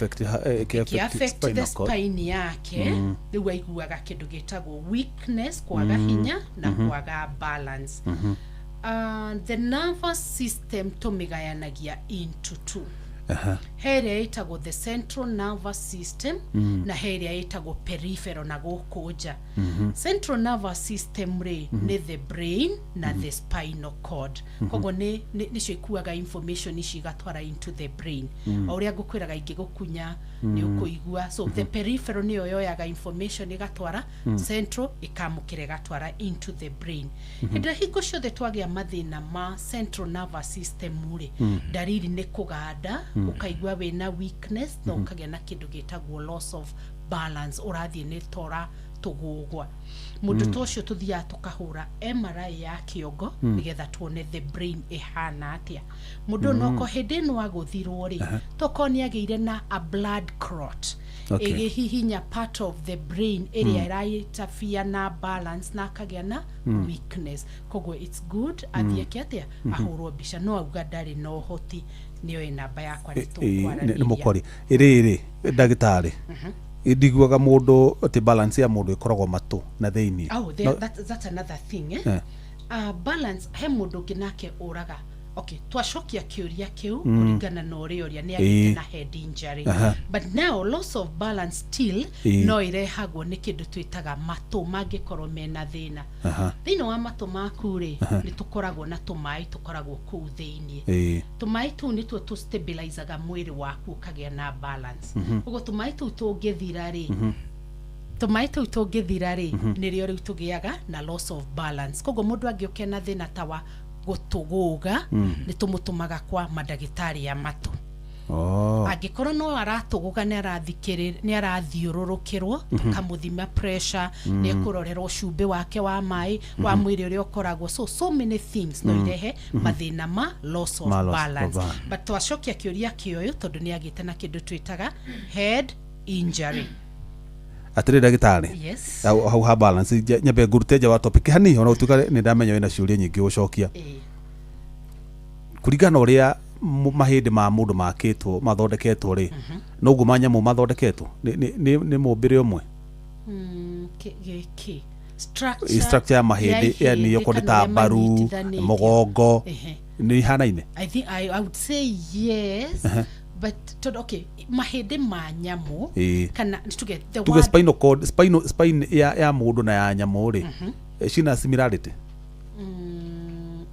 Kĩ affect the spinal cord. Spine yake. Rĩu aiguaga kĩndũ gĩtagwo weakness, kwaga hinya na kwaga balance. The nervous system tũmĩgayanagia into two. He ĩrĩa ĩtagwo the central nervous system na he ĩrĩa ĩtagwo peripheral na gũkũ nja. Central nervous system rĩ, nĩ the brain na the spinal cord, koguo nĩcio ikuaga information ici igatwara into the brain, o ũrĩa ngũkwĩraga ingĩgũkunya nĩ ũkũigua. So the peripheral nĩyo yoyaga information ĩgatwara central, ĩkamũkĩra ĩgatwara into the brain. Hĩndĩ ĩrĩa hingo ciothe twagĩa mathĩna ma central nervous system rĩ, ndariri nĩ kũganda, ũkaigua wĩna weakness na ũkagĩa na kĩndũ gĩtagwo loss of balance, ũrathiĩ nĩ tora tũgũgwa. Mũndũ ta ũcio tũthiaga tũkahũra MRI ya kĩongo nĩgetha tuone the brain ĩhana atĩa. Mũndũ ũyũ noko hĩndĩ ĩno agũthirwo rĩ, tokorwo nĩ agĩire na a blood clot ĩgĩhihinya part of the brain ĩrĩa ĩraitafia na balance na akagĩa na weakness. Koguo it's good athiĩ eke atĩa, ahũrwo mbica. No auga ndarĩ na ũhoti, nĩoĩ namba yakwa, nĩ Nĩ tũkwaranĩria. mũkwari ĩrĩrĩ, ndagĩtarĩ, ndiguaga mũndũ atĩ balance ya mũndũ ĩkoragwo matũ na thĩiniĩ. Oh, there, that's another thing, eh? Balance, he mũndũ ũngĩ nake ũraga. Okay, twacokia kĩũria kĩu kũringana na ũrĩa ũrĩa nĩ agĩte na head injury, but now loss of balance still no ĩrehagwo nĩ kĩndũ twĩtaga matũ mangĩkorwo mena thĩna. Thĩinĩ wa matũ maku rĩ, nĩ tũkoragwo na tũmaĩ tũkoragwo kũu thĩiniĩ. Tũmaĩ tũu nĩtuo tũstabilizaga mwĩrĩ waku ũkagĩa na balance. Ũguo tũmaĩ tũu tũngĩthira rĩ, nĩrĩo rĩu tũgĩaga na loss of balance. Koguo mũndũ angĩũke na thĩna ta wa gũtũgũga, nĩ tũmũtũmaga kwa mandagĩtarĩ ya matũ. Angĩkorwo no aratũgũga, nĩ arathiũrũrũkĩrwo, tũkamũthima pressure, nĩ ekũrorerwo cumbĩ wake wa maĩ wa mwĩrĩ ũrĩa ũkoragwo. So many things no irehe mathĩna ma loss of Ma loss of balance. balance. But twacokia kĩũria kĩoyũ tondũ nĩ agĩte na kĩndũ twĩtaga head injury. Atĩrĩ ndagĩtarĩ, hau ha balance, nyambe ngũrute nja wa topic hanini, ona gũtuĩka nĩ ndamenya wĩna ciũria nyingĩ gũcokia. Kũringana na ũrĩa mahĩndĩ ma mũndũ makĩtwo mathondeketwo rĩ, noguo ma nyamũ mathondeketwo? Nĩ mũmbĩre ũmwe? Gĩkĩ structure, Structure ya mahĩndĩ, yani ihĩndĩ okorwo nĩ kana ta ũrĩa mbaru, manyitithanĩtio. Mũgongo, nĩ ihanaine? I think I would say yes, but tondũ okay, mahĩndĩ ma nyamũ kana tuge the Tuge word spinal cord, spinal, spine ya mũndũ na ya nyamũ rĩ, cina similarity?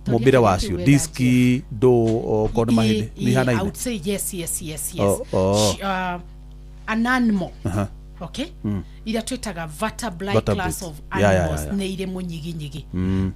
Mũmbĩre wacio, diski ndũ, okorwo nĩ mahĩndĩ, nĩ I ihanaine? would say yes. Oh. An animal, okay, iria twĩtaga vertebrate Vertebrates. class of animals, nĩ irĩ mũnyiginyigi.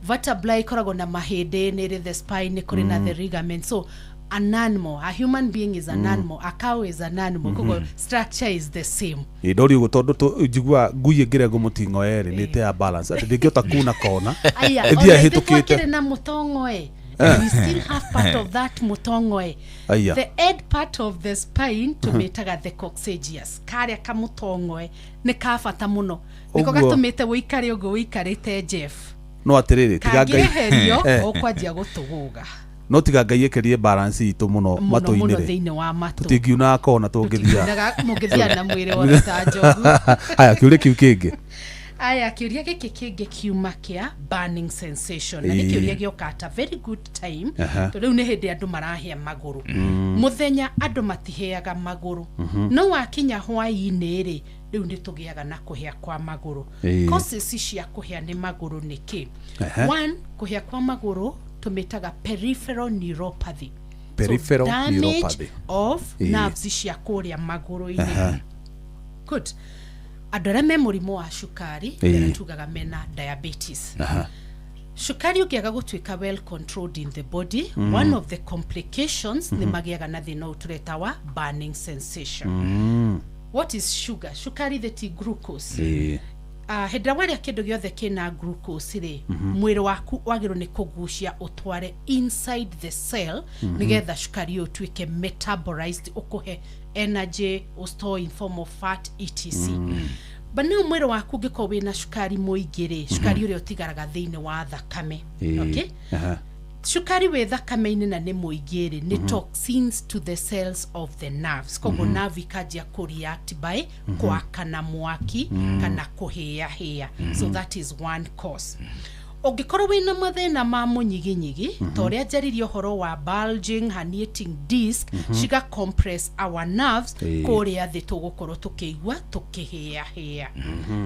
Vertebrae ikoragwo na mahĩndĩ, nĩ ĩrĩ the spine, nĩ kũrĩ na the ligament. So an animal, a human being is an animal, a cow is an animal, koguo structure is the same. Ĩ, ndori ũguo tondũ njiguaga ngui ĩngĩrengwo mũting'o erĩ nĩ ĩteaga balance, atĩ ndĩngĩhota kuna kona. Aya, ĩthiaga ona ithuĩ ĩhĩtũkĩte. twakĩrĩ na mũtongoe, we still have part of that mũtongoe. Aya. The end part of the spine tũmĩtaga the coccygeus. Karĩa kamũtongoe nĩ ka bata mũno, nĩko Ũguo. gatũmĩte wĩikare ũguo wĩikarĩte, Jeff. No atĩrĩrĩ, tiga Ngai Kangĩeherio, ũkwanjia gũtũgũga. No tiga Ngai ĩkĩrie balance itũ mũno Mũno mũno matũ-inĩ rĩ, thĩinĩ wa matũ. Tũtingiunaga kona tũngĩthiaga. Tũtingiunaga, mũngĩthiaga na mwĩrĩ wothe ta njogu. Haya, kĩũria kĩu kĩngĩ. Aya, kĩũria gĩkĩ kĩngĩ kiuma kĩa burning sensation, na nĩ kĩũria gĩoka at a very good time, tondũ rĩu nĩ hĩndĩ andũ marahĩa magũrũ. Mũthenya andũ matihĩaga magũrũ, no wakinya hwaĩ-inĩ rĩ, rĩu nĩ tũgĩaga na kũhĩa kwa magũrũ. Causes cia kũhĩa nĩ magũrũ nĩ kĩ? One, kũhĩa kwa magũrũ tũmĩtaga peripheral neuropathy. Peripheral So, damage neuropathy. of nerves cia kũrĩa magũrũ-inĩ. Good. Andũ arĩa me mũrimũ wa cukari, arĩa tugaga mena diabetes, cukari ũngĩaga gũtuĩka well controlled in the body, one of the complications nĩ magĩaga na thĩna ũyũ tũreta wa burning sensation. What is sugar? Cukari the ti glucose. Hĩndĩ ĩrĩa warĩa kĩndũ gĩothe kĩna glucose rĩ, mwĩrĩ waku wagĩrĩirwo nĩ kũgucia ũtware inside the cell, nĩgetha cukari ũyũ ũtuĩke metabolized, ũkũhe energy, ũstore in form of fat, etc. But no mwĩrĩ waku ũngĩkorwo wĩna cukari mũingĩ rĩ, cukari ũrĩa ũtigaraga thĩinĩ wa thakame, okay? Cukari wĩ thakame-inĩ na nĩ mũingĩ rĩ, nĩ toxins to the cells of the nerves. Koguo nerve ikanjia kũ react by kwakana mwaki kana kũhĩahĩa. So that is one cause. Ũngĩkorwo wĩna mathĩna ma mũnyiginyigi, ta ũrĩa njaririe ũhoro wa bulging herniating disc, ciga compress our nerves kũrĩa thĩ, tũgũkorwo tũkĩigua tũkĩhĩahĩa,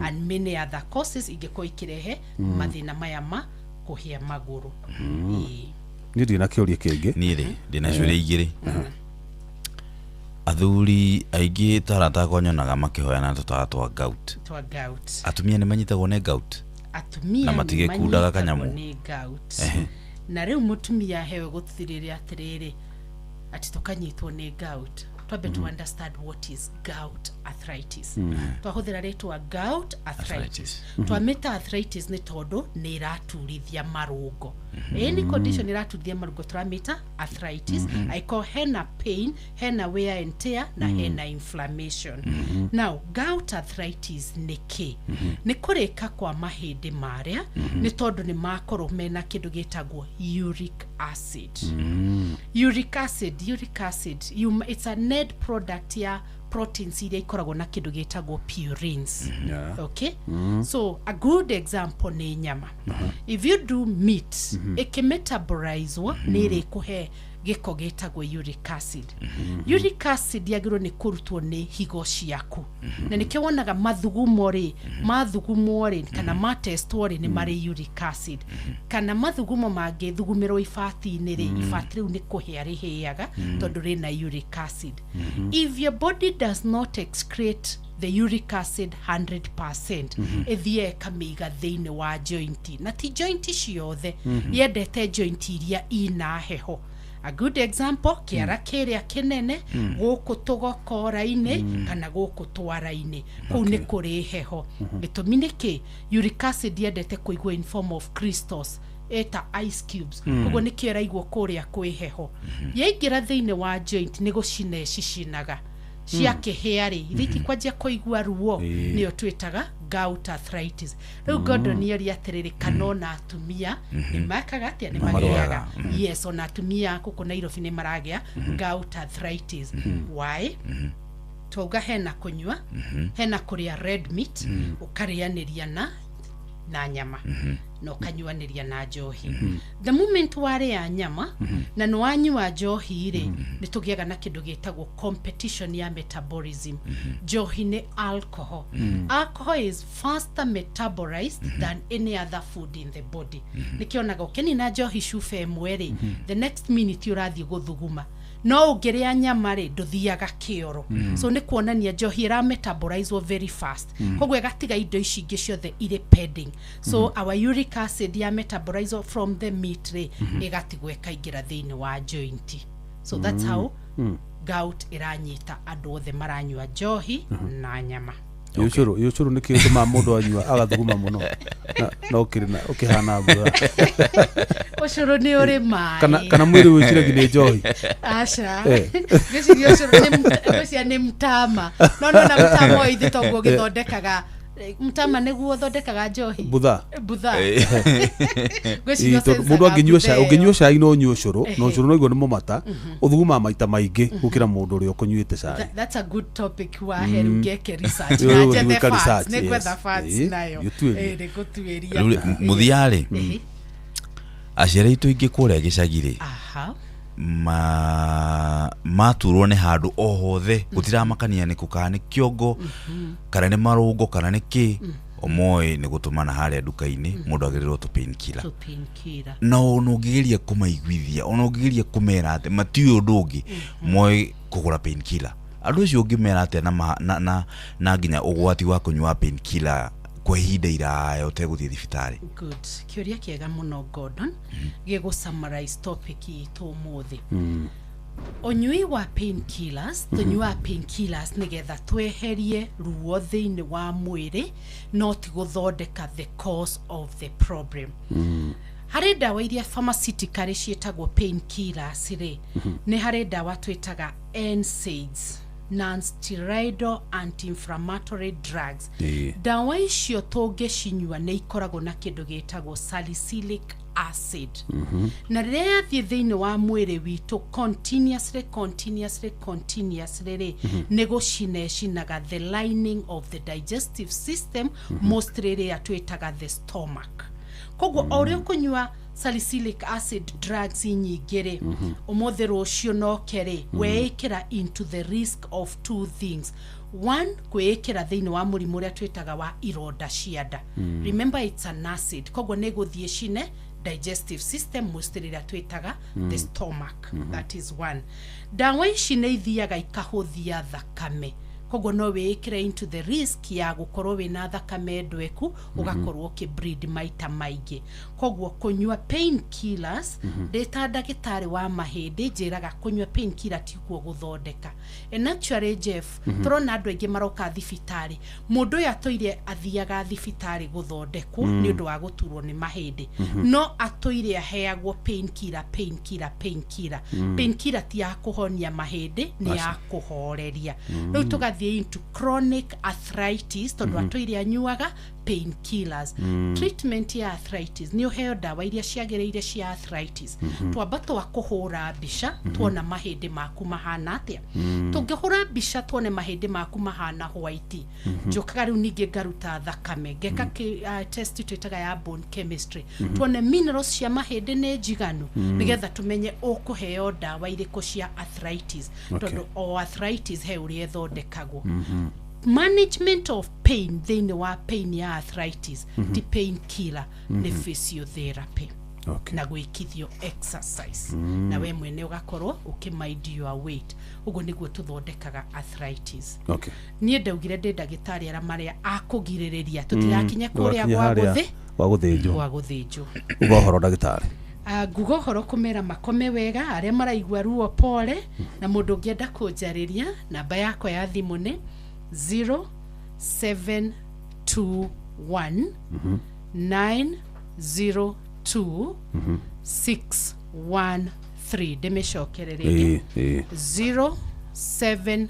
and many other causes ingĩkorwo ikĩrehe mathĩna maya ma kũhĩa magũrũ. Ĩĩ. Niĩ ndirĩ na kĩũria kĩngĩ. Niĩ rĩ, ndĩna ciũria igĩrĩ. Athuri aingĩ ta arata akwa nyonaga makĩhoyana tũtawa twa gout. Twa gout. Atumia nĩ manyitagwo nĩ gout? Atumia Na nĩ matigĩkundaga manyitagwo kanyamũ? Nĩ gout. Na rĩu mũtumia hewe gũthirĩria atĩrĩrĩ, atĩ tũkanyitwo nĩ gout, twambe to understand what is gout arthritis. Twahũthĩra rĩtwa gout arthritis, Arthritis. Twamĩta arthritis nĩ tondũ nĩ ĩraturithia marũngo. Any condition ĩraturithia marũngo tũramĩta arthritis, angĩkorwo hena pain, hena wear and tear, na hena inflammation. Now, gout arthritis nĩ kĩ? Nĩ kũrĩka kwa mahĩndĩ marĩa, nĩ tondũ nĩ makorwo mena kĩndũ gĩtagwo uric acid. Uric acid, it's a net product ya proteins iria ikoragwo na kĩndũ gĩtagwo purines. Okay, so a good example nĩ nyama. If you do meat, ĩkĩmetabolizwo nĩ ĩrĩkũhe gĩko gĩtagwo uric acid. Uric acid yagĩrĩirwo nĩ kũrutwo nĩ higo ciaku, na nĩkĩo wonaga mathugumo rĩ, mathugumwo rĩ, kana matestwo rĩ, nĩ marĩ uric acid. Kana mathugumo mangĩthugumĩrwo ibati-inĩ rĩ, ibati rĩu nĩ kũhĩa rĩhĩaga tondũ rĩna uric acid. If your body does not excrete the uric acid 100%, ĩthiaga ĩkamĩiga thĩinĩ wa joint, na ti joint ciothe yendete, joint iria ina heho. A good example, kĩara kĩrĩa kĩnene gũkũ tũgokora-inĩ kana gũkũ twara-inĩ, kũu nĩ kũrĩ heho. Gĩtũmi nĩ kĩ? Uric acid yendete kũigwo in form of crystals, ĩta ice cubes. Koguo nĩkĩo ĩraigwo kũrĩa kwĩ heho. Yaingĩra thĩinĩ wa joint, nĩ gũcina ĩcicinaga. Ciakĩhĩa rĩ, ithe itikwanjia kũigua ruo? Nĩyo twĩtaga gout arthritis. Rĩu Gordon oria atĩrĩrĩ, kana ona atumia nĩ mekaga atĩa, nĩ magĩaga? Yes, ona atumia gũkũ Nairobi nĩ maragĩa gout arthritis. Why? Twauga hena kũnyua, hena kũrĩa red meat, ũkarĩanĩria na nyama na ũkanyuanĩria na njohi. The moment warĩa nyama na nĩ wanyua njohi rĩ, nĩ tũgĩaga na kĩndũ gĩtagwo competition ya metabolism. Njohi nĩ alcohol. Alcohol is faster metabolized than any other food in the body. Nĩkĩonaga ũkĩnina njohi cuba ĩmwe rĩ, the next minute ũrathiĩ gũthuguma, no ũngĩrĩa nyama rĩ, ndũthiaga kĩoro. So nĩ kuonania njohi ĩra metabolizwo very fast, koguo ĩgatiga indo ici ingĩ ciothe irĩ pending. So our uric acid ya metabolizwo from the meat rĩ, ĩgatigwo ĩkaingĩra thĩinĩ wa joint. So that's how gout ĩranyita andũ othe maranyua njohi na nyama. Ũcũrũ nĩ kĩĩ ũtũmaga mũndũ anyua agathuguma mũno na ũkĩrĩ na ũkĩhana mbura? Ũcũrũ nĩ ũrĩ maĩ. Kana mwĩrĩ wĩciragia nĩ njohi? Aca. Ngwĩciria ũcũrũ ngwĩciria nĩ mtama, no nona mtama ũyũ ithuĩ toguo ũgĩthondekaga mtama nĩguo ũthondekaga njohi. Butha. Butha. Ngwĩciria Ĩ, tondũ mũndũ ũcenzaga angĩnyua cai butha ĩyo. Ũngĩnyua cai no ũnyue ũcũrũ, na ũcũrũ noiguo nĩ mũmata, ũthugumaga maita maingĩ gũkĩra mũndũ ũrĩa ũkũnyuĩte cai. That's a good topic wahe rĩu ngeke research Ĩ, na ũgũthiĩ njethe gwĩka facts. research, Nĩ ngwetha yes. facts nayo. Gĩtuĩrie. Ĩ, nĩ ngũtuĩria. Rĩu rĩ, mũthia rĩ, aciari aitũ aingĩ kũrĩa gĩcagi rĩ, maturwo nĩ handũ o hothe, gũtiramakania nĩ kũ, kana nĩ kĩongo, kana nĩ marũngo, kana nĩ kĩ, omoĩ nĩ gũtũmana harĩa nduka-inĩ mũndũ agĩrĩrwo tũ painkiller. To painkiller. Na ona ũngĩgeria kũmaiguithia, ona ũngĩgeria kũmera atĩ matiũĩ ũndũ ũngĩ, moĩ kũgũra painkiller. Andũ acio ũngĩmera atĩa na nginya ũgwati wa kũnyua painkiller kwa ihinda iraya ũtegũthiĩ thibitarĩ? Good, kĩũria kĩega mũno, Gordon. Gĩgũ summarize topic itũ ũmũthĩ. Ũnyui wa painkillers, tũnyuaga painkillers nĩgetha tweherie ruo thĩinĩ wa mwĩrĩ, no ti gũthondeka the cause of the problem. Harĩ ndawa iria pharmaceutically ciĩtagwo painkillers rĩ, nĩ harĩ ndawa twĩtaga NSAIDs, non-steroidal anti-inflammatory drugs. Ndawa icio tũngĩcinyua nĩ ikoragwo na kĩndũ gĩtagwo salicylic acid, na rĩrĩa yathiĩ thĩinĩ wa mwĩrĩ witũ continuously, continuously, continuously rĩ, nĩ gũcina ĩcinaga the lining of the digestive system, mostly ĩrĩa twĩtaga the stomach. Koguo o ũrĩa ũkũnyua salicylic acid drugs nyingĩ rĩ, ũmũthĩ rũciũ noke rĩ, weĩkĩra into the risk of two things. One, kwĩĩkĩra thĩinĩ wa mũrimũ ũrĩa twĩtaga wa ironda cia nda. Remember, it's an acid, koguo nĩ gũthiĩ cine digestive system, mostly ĩrĩa twĩtaga the stomach. That is one. Ndawa ici nĩ ithiaga ikahũthia thakame, koguo no wĩĩkĩre into the risk ya gũkorwo wĩna thakame ndweku, ũgakorwo ũkĩ maita maingĩ. Koguo kũnyua painkillers, ndĩ ta ndagĩtarĩ wa mahĩndĩ njĩraga kũnyua painkiller tikuo gũthondeka. And actually, Jeff, tũrona andũ aingĩ maroka thibitarĩ, mũndũ ũyũ atũire athiaga thibitarĩ gũthondekwo nĩ ũndũ wa gũturwo nĩ mahĩndĩ, no atũire aheagwo painkiller, painkiller, painkiller. Painkiller ti ya kũhonia mahĩndĩ, nĩ ya kũhoreria. Rĩu tũgathiĩ into chronic arthritis tondũ atũire anyuaga painkillers. Treatment ya arthritis nĩ ũheo ndawa iria ciagĩrĩire cia arthritis. Twamba twa kũhũra mbica tuona mahĩndĩ maku mahana atĩa. Tũngĩhũra mbica tuone mahĩndĩ maku mahana white, njũkaga rĩu ningĩ ngaruta thakame, ngeka test twĩtaga ya bone chemistry, tuone minerals cia mahĩndĩ nĩ njiganu, nĩgetha tũmenye ũkũheo ndawa irĩkũ cia arthritis, tondũ o arthritis he ũrĩa ĩthondekagwo. Management of pain thĩinĩ wa pain ya arthritis ti pain killer, nĩ physiotherapy na gwĩkithio exercise, na we mwene ũgakorwo ũkĩ your weight. Ũguo nĩguo tũthondekaga arthritis. Niĩ ndaugire ndĩ ndagĩtarĩ arĩa marĩa akũgirĩrĩria tũtigakinye kũrĩa Ndũgakinye gwa harĩa gũthĩ gwa gũthĩnjwo. Gwa gũthĩnjwo. Uga ũhoro, ndagĩtarĩ. Ah, nguga ũhoro kũmera makome wega, arĩa maraigua ruo pole. Na mũndũ ũngĩenda kũnjarĩria, namba yakwa ya thimũ nĩ 0721 902 613. Ndĩmĩcokere rĩngĩ. 0721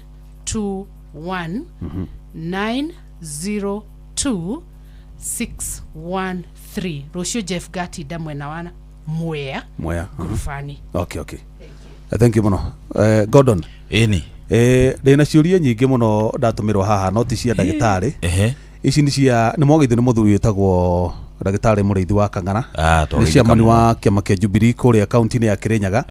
021 902 613. Rũciũ Jeff gatinda mwena wa Mwea. Mwea. Ngurubani. Okay, thank you mũno. Gordon. Ĩni. Ndĩna ciũria nyingĩ mũno ndatũmĩrwo haha, no ti cia ndagĩtarĩ. Ici nĩ cia nĩ mwageithio nĩ mũthuri wĩtagwo ndagĩtarĩ Mũrĩithi wa Kang'ara. Ah, nĩ chairman wa kĩama kĩa Jubilee kũrĩa kaunti-inĩ ya Kĩrĩnyaga.